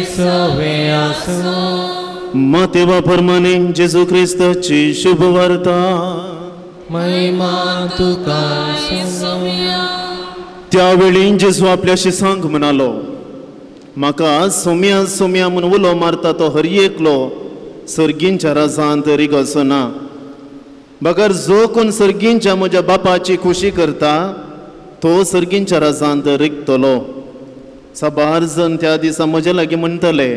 S7: सवे आसो.
S5: मातेवा प्रमाणे जेजू क्रिस्ताची शुभवार्ता.
S7: महिमा तुका सोम्या.
S5: त्यावेळी जेजू आपल्याशी सांग म्हणालो, म्हाका सोम्या सोम्या म्हूण उलो मारता तो हर एकलो सर्गींच्या राजांत रिगचो ना, बगर जो कोण सर्गींच्या म्हज्या बापाची खुशी करता तो सर्गींच्या राजांत रिगतलो. साबार जण त्या दिसा म्हजे लागीं म्हणटले,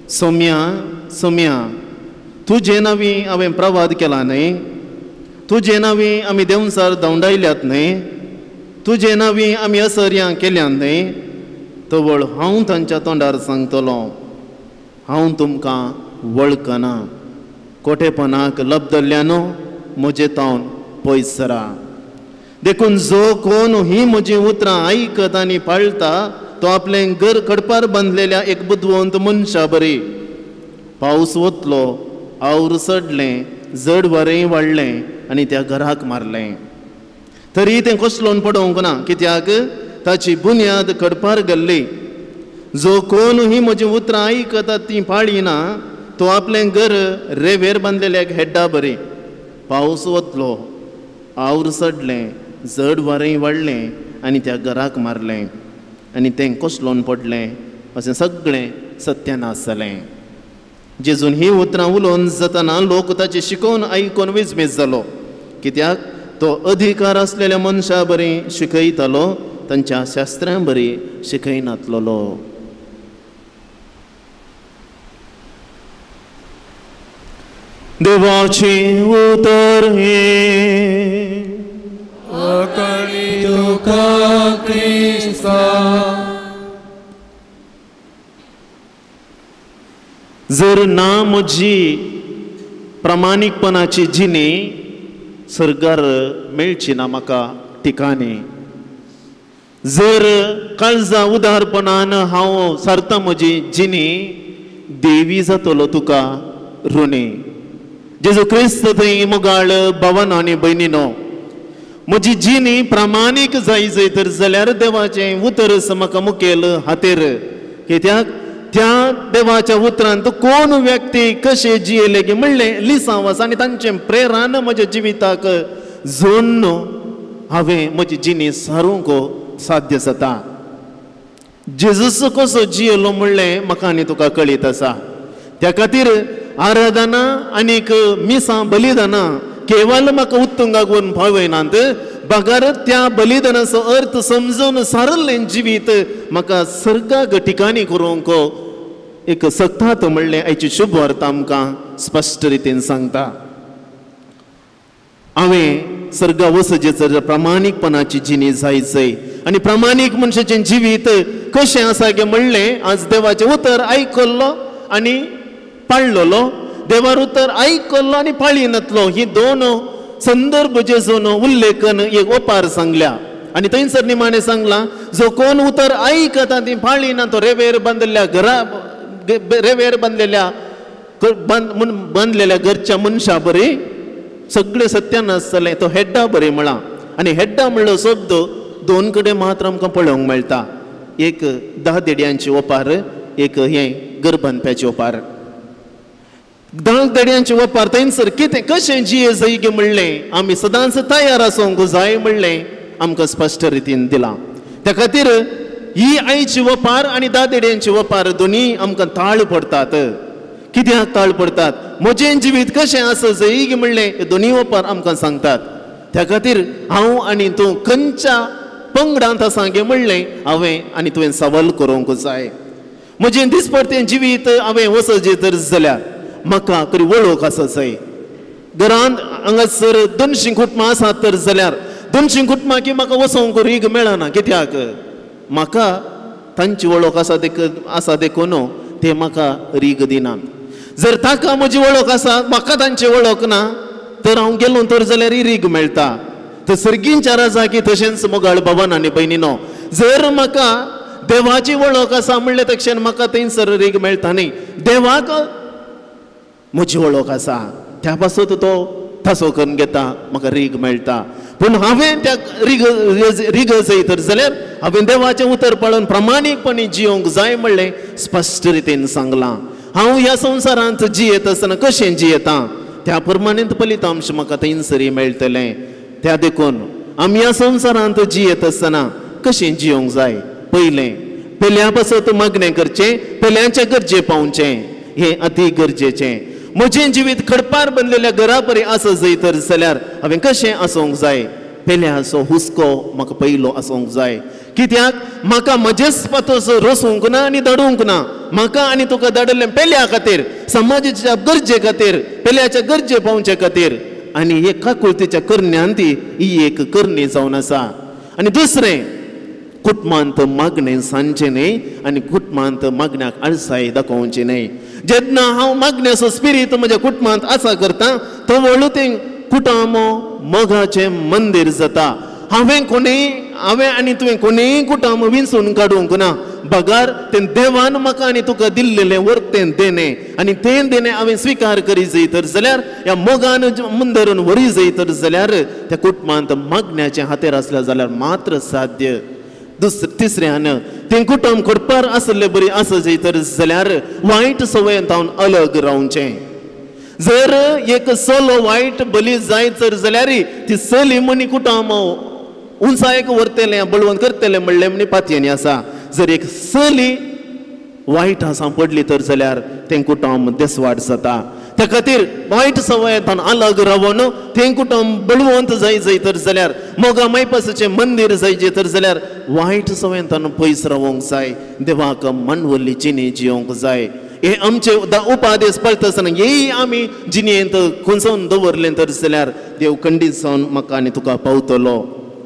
S5: सोम्या सोम्या, तुजे नांवी हांवें प्रवाद केला न्हय, तुजे नांवी आमी देंवचार धांवडायल्यात न्हय, तुजे नांवी आमी असर्यां केल्यात न्हय. तवळ हांव तांच्या तोंडार सांगतलो, हांव तुमकां वळखना, कोटेपणाक लब्दल्ल्यानो म्हजे तावन पयस सरा. देखून जो कोण ही म्हजी उतरां आयकत आनी पाळटा तो आपलें घर खडपार बांदलेल्या एक बुदवंत मनशा बरी. पावस वतलो, our चडलें, जड वारें वाडलें आनी त्या घराक मारलें, तरी तें कोसलोन पडोवंक ना, कित्याक ताची बुन्याद खडपार घाल्ली. जो कोण ही म्हजी उतरां आयकता तीं पाळिना तो आपलें घर रेवेर बांदलेल्या एक हेड्डा बरी. पावस वतलो, our चडलें, जड वारें वाडलें आनी त्या घराक मारलें आनी तें कोसलोन पडलें. अशें सगळें सत्यानाश जालें. जेजून ही उतरां उलोवन जातना लोक ताची शिकोवन आयकून विजमीत जालो, कित्याक तो अधिकार आसलेल्या मनशा बरी शिकयतालो, तांच्या शास्त्रां बरी शिकयनातलोलो. देवाचें उतर हें.
S1: अकणी तुका क्रिस्ता.
S5: जर ना म्हजी प्रामाणीकपणाची जिणी सर्गार मेळची ना म्हाका ठिकाणी, जर काळजा उदारपणान हांव सारता म्हजी जिणी, देवी जातलो तुका ऋणी. जेजू क्रिस्त थंय मोगाळ भावानो आनी भयणीनो, म्हजी जिणी प्रामाणीक जाय जय तर जाल्यार देवाचें उतर म्हाका मुखेल हातेर, कित्याक त्या देवाच्या उतरांत कोण व्यक्ती कशे जियेले की म्हणलें लिसांव आसा आनी तांचें प्रेरान म्हज्या जिविताक जोडून हांवें म्हजी जिणी सारूंक साध्य जाता. जेजूस कसो जियेलो म्हणलें म्हाका आनी तुका कळीत आसा. त्या खातीर आराधना आनीक मिसां बलिदानां केवल म्हाका उत्तुंगाक व्हरून पावयनात, बगर त्या बलिदानाचो अर्थ समजून सारल्लें जिवीत म्हाका सर्गाक ठिकाणी करूंक एक सत्तात म्हणलें आयची शुभ वार्ता आमकां स्पश्ट रितीन सांगता. हांवें सर्गा वसजेचर प्रामाणीकपणाची जिणी जाय जय आनी प्रामाणीक मनशाचें जिवीत कशें आसा गे म्हणलें आज देवाचें उतर आयकल्लो आनी पाळलोलो, देवार उतर आयकल्लो आनी पाळिनातलो, ही दोन संदर्भ जेजून उल्लेखन एक ओपार सांगल्या. आनी थंयसर निमाणें सांगलां, जो कोण उतर आयकता ती पाळिना तो रेवेर बांदिल्ल्या घरा रेवेर बांदलेल्या बांदलेल्या घरच्या मनशा बरी सगळें सत्यानाश जालें, तो हेड्डा बरी म्हळां. आनी हेड्डा म्हणलो शब्द दोन कडेन मात्र आमकां पळोवंक मेळटा, एक 10 देड्यांची ओपार, एक हें घर बांदप्याची ओपार. 10 देड्यांची ओपार थंयसर कितें कशें जिये जाय गे म्हणलें आमी सदांच तयार आसूंक जाय म्हणलें आमकां स्पश्ट रितीन दिलां. त्या खातीर ही आयची ओपार आनी 10 देड्यांची ओपार दोनी आमकां ताळ पडटात. कित्याक ताळ पडटात? म्हजें जिवीत कशें आसा जाय गे म्हणलें दोनी ओपार आमकां सांगतात. त्या खातीर हांव आनी तूं खंयच्या पंगडांत आसा गे म्हणलें हांवें आनी तुवें सवाल करूंक जाय. म्हजें दिसपडतें जिवीत हांवें वचजें तर जाल्यार म्हाका तरी वळख आसा जाय. घरांत हांगासर 200 कुटुंबां आसात तर जाल्यार 200 कुटुंबां की म्हाका वचोंक रीग मेळना, कित्याक म्हाका तांची वळख आसा आसा देखून ते म्हाका रीग दिनात. जर ताका म्हजी वळख आसा म्हाका तांची वळख ना तर हांव गेलो तर जाल्यार रीग मेळटा. तर सर्गींच्या राजाकी तशेंच मोगाळ बाबान आनी भयणीनो, जर म्हाका देवाची वळख आसा म्हणलें तक्षण म्हाका थंयसर रीग मेळटा न्ही, देवाक म्हजी वळख आसा त्या पासून तो तासो करून घेता, म्हाका रीग मेळटा.
S3: पूण हांवें त्या रिगजय तर जाल्यार हांवें देवाचें उतर पाळून प्रामाणीकपणी जियोंक जाय म्हणलें स्पश्ट रितीन सांगलां. हांव ह्या संवसारांत जियेत आसतना कशें जियेता त्या प्रमाणें फलितांश म्हाका थंयसरी मेळटलें. त्या देखून आमी ह्या संवसारांत जियेत आसतना कशें जियोंक जाय, पयलें पेल्या पासत मागणें करचें, पेल्यांचे गरजे पावचें हें अती गरजेचें. म्हजें जिवीत खडपार बनलेल्या घरा परी आसा जंय तर जाल्यार हांवें कशें आसूंक जाय, पेल्याचो हुस्को म्हाका पयलो आसूंक जाय. कित्याक म्हाका म्हजेच पातोस रसूंक ना आनी धाडूंक ना, म्हाका आनी तुका धाडलें पेल्या खातीर, समाजाच्या गरजे खातीर, पेल्याच्या गरजे पावचे खातीर. आनी हे काकुळतीच्या करण्यान ती ही एक करणी जावन आसा. आनी दुसरें, कुटुंबांत मागणें सांजचें न्हय आनी कुटुंबांत मागण्याक आळसाय दाखोवची न्हय. जेन्ना हांव मागण्याचो स्पिरीत म्हज्या कुटुंबांत आसा करता तो व्हडलो तें कुटुंब मोगाचें मंदीर जाता. हांवें कोणीय हांवें आनी तुवें कोणीय कुटुंब विंचून काडूंक ना, बगार तें देवान म्हाका आनी तुका दिल्लेलें वर्तें देणें आनी तें देणें हांवें स्विकार करी जंय तर जाल्यार ह्या मोगान मुंदरून व्हरी जंय तर जाल्यार त्या कुटुंबांत मागण्याचें हातेर आसलें जाल्यार मात्र साध्य. दुसरें तिसऱ्यान तें कुटुंब खडपार आसले बरी आसा जंय तर जाल्यार वायट संवयेन तावन अलग रावचें. जर एक चलो वायट बली जाय तर जाल्यार ती चली म्हणी कुटुंब उंचायेक व्हरतलें बळवंत करतलें म्हणलें म्हणी पातयेनी आसा. जर एक चली वायट आसा पडली तर जाल्यार तें कुटुंब देसवाट जाता. त्या खातीर वायट संवयेंतल्यान अलग रावन तें कुटुंब बळवंत जाय जंय तर जाल्यार मोगा मायपासाचें मंदीर जायचें तर जाल्यार वायट संवयेंतल्यान पयस रावंक जाय, देवाक मानवल्ली जिणी जियोंक जाय. हे आमचे उपादेश पाळटा आसतना हेय आमी जिणेंत खोंचोवन दवरलें तर जाल्यार देव खंडीत जावन म्हाका आनी तुका पावतलो.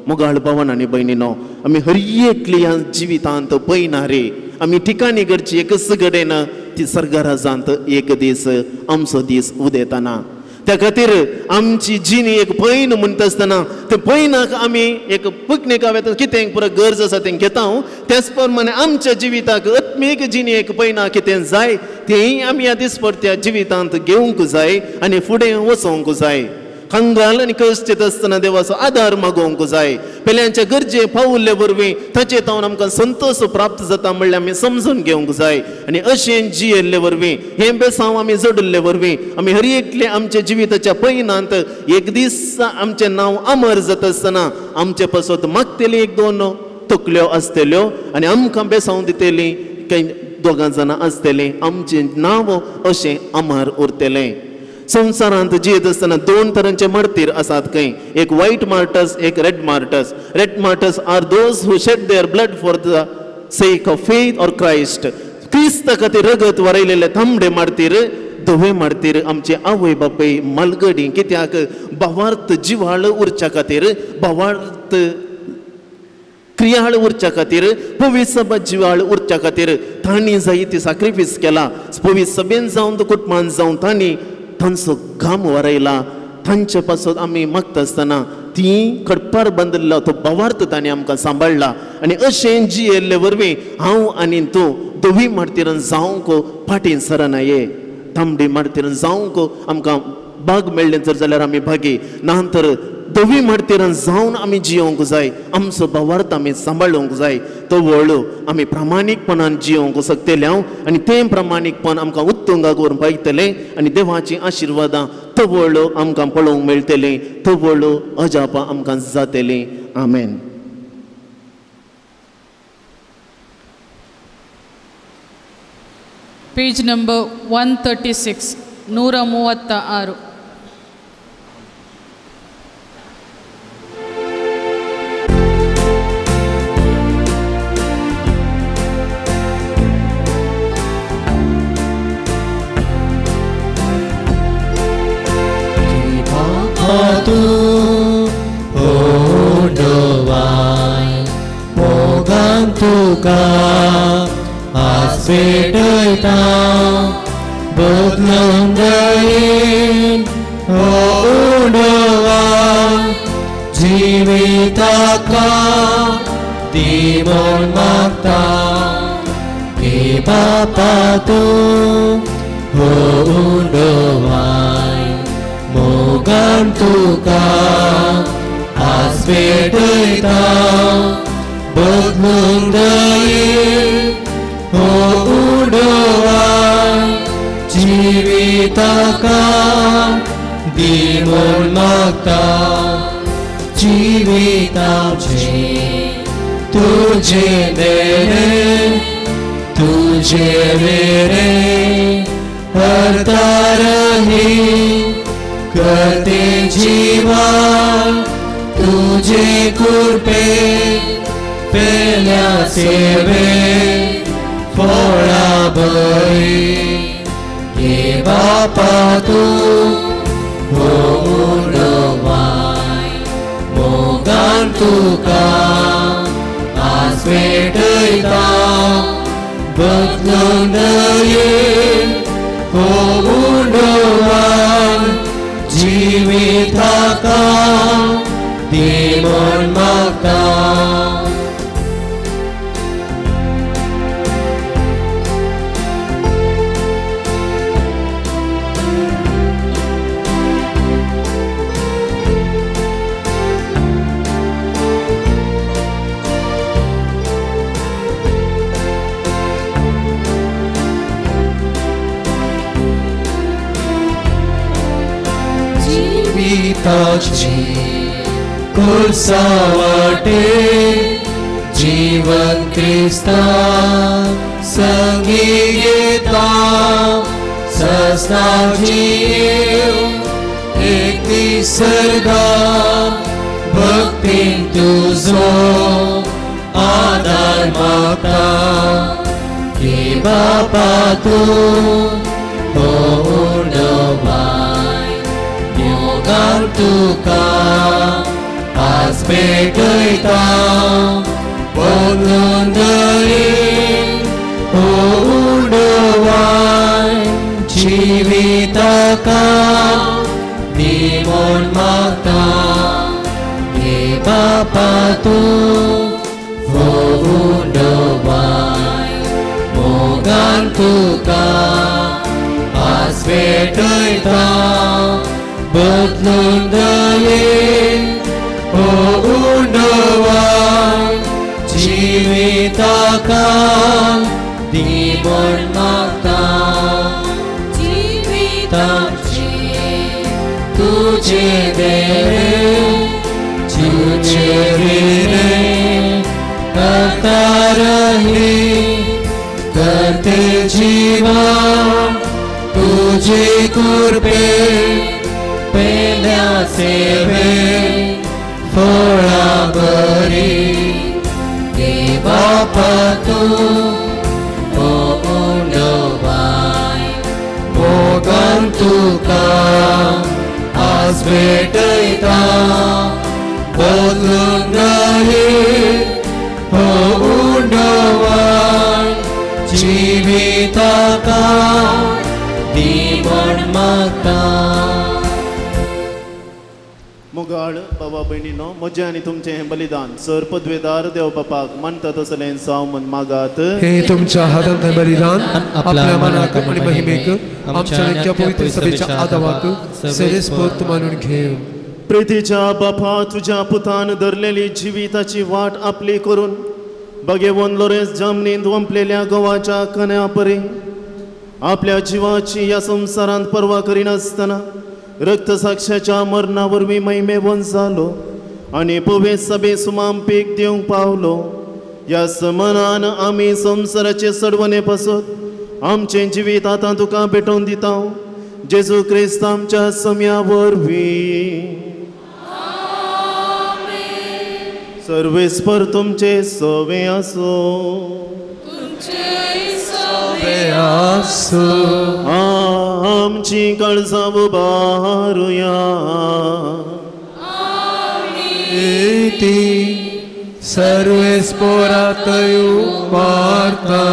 S3: मोगाळ भावान आनी भयणीनो, आमी हर एकली ह्या जिवितांत पयना रे, आमी ठिकाणी करची एकच कडेन ती सर्गराजांत एक दीस आमचो दीस उदेताना. त्या खातीर आमची जिणी एक पयन म्हणटा आसतना ते पयनाक आमी एक पिकनिका वेता कितें पुरो गरज आसा तें घेता. त्याच प्रमाणे आमच्या जिविताक आत्मीक जिणी एक पयना कितें जाय तेंय आमी ह्या दिसपडत्या जिवितांत घेवंक जाय आनी फुडें वचोंक जाय. कंगाल आनी कश्ट आसतना देवाचो आदार मागोवंक जाय. पेल्यांच्या गरजे पावल्ले वरवीं ताचे तावन आमकां संतोश प्राप्त जाता म्हणल्यार आमी समजून घेवंक जाय. आनी अशें जियेल्ले वरवीं हें बेसांव आमी जोडिल्ले वरवीं आमी हर एकले आमच्या जिविताच्या पयनांत एक दीस आमचें नांव अमर जाता आसतना आमचे पासत मागतली एक दोन तकल्यो आसतल्यो आनी आमकां बेसांव दितली कांय दोगां जाणां आसतलीं, आमचें नांव अशें अमर उरतलें. संवसारांत जियेत आसतना दोन तरांचे मार्तीर आसात खंय, एक व्हायट मार्टस, एक red martyrs. Red martyrs are those who shed their blood for the sake of faith or Christ. क्रिस्ता खातीर रगत वरयलेले तांबडे मार्तीर, धवे मार्तीर आमचे आवय बापूय मालगडी, कित्याक भावार्थ जिवाळ उरच्या खातीर, भावार्थ क्रियाळ उरच्या खातीर, पवित्र सभा जिवाळ उरच्या खातीर तांणी जाय ती साक्रिफीस केला. पवित्र सभेन जावन कुटुंबान जावन तांणी तांचो घाम वरयला. तांचे पासत आमी मागता आसतना ती खडपार बांदिल्लो तो भावार्थ तांणी आमकां सांबाळ्ळा. आनी अशें जियेल्ले वरवीं हांव आनी तूं धवी मार्तीरान जावंक फाटीं सरना ये, तांबडी मार्तीरान जावंक आमकां भाग मेळ्ळें जर जाल्यार आमी भागी, ना तर धवी मार्तीरान जावन आमी जियोंक जाय. आमचो भावार्थ आमी सांबाळूंक जाय. तो व्हडलो आमी प्रामाणीकपणान जियोंक शकतले हांव आनी तें प्रामाणीकपण आमकां उत्तुंगाक व्हरून पायतलें आनी देवाचीं आशिर्वादां तो व्हडलो आमकां पळोवंक मेळटलें, तो व्हडलो अजापां आमकां जातलीं. आमेन.
S9: Page number 136, 136.
S1: बदलून जाईन हो उडवा जिविताका दी म्हूण मागता की बापा तूं हो उडवाय मोगान तुका आज भेटयता बदलून दये हो उडवाय जिविताका दी म्हूण मागता जिविताचे तुझे देणे तुझे वेरे हरतारही करते जीवा तुझे कृपे पेल्या सेवे फळा बरी हे बापा तूं हो उडवाय मोगान तुका आज भेटयता बदलून दये हो उडवाय जिविताका दी म्हूण मागता. कुर्सावाटे जीवन क्रिस्ता संगी घेता सस्ना जीव एक निसर्गा भक्तीन तुजो आदार मागता की बापा तूं हो उडवाय मोगान तुका आज भेटयता बदलून दये हो उडवाय जिविताका दी म्हूण मागता हे बापा तूं हो उडवाय मोगान तुका आज भेटयता बदलून दये हो उडवाय जिविताका दी म्हूण मागता जिविताचे तुझे देणे तुझे वेरे करतारही करते जीवा तुझे कृपे पेल्या सेवे फळा बरी हे बापा तूं हो उडवाय मोगान तुका आज भेटयता बदलून दये हो उडवाय जिविताका दी म्हूण मागता.
S5: मोगाळ बाबा भयणीनो म्हजें आनी तुमचें हें बलिदान सर पदवेदार देव बापाक मानता तसलें जावं म्हूण मागात.
S4: हे तुमच्या हातांत बलिदान आपल्या मनाक आनी महिमेक आमच्या नित्य पवित्र सभेच्या आदावाक सेरेस्पोर्त मानून घेव.
S5: प्रितीच्या बापा तुज्या पुतान धरलेली जिविताची वाट आपली करून बगेवन लोरेंस जमनींत वंपलेल्या गोवाच्या कन्या परी आपल्या जिवाची ह्या संवसारांत पर्वा करिनासतना रक्तसाक्षाच्या मरणा वरवीं महिमेवन जालो आनी पवे सभे सुमाम पीक दिवंक पावलो. ह्या समानान आमी संवसाराचे सडवणे पासत आमचें जिवीत आतां तुका भेटोवन दिता जेजू क्रिस्त आमच्या सम्या वरवीं. सर्वेस्पर तुमचे सवे आसूं. आमची काळजां उबारुया.
S1: ती सर्वेस्पोरातय उबारता.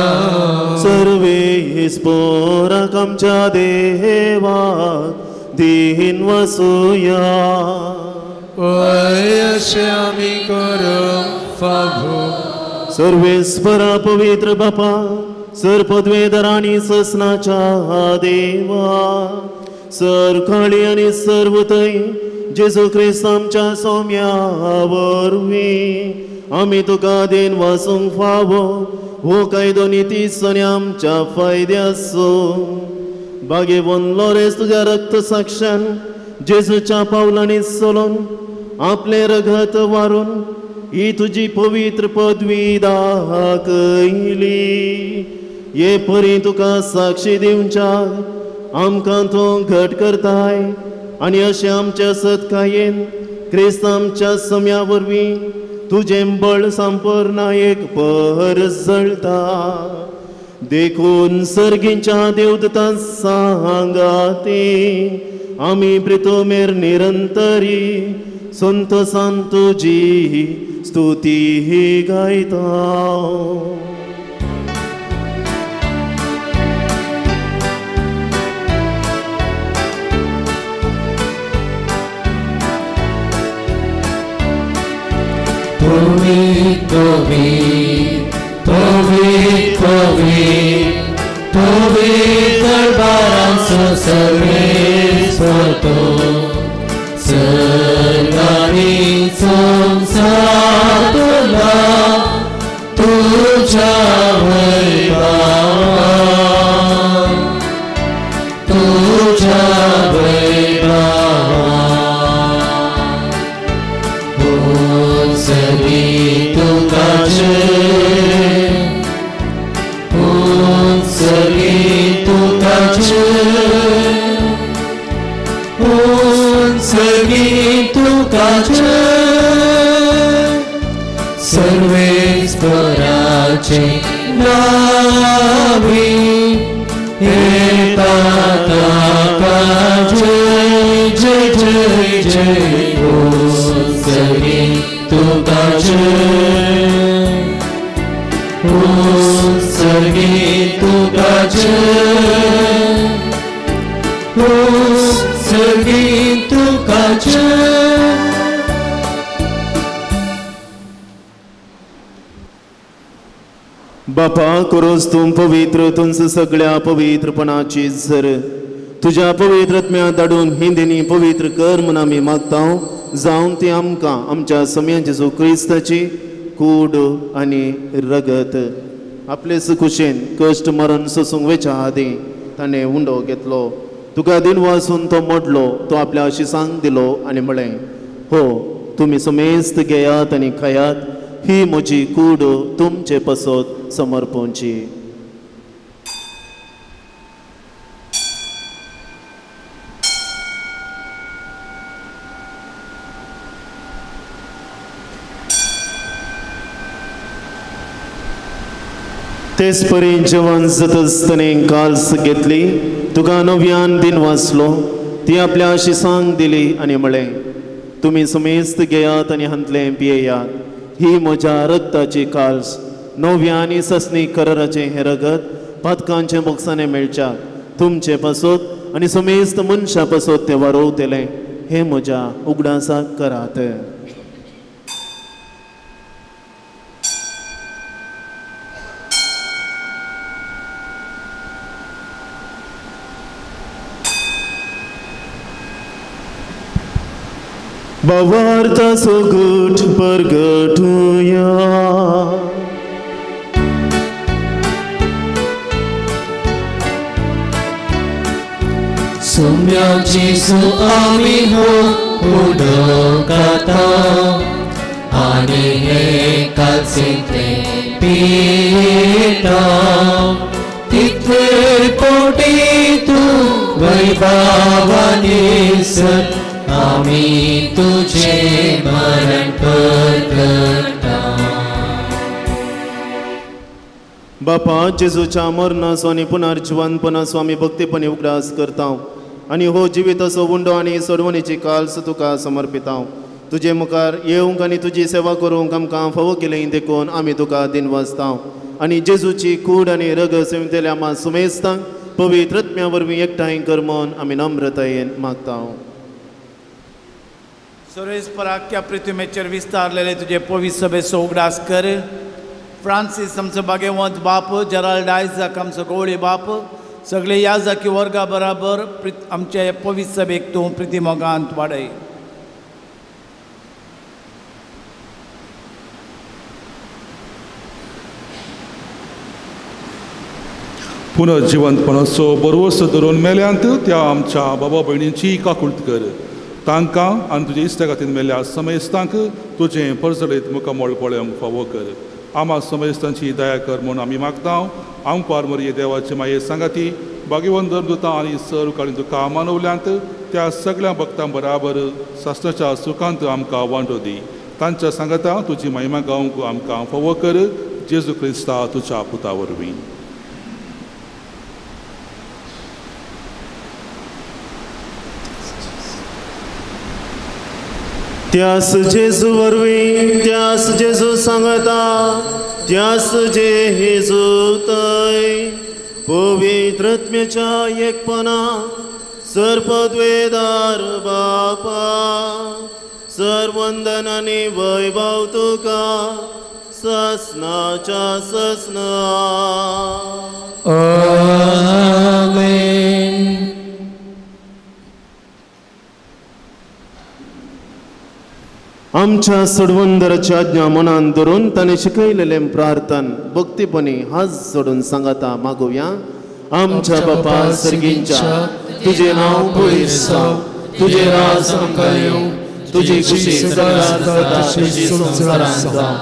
S5: सर्वेस्पोराक आमच्या देवाक दीन वसुया.
S1: अशें आमी करूंक फावो.
S5: सर्वेस्परा पवित्र बापा सर पदवेदार आनी ससनाच्या देवा सर काळी आनी सर्व थंय जेजू क्रिस्त आमच्या सोम्या वरवीं आमी तुका then वासूंक फावो हो कायदो नितीचो आनी आमच्या फायद्याचो. बागेवन लोरेस तुज्या रक्त साक्षान जेजूच्या पावलांनी चलोन आपलें रगत वारून ही तुजी पवित्र पदवी दाखयली. हे परी तुका साक्षी दिवच्याक आमकां तूं घट करताय आनी अशें आमच्या सत्कायेन क्रिस्त आमच्या सम्या वरवीं तुजें बळ संपूर्ण एक पर जळता. देखून सर्गींच्या देवदूतां सांगाती आमी प्रितोमेर निरंतरी संतोसान तुजी स्तुती गायता.
S1: पवित्र पवित्र पवित्र दरबारांचो सर्वेस्पर तूं सर्गांनी संवसार तुला तुज्या वैभवान तुज्या वैभवान उत्सवी तुका जय उत्सवी तुका जय उत्सवी तुका जय सर्वेस्पराचे नावी येता ताका जय जय जय जय उत्सवी तुका जय उत्सवी तुका जय उत्सवी तुका जय.
S5: बापा करोस तूं पवित्र तुमच सगळ्या पवित्रपणाची झर तुज्या पवित्रत्म्या धाडून हिंदीनी पवित्र कर म्हूण आमी मागता जावन ती आमकां आमच्या सम्या जेजू क्रिस्ताची कूड आनी रगत आपले खुशेन कश्ट मरण सोसूंक वेच्या आदीं ताणें उंडो घेतलो. तुका दिन वासून तो मोडलो, तो आपल्या आशिसांक दिलो आनी म्हळें, हो तुमी समेस्त घेयात आनी खायात, ही म्हजी कूड तुमचे पसत समर्पणची. तेच परी जेवण जाता काल्स घेतली, तुका नव्यान दिन वाचलो, ती आपल्या आशिसांक दिली आनी म्हळें, तुमी समेस्त घेयात आनी हांतलें पियेयात, ही म्हज्या रक्ताची काल्स, नव्या आनी ससनी कराराचें हें रगत पातकांचें बोक्साणें मेळच्याक तुमचे पासत आनी समेस्त मनशां पासत तें वारोवतलें, हें म्हज्या उगडासाक करात. भावार्थाचो गूट परगटुया.
S1: सोम्या जेजू आमी हो उडकाता आनी हे कालसिंतले पिता तितले पोटी तूं वैभावानी सर आमी तुझे मरण परगटा.
S5: बापा जेजूच्या मरणाचो आनी पुनर्जिवनपणाचो आमी भक्तीपणी उगडास करता आनी हो जिविताचो उंडो आनी सोडवणीची काल्स तुका समर्पिता. तुजे मुखार येवंक आनी तुजी सेवा करूंक आमकां फावो केली देखून आमी तुका दिनवासता आनी जेजूची कूड आनी रगत सेवतल्या आमा सुमेस्तांक पवित्र आत्म्या वरवीं एकठांय कर म्हूण आमी नम्रतायेन मागता.
S10: सर्वेस्पराख्या पृथ्वीचेर विस्तारलेले तुजे पवित्र सभेचो उगडास कर. फ्रांसीस आमचो भाग्यवंत बाप, जेराल्ड आयझाक आमचो गवळी बाप, सगळे याजाकी वर्गा बराबर आमचे पवित्र सभेक तूं प्रिती मोगांत वाडय.
S11: पुनर्जिवंतपणाचो बरवस धरून मेल्यांत त्या आमच्या बाबा भयणींची काकूळत कर. तांकां आनी तुजे इश्टा खातीर मेल्ल्या समेस्तांक तुजें परजळीत मुखामळ पळोवंक फावो कर. आमा समेस्तांची दया कर म्हूण आमी मागता. आमपार मरिये देवाचे माये सांगाती भाग्यवंत धर्मदुतां आनी सर काळी तुका मानवल्यांत त्या सगळ्या भक्तां बराबर सासणाच्या सुखांत आमकां वांटो दी. तांच्या सांगाता तुजी महिमा गावंक आमकां फावो कर. जेजू क्रिस्ता तुज्या पुता वरवीं.
S5: त्यास जेजू वरवीं, त्यास जेजू सांगता, त्यास जेजू तय पवित्रत्म्याच्या एकपणा सर्पद्वेदार बापा सर्वंदन आनी वैभव तुका ससनाच्या ससना.
S1: आमेन.
S5: आमच्या सोडवंदराची आज्ञा मनान धरून ताणें शिकयलेलें प्रार्थन भक्तीपणी हात जोडून सांगता मागोवया. आमच्या बापा सर्गींच्या, तुजें नांव पवित्र जावं, तुजें राज आमकां येवं, तुजी खुशी स्वर्गांत जाता तशी संवसारांत जावं.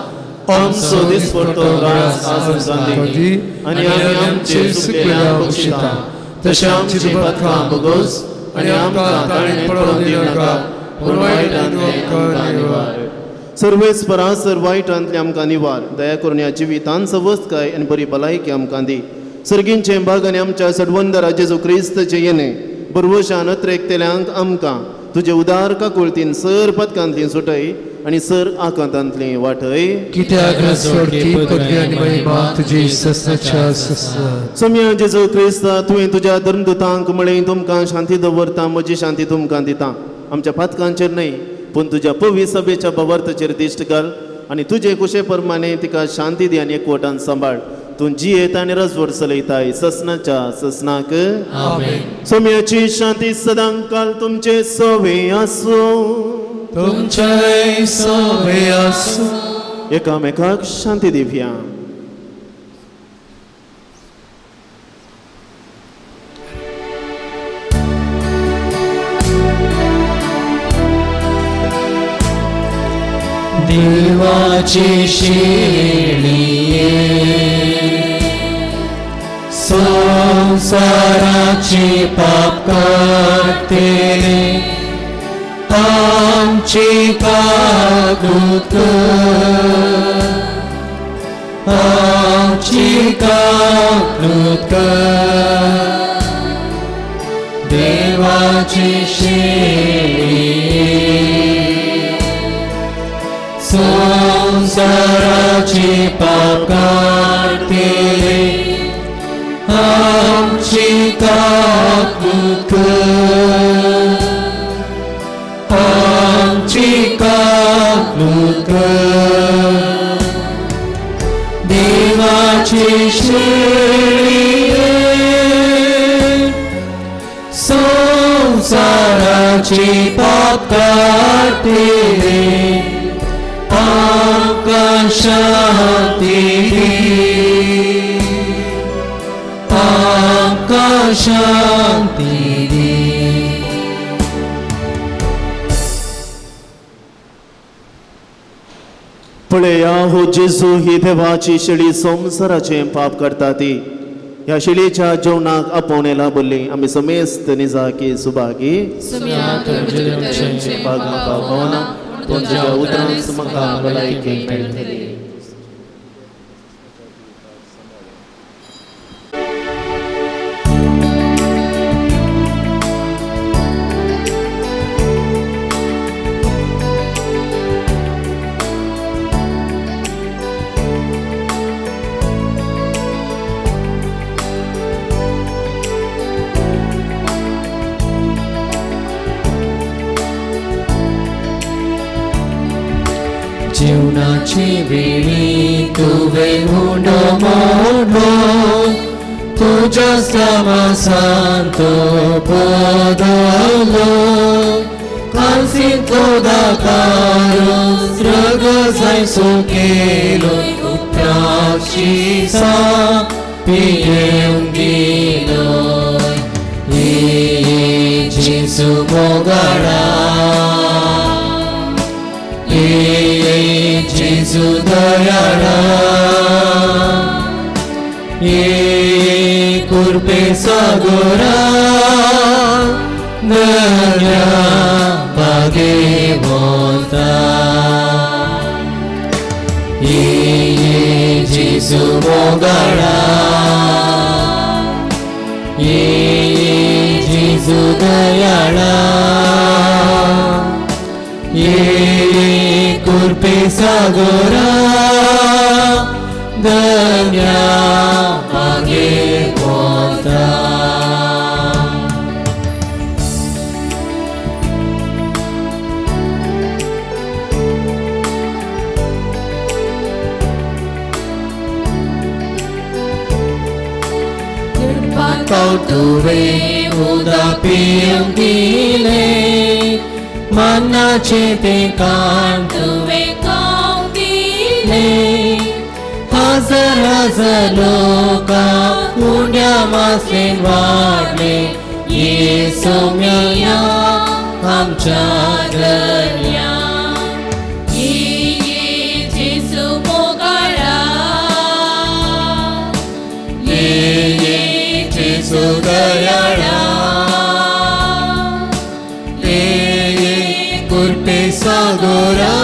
S5: आमचो दिसपडटो राज आज आमकां दी आनी आमी आमचे चुकलेल्या बक्षिता तशें आमची पातकां भोगोस आनी आमकां ताणें पडोवन दिवनाका पूण वायटांतलें आमकां निवार. सर्वेस्परा सर वायटांतलें आमकां निवार. दया करून ह्या जिवितान सवस्तकाय आनी बरी भलायकी आमकां दी. सर्गींचें भाग आनी आमच्या सडवंदरा जेजू क्रिस्तचें येणें बरवशान अत्रेकतेल्यांक आमकां तुजे उदार काकुळतीन सर पदकांतली सुटय आनी सर आकांतांतली वाटय.
S4: कित्याक सोडकी पदवी आनी महिमा तुजी ससनाच्या ससना.
S5: सोम्या जेजू क्रिस्ता, तुवें तुज्या धर्मदुतांक म्हळें तुमकां शांती दवरता, म्हजी शांती तुमकां दिता. आमच्या पातकांचेर न्हय पूण तुज्या पवित्र सभेच्या भावार्थाचेर दिश्ट घाल आनी तुजे कुशे प्रमाणे तिका शांती दी आनी एकवटान सांबाळ. तूं जियेत आनी रजवड चलयताय ससनाच्या ससनाक.
S1: आमेन.
S5: सोम्याची शांती सदांकाल तुमचे सवे आसूं.
S1: तुमचे सवे आसूं.
S5: एकामेकाक शांती दिवया.
S1: देवाची शेळये संसाराची पाप काडटले आमची काकूत कर, आमची काकूत कर. देवाची शेळये संसाराची पाप काडटले आमची काकूत कर, आमची काकूत कर. देवाची शेळये संसाराची पाप काडटले आमकां शांती दी, आमकां शांती दी.
S5: पळया हो जेजू ही देवाची शेळी संवसाराचें पाप करता ती. ह्या शेळयेच्या जेवणाक आपोवणें लाभल्ली आमी समेस्त निजाकी सुभागी. पावना तुमच्या उतरांच म्हाका भलायकी मेळटली.
S1: जेवणाची वेळी तुवें उंडो मोडलो, तुज्या समासान तो बदलो. कांसींतलो दाकारो रगजायसो केलो उपरांत शिसा पियेवंक दिलोय. ये जेजू मोगाळा, ये जेजू दयाळा, ये कुर्पे सागोरा दर्या भागेवंता. ये जेजू मोगाळा, ये जेजू दयाळा, ये कुर्पे सागोरा दर्या भागेवंता. तुवे उदक पिवंक दिलें, मनाचें तें काण तुवें खावंक दिलें. हजार हजार लोकांक उण्या मासलेन वाडलें, ये सोम्या आमच्या दर्या.
S2: ये जेजू मोगाळा,
S1: ये जेजू दयाळा, ये कुर्पे सागोरा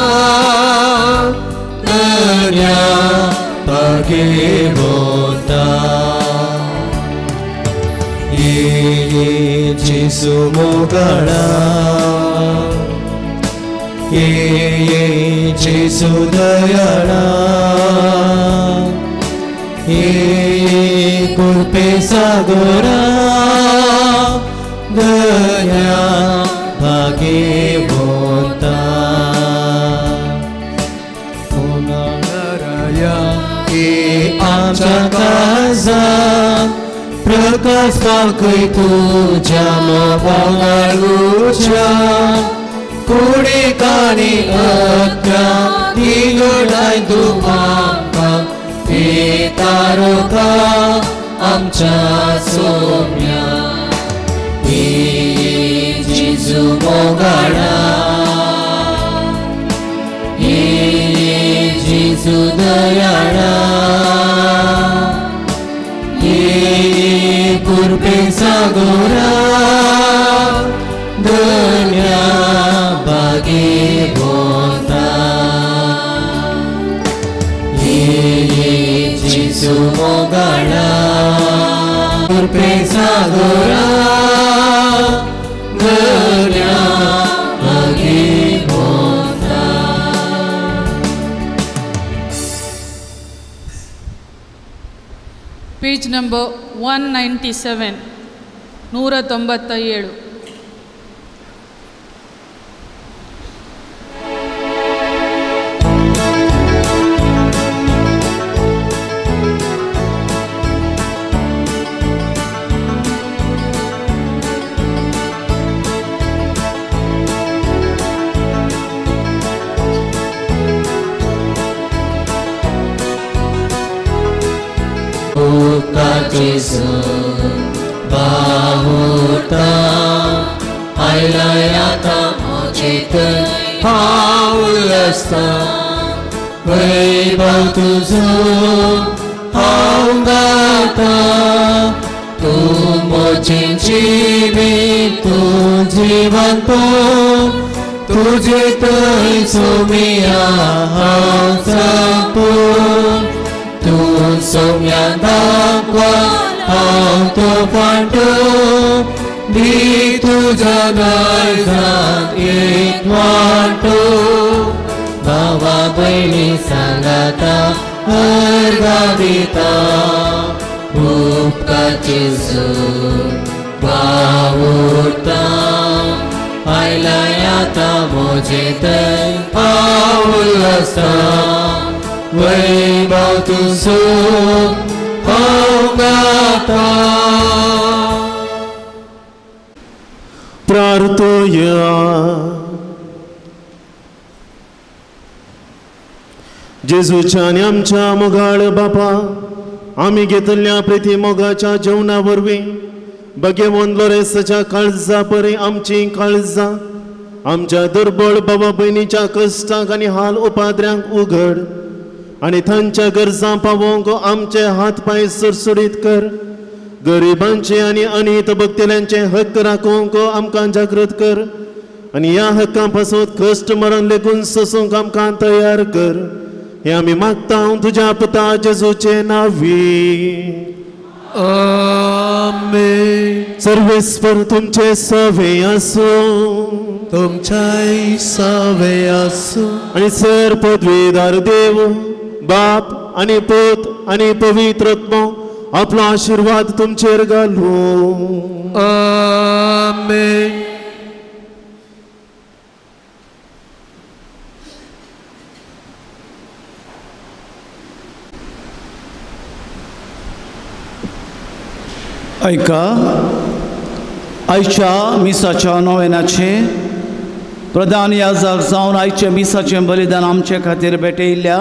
S1: दर्या भागेवंता. ये जेजू मोगाळा, ये जेजू दयाळा, ये कुर्पे सागोरा दर्या भागेवंता. ये आमच्या काळजांत प्रकाश दाखय तुज्या मोगाळूच्या, कुडीक आनी अत्र्याक तिगडाय तूं आमकां तारोका आमच्या सोम्या. ये जेजू मोगाळा, ये जेजू दयाळा, ये कुर्पे सागोरा दर्या भागेवंता. ये जेजू मोगाळा, कुर्पे सागोरा दर्या भागेवंता.
S9: Page number 197, 197.
S1: बाहुता आयलाय आतां म्हजे थंय हांव उल्लासता, वैभव तुजो हांव गाता. तूं म्हजें जिवीत, तूं जिवंत, तुजे थंय सोम्या हांव जगूं. तूं सोम्या दाखवा हांव तो फांटो, दी तुज्या दायजांत एक वांटो. भावा भयणी सांगाता अर्गां दिता, उपकाराचें सूर वावुरता. आयलाय आतां म्हजे थंय हांव उल्लासता, वैभव तुजो हांव गाता.
S5: प्रार्थोया. जेजूच्या आनी आमच्या मोगाळ बापा, आमी घेतल्या प्रिती मोगाच्या जेवणा वरवीं भगेवन लोरेसाच्या काळजा परी आमची काळजां आमच्या दुर्बळ बाबा भयणीच्या कश्टांक आनी हाल उपाद्र्यांक उघड आनी तांच्या गरजां पावोवंक आमचे हात पांय सुरसुरीत कर. गरिबांचे आनी अनीत भक्तेल्यांचे हक्क राखूंक आमकां जागृत कर आनी ह्या हक्कां पासून कश्ट मरण लेगून सोसूंक आमकां तयार कर. हें आमी मागता तुज्या पुता जेजूचे नांवी.
S4: आमेन.
S5: सर्वेस्पर तुमचे सवे आसूं.
S4: तुमच्याय सवे आसूं.
S5: आनी सर पदवीदार देव बाप आनी पूत आनी पवित्र आत्मो आपलो आशिर्वाद तुमचेर घालूं.
S4: आमेन.
S10: ऐका आयच्या मिसाच्या नोवेनाचे प्रधान याजक जावन आयच्या मिसाचें बलिदान आमचे खातीर भेटयिल्ल्या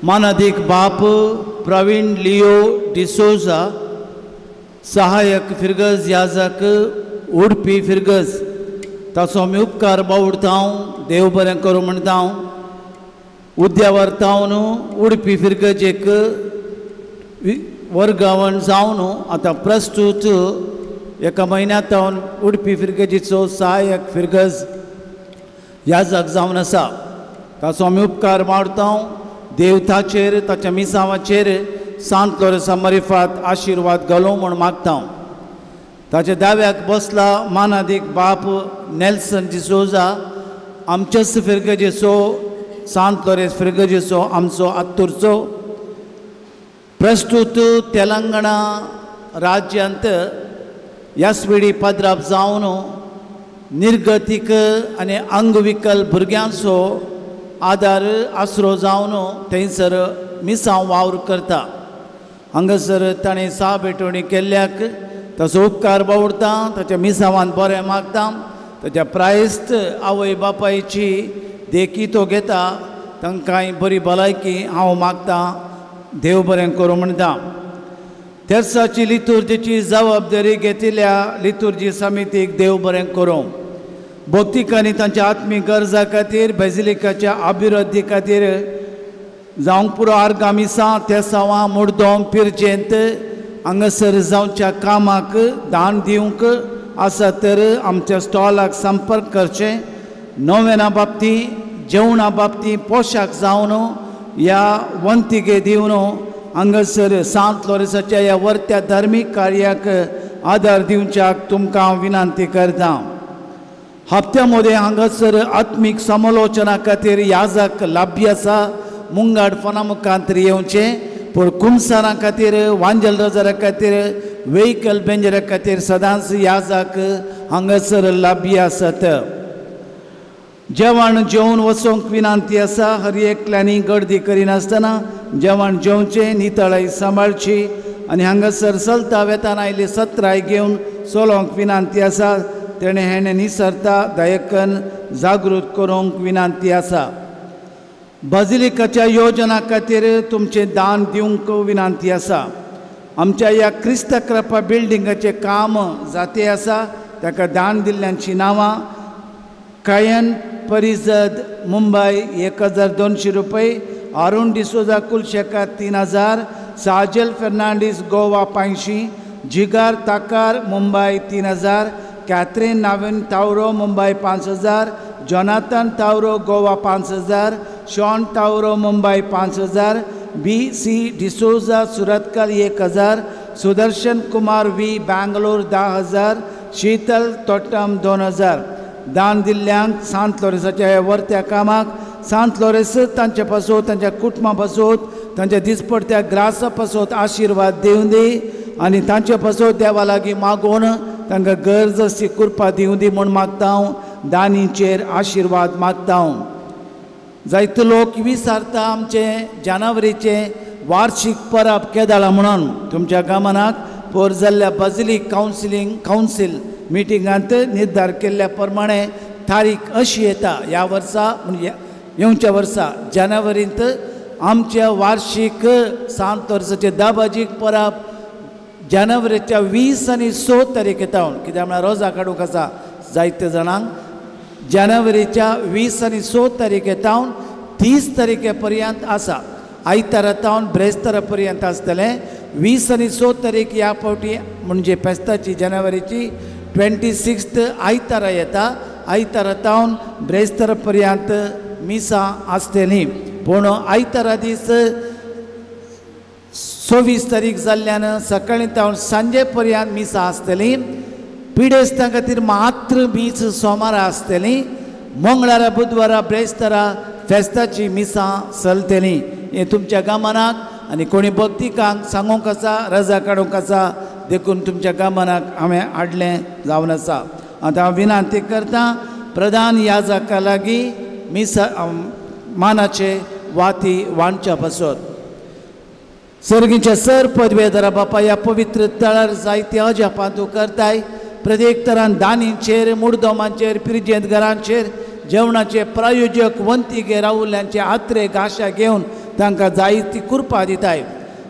S10: मानादीक बाप प्रवीण लियो डिसोजा, सहायक फिरगज याजक उडपी फिरगज, ताचो आमी उपकार बावडता, देव बरें करूं म्हणटा. उद्यावर तावन उडपी फिरगजेक वर्गावण जावन आतां प्रस्तूत एका म्हयन्या तावन उडपी फिरगजीचो सहायक फिरगज याजक जावन आसा. ताचो आमी उपकार मारता. देव ताचेर ताच्या मिसांवाचेर सांत लोरेसा मरिफात आशिर्वाद घालूं म्हूण मागता. ताच्या दाव्याक बसला मानादीक बाप नेल्सन डिसोजा, आमचेच फिरगजेचो सांत लोरेस फिरगजेचो आमचो आत्तूरचो. प्रस्तूत तेलंगणा राज्यांत यासवेडी पद्राप जावन निर्गतीक आनी अंगविकल भुरग्यांचो आदार आसरो जावन थंयसर मिसांव वावर करता. हांगासर ताणें सा भेटवणी केल्ल्याक ताचो उपकार बावडता. ताच्या मिसांवान बरें मागता. ताच्या प्रायस्त आवय बापायची देखी तो घेता. तांकांय बरी भलायकी हांव मागता. देव बरें करूं म्हणटा. तेर्साची लितुर्जीची जबाबदारी घेतिल्ल्या लितुर्जी समितीक देव बरें करूं. भक्तिकांनी तांच्या आत्मीक गरजा खातीर बेजिलिकाच्या अभिवृद्धी खातीर जावंक पुरो आर्गां मिसां तेसांवां मुडदोम पिरजेंत हांगासर जावच्या कामाक दान दिवंक आसा तर आमच्या स्टॉलाक संपर्क करचें. नोवेना बाबती जेवणा बाबती पोशाक जावन ह्या वंतिगे दिवन हांगासर सांत लोरेसाच्या ह्या वर्त्या धार्मीक कार्याक आदार दिवच्याक तुमकां हांव विनंती करता. हप्त्या मदें हांगासर आत्मीक समालोचना खातीर याजक लाभ्य आसा. मुंगाड फोना मुखांतर येवचें पूण कुमसारां खातीर वांजल रोजरा खातीर वेहिकल बेंजरा खातीर सदांच याजक हांगासर लाभ्य आसत. जेवण जेवन वचोंक विनंती आसा. हर एकल्यांनी गर्दी करिनासतना जेवण जेवचें, नितळाय सांबाळची आनी हांगासर चलता वेताना आयली सत्राय घेवन चलोवंक विनंती आसा. तेणें हेणें निसरता दायकन जागृत करूंक विनंती आसा. बाजिलिकाच्या योजना खातीर तुमचें दान दिवंक विनंती आसा. आमच्या ह्या क्रिस्त क्रपा बिल्डिंगाचें काम जाते आसा. ताका दान दिल्ल्यांचीं नांवां कायन परिजद मुंबय 1200 रुपये, Arun D'Souza Kulshekar 3000, Sajal Fernandes Goa 500, Jigar Thakkar Mumbai 3000, Catherine Naveen Tauro Mumbai 5000, Jonathan Tauro Goa 5000, Shaun Tauro Mumbai 5000, B C D'Souza Surathkal 1000, Sudarshan Kumar V Bangalore 10000, Sheetal Tottam 2000. दान दिल्ल्यांक सांत लोरेसाच्या ह्या वर्त्या कामाक सांत लोरेस तांचे पासत तांच्या कुटुंबा पासत तांच्या दिसपडत्या ग्रासा पासत आशिर्वाद दिवं दी आनी तांचे पासत देवा लागीं मागून तांकां गरज आसची कृपा दिवं दी म्हूण मागता हांव. दानीचेर आशिर्वाद मागता हांव. जायते लोक विसारता आमचे जानावरीचें वार्षीक परब केदाळा म्हणून. तुमच्या गमनाक पोर जाल्ल्या बाजिलीक कावन्सील मिटिंगांत निर्धार केल्ल्या प्रमाणे तारीख अशी येता ह्या वर्सा म्हणजे येवच्या वर्सा जानेवारींत आमच्या वार्षिक सांत लोरेंसाचे दाबाजीक परब जानेवारीच्या 20 आनी 6 तारीख येता. कित्याक म्हळ्यार रोजा काडूंक आसा जायते जाणांक. जानेवारीच्या 20 आनी 6 तारीख येता 30 तारखे पर्यंत आसा. आयतारा तावन ब्रेस्तारा पर्यंत आसतलें. 20 आनी 6 तारीख ह्या फावटी म्हणजे फेस्ताची जानेवारीची 26 आयतारा येता. आयतारा तावन ब्रेस्तारा पर्यंत मिसां आसतलीं. पूण आयतारा दीस 26 तारीख जाल्ल्यान सकाळीं तावन सांजे पर्यंत मिसां आसतलीं. पिडेस्तां खातीर मात्र मीस सोमारा आसतलीं. मंगळारा बुधवारा ब्रेस्तारा फेस्ताची मिसां चलतलीं. हें तुमच्या गामनाक आनी कोणी भक्तिकांक सांगूंक आसा, रजा काडूंक आसा, देखून तुमच्या गामनाक हांवें हाडलें जावन आसा. आतां हांव विनंती करता प्रधान याजका लागीं मिसा मानाचे वाती वांटच्या पासत. सर्गीच्या सर पदवेदारा बापा ह्या पवित्र तळार जायते अजापां तूं करताय. प्रत्येक तरान दानींचेर, मुडदोमांचेर, पिरजेंत घरांचेर जेवणाचे प्रायोजक वंतीगे रावुल्ल्यांचे आत्रे गाशा घेवन तांकां जायती कृपा दिताय.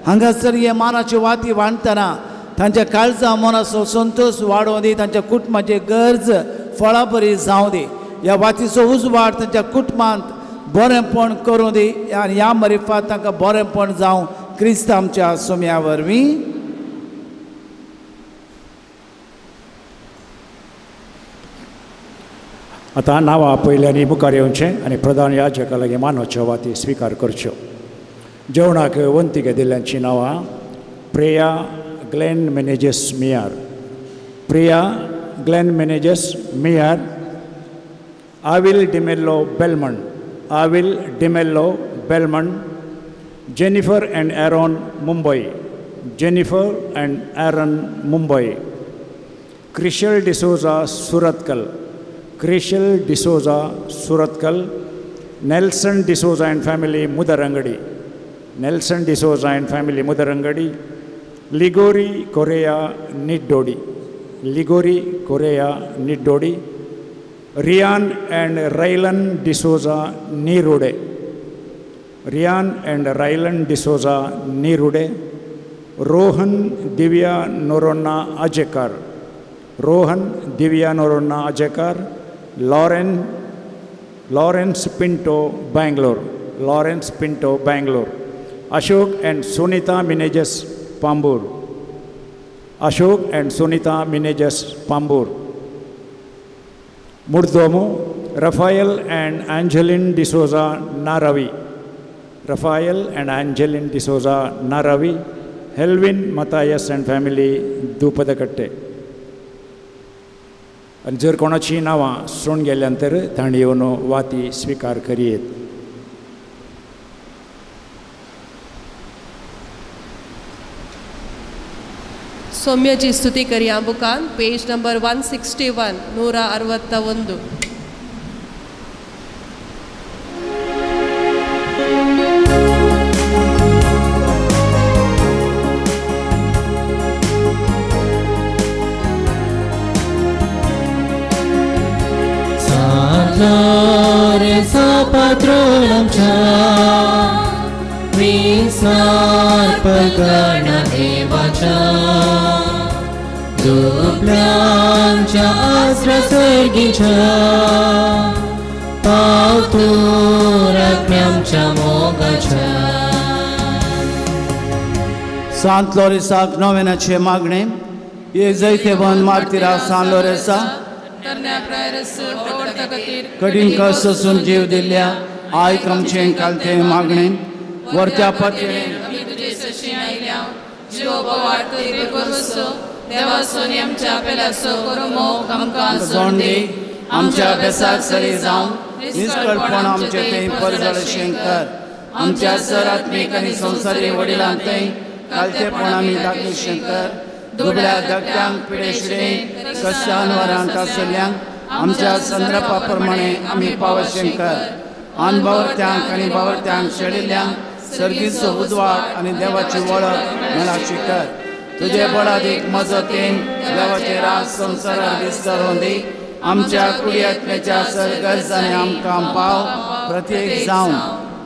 S10: हांगासर हे मानाच्यो वाती वांटतना तांच्या काळजा मनाचो संतोश वाडोवं दी. तांच्या कुटुंबाचे गरज फळां बरी जावं दी. ह्या वातीचो उजवाड तांच्या कुटुंबांत बरेंपण करूं दी आनी ह्या मरिफात तांकां बरेंपण जावं क्रिस्त आमच्या सोम्या वरवीं.
S12: आतां नांवां पयल्यांनी मुखार येवचें आनी प्रधान याजका लागीं मानवच्यो वाती स्विकार करच्यो. जेवणाक वंती घेतिल्ल्यांचीं नांवां: प्रेया ग्लॅन मेनेजस मियार, प्रिया ग्लॅन मेनेजस मियार, आविल D'Mello बेलमण, आविल D'Mello बेलमण, Jennifer and Aaron Mumbai, Jennifer and Aaron Mumbai, Krishal D'Souza Surathkal, Krishal D'Souza Surathkal, Nelson D'Souza and family Mudarangadi, Nelson D'Souza and family Mudarangadi, Ligori Correa Niddodi, Ligori Correa Niddodi, Riyan and Rylan D'Souza Neerude, Riyan and Rylan D'Souza Neerude, Rohan Divya Noronha Ajekar, Rohan Divya Noronha Ajekar, Lawrence Pinto Bangalore, Lawrence Pinto Bangalore, Ashok and Sunita Menezes Pambur, Ashok and Sunita Menezes Pambur, Murdomo, Raphael and Angeline D'Souza Naravi, Raphael and Angeline D'Souza Naravi, Helvin Matthias and family Dupadakatte. आनी जर कोणाची नांवां सोडून गेल्यान तर तांणी येवन वाती स्विकार करयेत.
S13: सौम्याची स्तुती करया बुकान पेज नंबर 161 161.
S7: पात्रोलमच्या विसार पगण देवाच्या दुबल्यांच्या आसरा सर्गीच्या पावतूर आत्म्याच्या मोगाच्या.
S10: सांत लोरेसाक नोवेनाचे मागणे. हे जैतेवन मार्तिरा सांत लोरेसा कठीण कष्ट सोसून जीव दिल्ल्या आयक आमचें कालतें मागणें. वरत्या पातयेन जोड दी. आमच्या बेसाक सरी जावन निष्कळपण आमचें थंय परजळशें कर. आमच्या सर आत्मीक आनी संवसारी वडिलांक थंय कालतेपण आमी दाखयशें कर. दुबळ्या धाकट्यांक पिडेशिडें कश्टान आसल्ल्यांक आमच्या संद्रपा प्रमाणे आमी पावशें कर. अनभावर्थ्यांक आनी भावर्थ्यांक शेळिल्ल्यांक सर्गीचो उजवाड आनी देवाची वळख मेळाची कर. तुजे बळादीक मजतीन देवाचे राज संवसारार विस्तारून दी. आमच्या कुडी आत्म्याच्या सरगर्जांनी आमकां पाव प्रत्येक जावन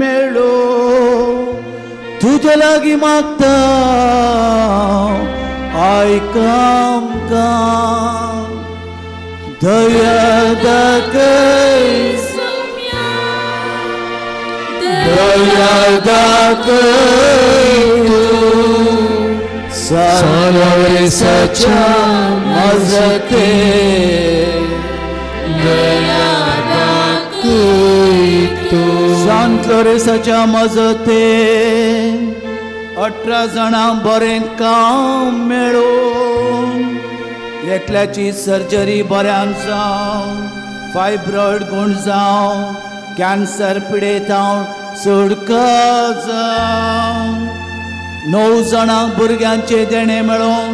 S10: मेळो तुजे लागीं मागता आयक आमकां दया दाखय दया दाखय तूं सान लोरेंसाच्या मजते दया दाखय तूं संत लोरेंसाच्या मजते 18 जाणांक बरें काम मेळो एकल्याची सर्जरी बऱ्यान जावं फायब्रॉयड गुण जावं कॅन्सर पिडेतां सुटका जावं 9 जाणांक भुरग्यांचें देणें मेळों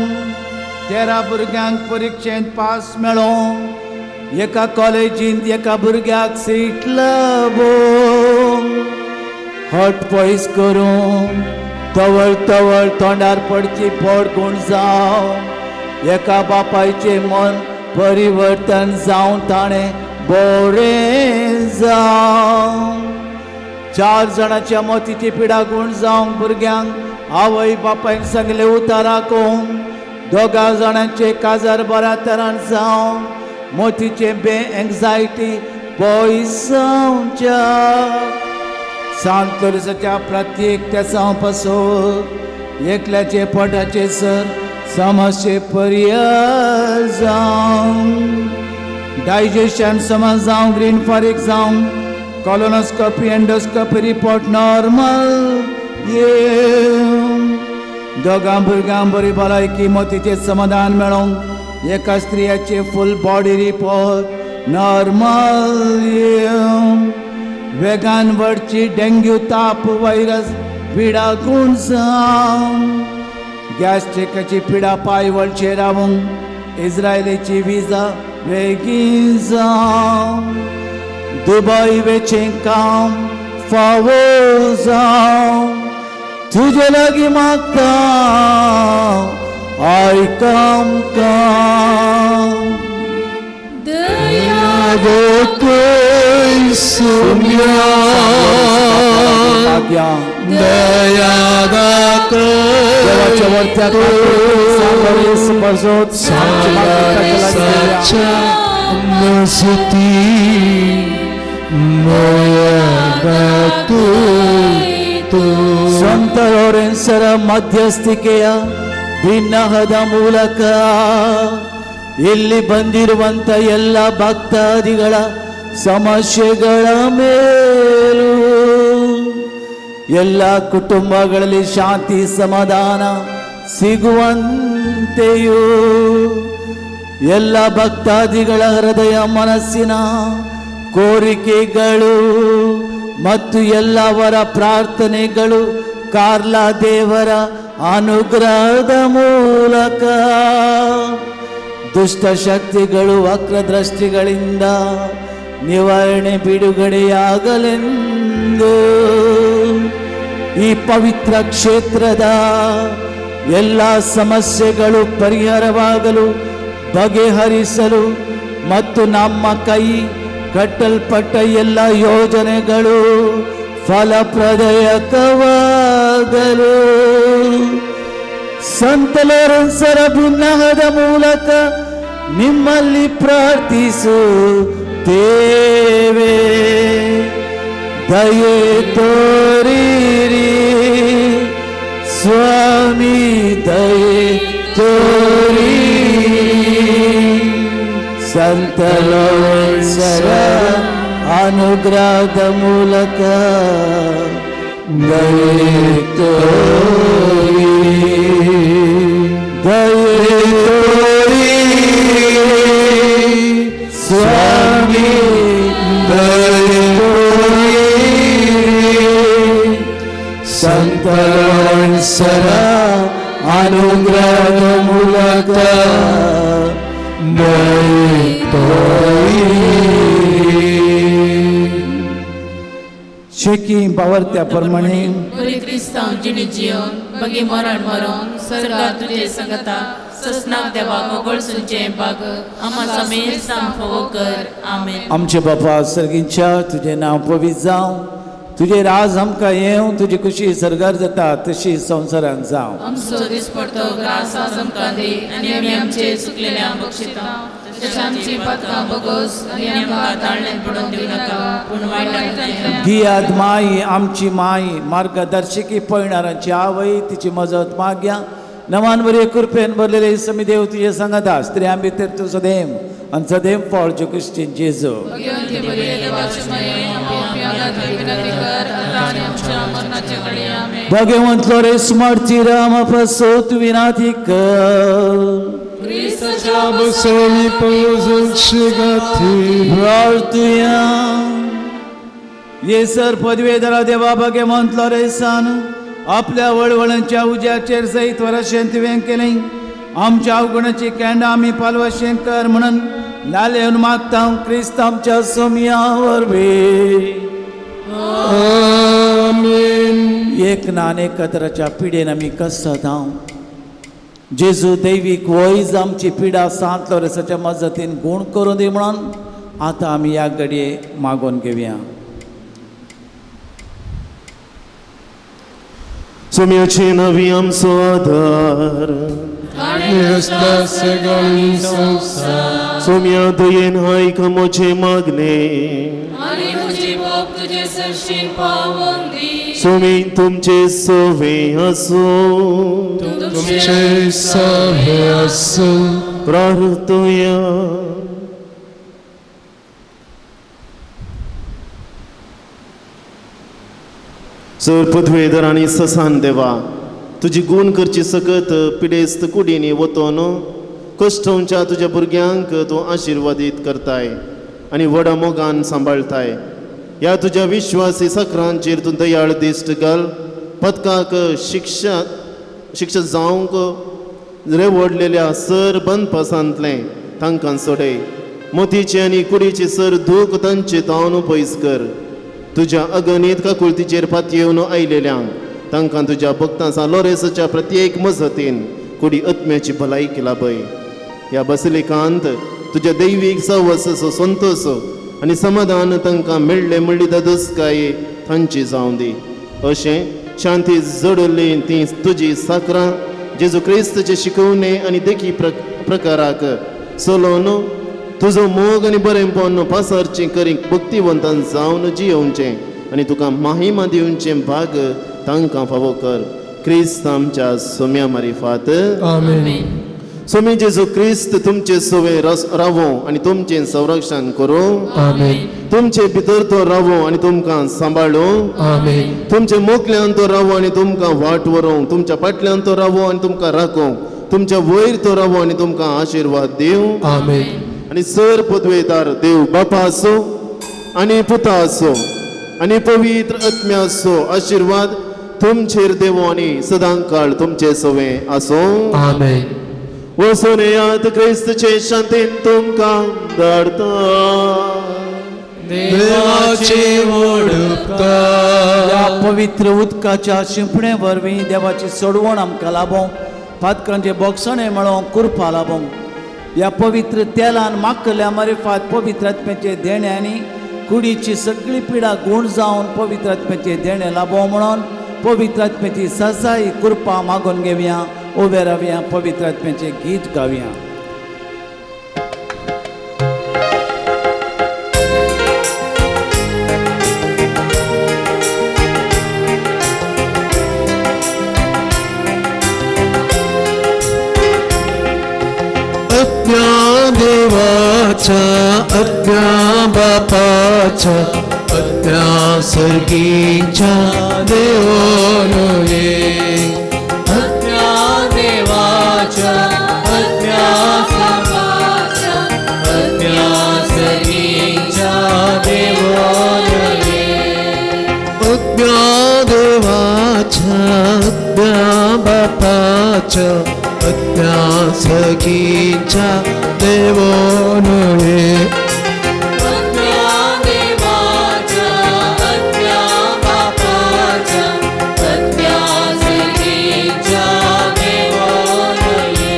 S10: 13 भुरग्यांक परिक्षेंत पास मेळों एका कॉलेजींत एका भुरग्याक सीट लाबों हट पयस करूं तवळ तवळ तोंडार पडची पोट गुण जावं एका बापायचें मन परिवर्तन जावन ताणें बरें जावं 4 जाणांच्या मोतीची पिडा गुण जावंक भुरग्यांक आवय बापायन सांगलें उताराकूंक 2 जाणांचे काजार बऱ्या तरान जावं मोतीचें बे एंग्जायटी पयस जावच्या संत लोरेंसाच्या प्रत्येक तेसांव पासून एकल्याचे पोटाचे सर समस्ये पर्याय जावं डायजेशन समज जावं ग्रीन फारीक जावं कॉलोनोस्कोपी एंडोस्कोपी रिपोर्ट नॉर्मल येवं 2 भुरग्यांक बरी भलायकी मोतीचें समाधान मेळोंक एका स्त्रियाचे फूल बॉडी रिपोर्ट नॉर्मल येवं वेगान वडची डेंग्यू ताप व्हायरस पिडा गुण जावं गॅस्ट्रिकाची पिडा पांय वळचे रावूंक इस्रायलीची विजा वेगीन जावं दुबय वेचें काम फावो जावं तुजे लागीं मागता आयक आमकां
S2: दया
S1: दाखय सुम्या दया दाखय साच्या मजती दया दाखय तूं
S10: ಸಂತ ಲೋರೆನ್ಸರ ಮಧ್ಯಸ್ಥಿಕೆಯ ಭಿನ್ನಹದ ಮೂಲಕ ಇಲ್ಲಿ ಬಂದಿರುವಂಥ ಎಲ್ಲ ಭಕ್ತಾದಿಗಳ ಸಮಸ್ಯೆಗಳ ಮೇಲೂ ಎಲ್ಲ ಕುಟುಂಬಗಳಲ್ಲಿ ಶಾಂತಿ ಸಮಾಧಾನ ಸಿಗುವಂತೆಯೂ ಎಲ್ಲ ಭಕ್ತಾದಿಗಳ ಹೃದಯ ಮನಸ್ಸಿನ ಕೋರಿಕೆಗಳು ಮತ್ತು ಎಲ್ಲವರ ಪ್ರಾರ್ಥನೆಗಳು ಕಾರ್ಲಾ ದೇವರ ಅನುಗ್ರಹದ ಮೂಲಕ ದುಷ್ಟಶಕ್ತಿಗಳು ವಕ್ರದೃಷ್ಟಿಗಳಿಂದ ನಿವಾರಣೆ ಬಿಡುಗಡೆಯಾಗಲೆಂದು ಈ ಪವಿತ್ರ ಕ್ಷೇತ್ರದ ಎಲ್ಲ ಸಮಸ್ಯೆಗಳು ಪರಿಹಾರವಾಗಲು ಬಗೆಹರಿಸಲು ಮತ್ತು ನಮ್ಮ ಕೈ ಕಟ್ಟಲ್ಪಟ್ಟ ಎಲ್ಲ ಯೋಜನೆಗಳು ಫಲಪ್ರದಾಯಕವಾಗಲು ಸಂತ ಲೋರೆನ್ಸರ ಭಿನ್ನಹದ ಮೂಲಕ ನಿಮ್ಮಲ್ಲಿ ಪ್ರಾರ್ಥಿಸುತ್ತೇವೆ. ದಯೆ ತೋರಿರಿ ಸ್ವಾಮಿ, ದಯೆ ತೋರಿ. ಸಂತ ಲೋರೆನ್ಸರ ಅನುಗ್ರಹದ ಮೂಲಕ ದಯೆ ತೋರಿ, ದಯೆ ತೋರಿ ಸ್ವಾಮಿ, ದಯೆ ತೋರಿ. ಸಂತ ಲೋರೆನ್ಸರ ಅನುಗ್ರಹದ ಮೂಲಕ ದಯೆ ತೋರಿ. शेकी बावरत्या प्रमाणे
S2: बरी क्रिस्तांव जिणी जियोन बगी मरण मरोन सरकार तुझे संगता ससनाक देवा मोगळ सुनचे बाग आमा समेस्तांक फोवो कर. आमेन.
S10: आमचे बापा सर्गींच्या, तुजें नांव पवित्र जावं, तुजें राज आमकां येवं, तुजी खुशी सर्गार जाता तशी संवसारान जावं.
S2: आमचो दिसपडतो ग्रास आज आमकां दी आनी आमी आमचे चुकलेल्यांक बक्षिता तशें आमची पातकां बोगोस आनी आमकां ताळण्यांत पडोवन दिवं नाका पूण वायटांतल्यान.
S10: गियाद माई आमची माई, मार्गदर्शकी पळणारांची आवय, तिची मजत मागया. नवान बरे कृपेन भरलेले समी देव तुजे सांगता, स्त्रियां भितर तूं सदैव आनी सदैव फळ जो क्रिश्चन जेजू. भगवंतलो रे स्मर्ती राम प्रसोत विनाती कर. ये सर पदवेधरा देवा भगवंतलो रे सान आपल्या वळवळांच्या उज्याचेर सयत वरशें तुवें केलें. आमच्या अवगुणाची कॅन्डा आमी पालवशें कर म्हणून लालेवन मागता क्रिस्त आमच्या सोमया वरवीं.
S1: आमेन.
S10: एक ना एकत्राच्या पिडेन आमी कसत हांव जेजू दैवीक वैज आमची पिडा सांत लोरेसाच्या मजतीन गूण करून दी म्हणून आतां आमी ह्या घडये मागोवन घेवया.
S5: सोम्याचे नवी आमचो आधार, सोम्या दयेन आयक म्हजें मागणें, सोमी तुमचे सवे आसूं,
S1: तुमचे सवे आसूं.
S5: प्रार्थया. सर पृथ्वेधर आनी ससान देवा, तुजी गूण करची सकत पिडेस्त कुडींनी वतोन कश्टोवच्या तुज्या भुरग्यांक तूं आशिर्वादीत करताय आनी व्हडा मोगान सांबाळताय. ह्या तुज्या विश्वासी सकरांचेर तूं दयाळ दिश्ट घाल. पदकाक शिक्षा शिक्षा जावंक रेवडलेल्या सर बंदपासांतलें तांकां सोडय. मोतीचे आनी कुडीचे सर दूख तांचे तावन पयस कर. तुज्या अगणीत काकुळतीचेर पातयेवन आयलेल्यांक तांकां तुज्या भक्तांचा लोरेसाच्या प्रत्येक मजतीन कुडी आत्म्याची भलायकी लाभय. ह्या बसलिकांत तुज्या दैवीक सवसचो संतोष आनी समाधान तांकां मेळ्ळें म्हणली दादोसकाय तांची जावं दी. अशें शांती जोडली ती तुजी साकरां जेजू क्रिस्तचे शिकवणे आनी देखी प्रकाराक चलोवन तुजो मोग आनी बरेंपण पासारचें करीक भक्तिवंतान जावन जियोवचें आनी तुका माहिमा दिवचें भाग तांकां फावो कर. क्रिस्त आमच्या सोम्या मारिफात.
S1: आमेन.
S5: सोमी जेजू क्रिस्त तुमचे सवे रावो आनी तुमचें संरक्षण करूं.
S1: आमेन.
S5: तुमचे भितर तो रावो आनी तुमकां सांबाळूं.
S1: आमेन.
S5: तुमचे मोकल्यान तो रावो आनी तुमकां वाट व्हरूं. तुमच्या फाटल्यान तो रावो आनी तुमकां राखूं. तुमच्या वयर तो रावो आनी तुमकां आशिर्वाद दिवं.
S1: आमेन.
S5: आनी सर पदवेदार देव बापा आसो आनी पुता आसो आनी पवित्र आत्म्या आसो आशिर्वाद तुमचेर देवो आनी सदां काळ तुमचे सवे आसो.
S1: आमेन.
S5: वचून येयात क्रिस्तचे शांतीन तुमकां धाडता.
S1: देवाचे व्हड उपकार.
S10: ह्या पवित्र उदकाच्या शिंपणे वरवीं देवाची सोडवण आमकां लाभोवंक, पातकांचे बोगसणे मेळोवंक कृपा लाभोवंक, ह्या पवित्र तेलान मागल्या मारिफात पवित्र आत्म्याचे देणे आनी कुडीची सगळी पिडा गूण जावन पवित्र आत्म्याचे देणे लाभोवं म्हणून पवित्र आत्म्याची ससाई कृपा मागून घेवया. उबे रावया, पवित्र आत्म्याचे गीत गावया.
S1: अज्ञा देवाच्या, अज्ञा बापाच्या, अज्ञा सर्गीच्या देवोनो ये. अज्ञा देवाच्या, अज्ञा बापाच्या, अज्ञा सर्गीच्या देवोनो ये. अज्ञा देवाच्या, अज्ञा बापाच्या, अज्ञा सखीच्या देवोनो ये.
S2: अज्ञा देवाच्या, अज्ञा बापाच्या, अज्ञा सखीच्या देवोनो ये.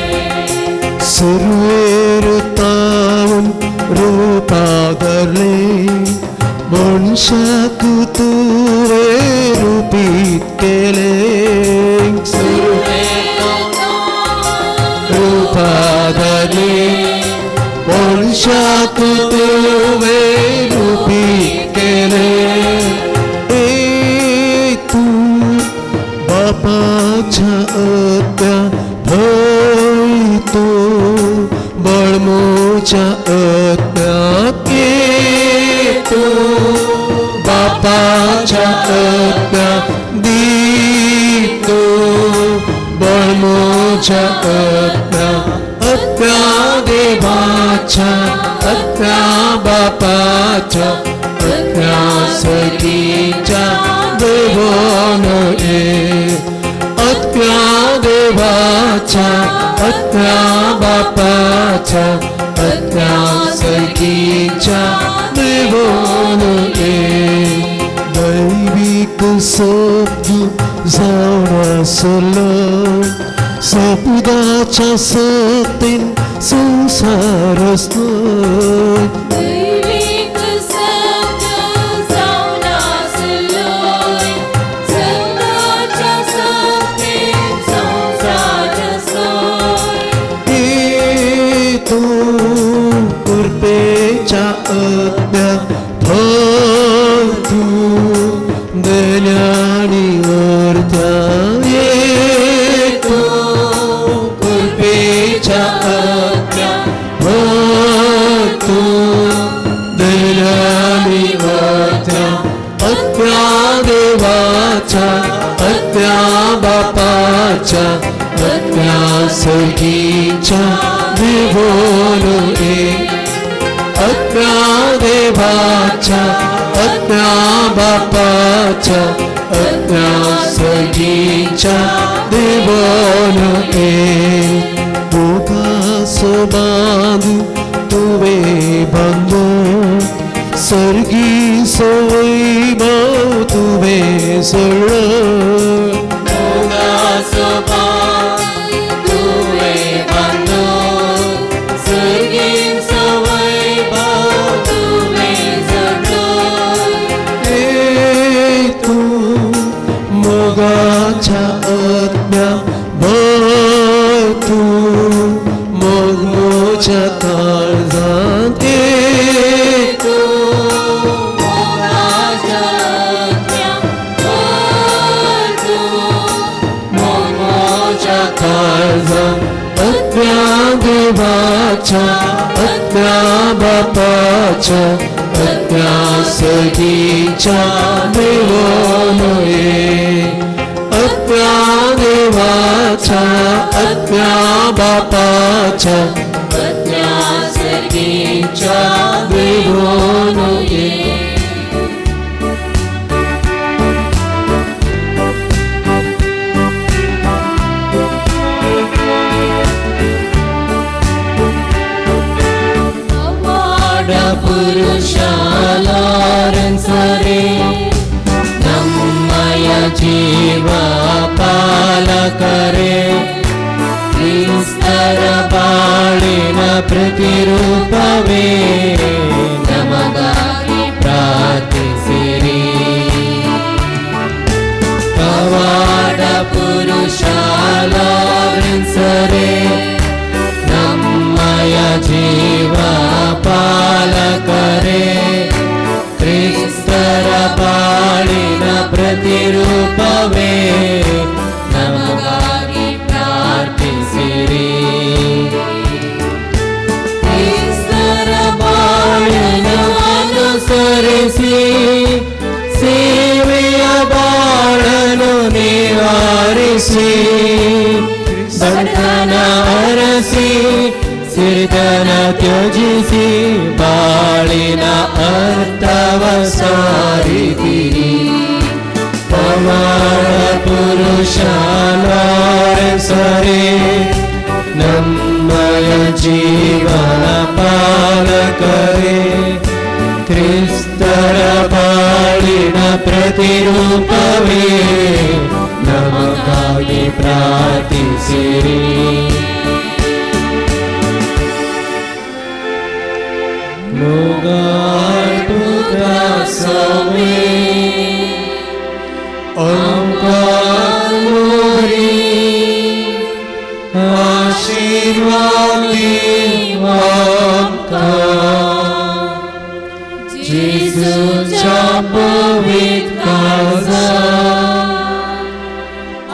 S1: सुरवेरुतावन रूपा धरले मनशाक तुवें जाली मनशाक तुवें रुपी केलें
S5: ए तूं बापाच्या आत्म्या भंय तूं बळमोच्या आत्म्याक ये तूं बापाच्या आत्म्या दी तूं बळमोच्या आत्म्या आत्म्या देवाच्या आत्म्या बापाच्या आत्म्या सखीच्या देवान ये आत्म्या देवाच्या आत्म्या बापाच्या आत्म्या सखीच्या देवान ये दैवीक शब्द जावन आसलो सपुदाच्या सत्तेन संसार आसलो
S2: दैवीक शब्द जावन आसलो सदाच्या सत्तेन संसार आसलो
S5: ए तूं कृपेच्या आत्म्या भर तूं दल्याणी वरत्या ये तूं कृपेच्या आत्म्या भर तूं दल्याणी वरत्या आत्म्या देवाच्या आत्म्या बापाच्या आत्म्या सखीच्या देवोन ये आत्म्या देवाच्या आत्म्या बापाच्या आत्म्या सखीच्या देवोन ये मोगाचो बांद तुवें बांदलो सर्गी वैभव तुवें सोडलो
S2: मोगाचो बांद तुवें बांदलो सर्गीचो वैभव तुवें जोडलो
S5: ए तूं मोगाच्या आत्म्या भर तूं मोग म्हज्या काळजांत ये
S2: तूं मोगाच्या आत्म्या भर तूं मोग म्हज्या
S5: काळजांत आत्म्या देवाच्या आत्म्या बापाच्या आत्म्या सखीच्या देवान ये आत्म्या देवाच्या आत्म्या बापाच्या
S2: आत्म्या सर्गीच्या देवान ये पुरुषा लॉरेन्स रे ನಮ್ಮಯ ಜೀವ ಪಾಲಕರೇ ಕ್ರಿಸ್ತರ ಬಾಳಿನ ಪ್ರತಿರೂಪವೇ ನಮಗಾಗಿ ಪ್ರಾರ್ಥಿಸಿರಿ. ಪವಾಡ ಪುರುಷ ಲಾರೆನ್ಸ್ ರೇ ನಮ್ಮಯ ಜೀವ ಪಾಲಕರೇ ಕ್ರಿಸ್ತರ ಬಾಳಿನ ಪ್ರತಿರೂಪವೇ ನಮಗಾಗಿ ಪ್ರಾರ್ಥಿಸಿರಿ. ಕ್ರಿಸ್ತರ ಬಾಳಿನ ಅನುಸರಿಸಿ ಸೇವೆಯ ಬಾಳನು ನಿವಾರಿಸಿ ಬಂಧನ ಅರಸಿ ಸಿರಿತನ ತ್ಯಜಿಸಿ ಬಾಳಿನ ಅರ್ಥವ ಸಾರಿದಿರಿ. ಪವಾಡ ಪುರುಷ ಲಾರೆನ್ಸ್ ರೇ ನಮ್ಮಯ ಜೀವನ ಪಾಲಕರೇ ಕ್ರಿಸ್ತರ ಬಾಳಿನ ಪ್ರತಿರೂಪವೇ ನಮಗಾಗಿ ಪ್ರಾರ್ಥಿಸಿರಿ. आशीर्वाद
S1: दी आमकां जेजूच्या पवित्र काळजान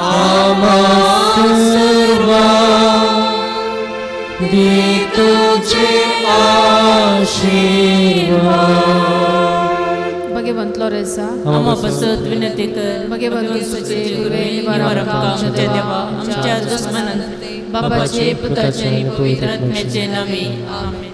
S1: आम्हा सर्वांक दी तुजे आशीर्वाद.
S9: भगवंतलो रेजा
S2: आम्हा पासत विनंती कर.
S9: भगवंतुचे
S2: गुरुवे निवार आमकां आमच्या देवा आमच्या दुस्मनांते
S9: बाबाचे
S2: पुताचे आणि पवित्र आत्म्याचे नावे आमेन.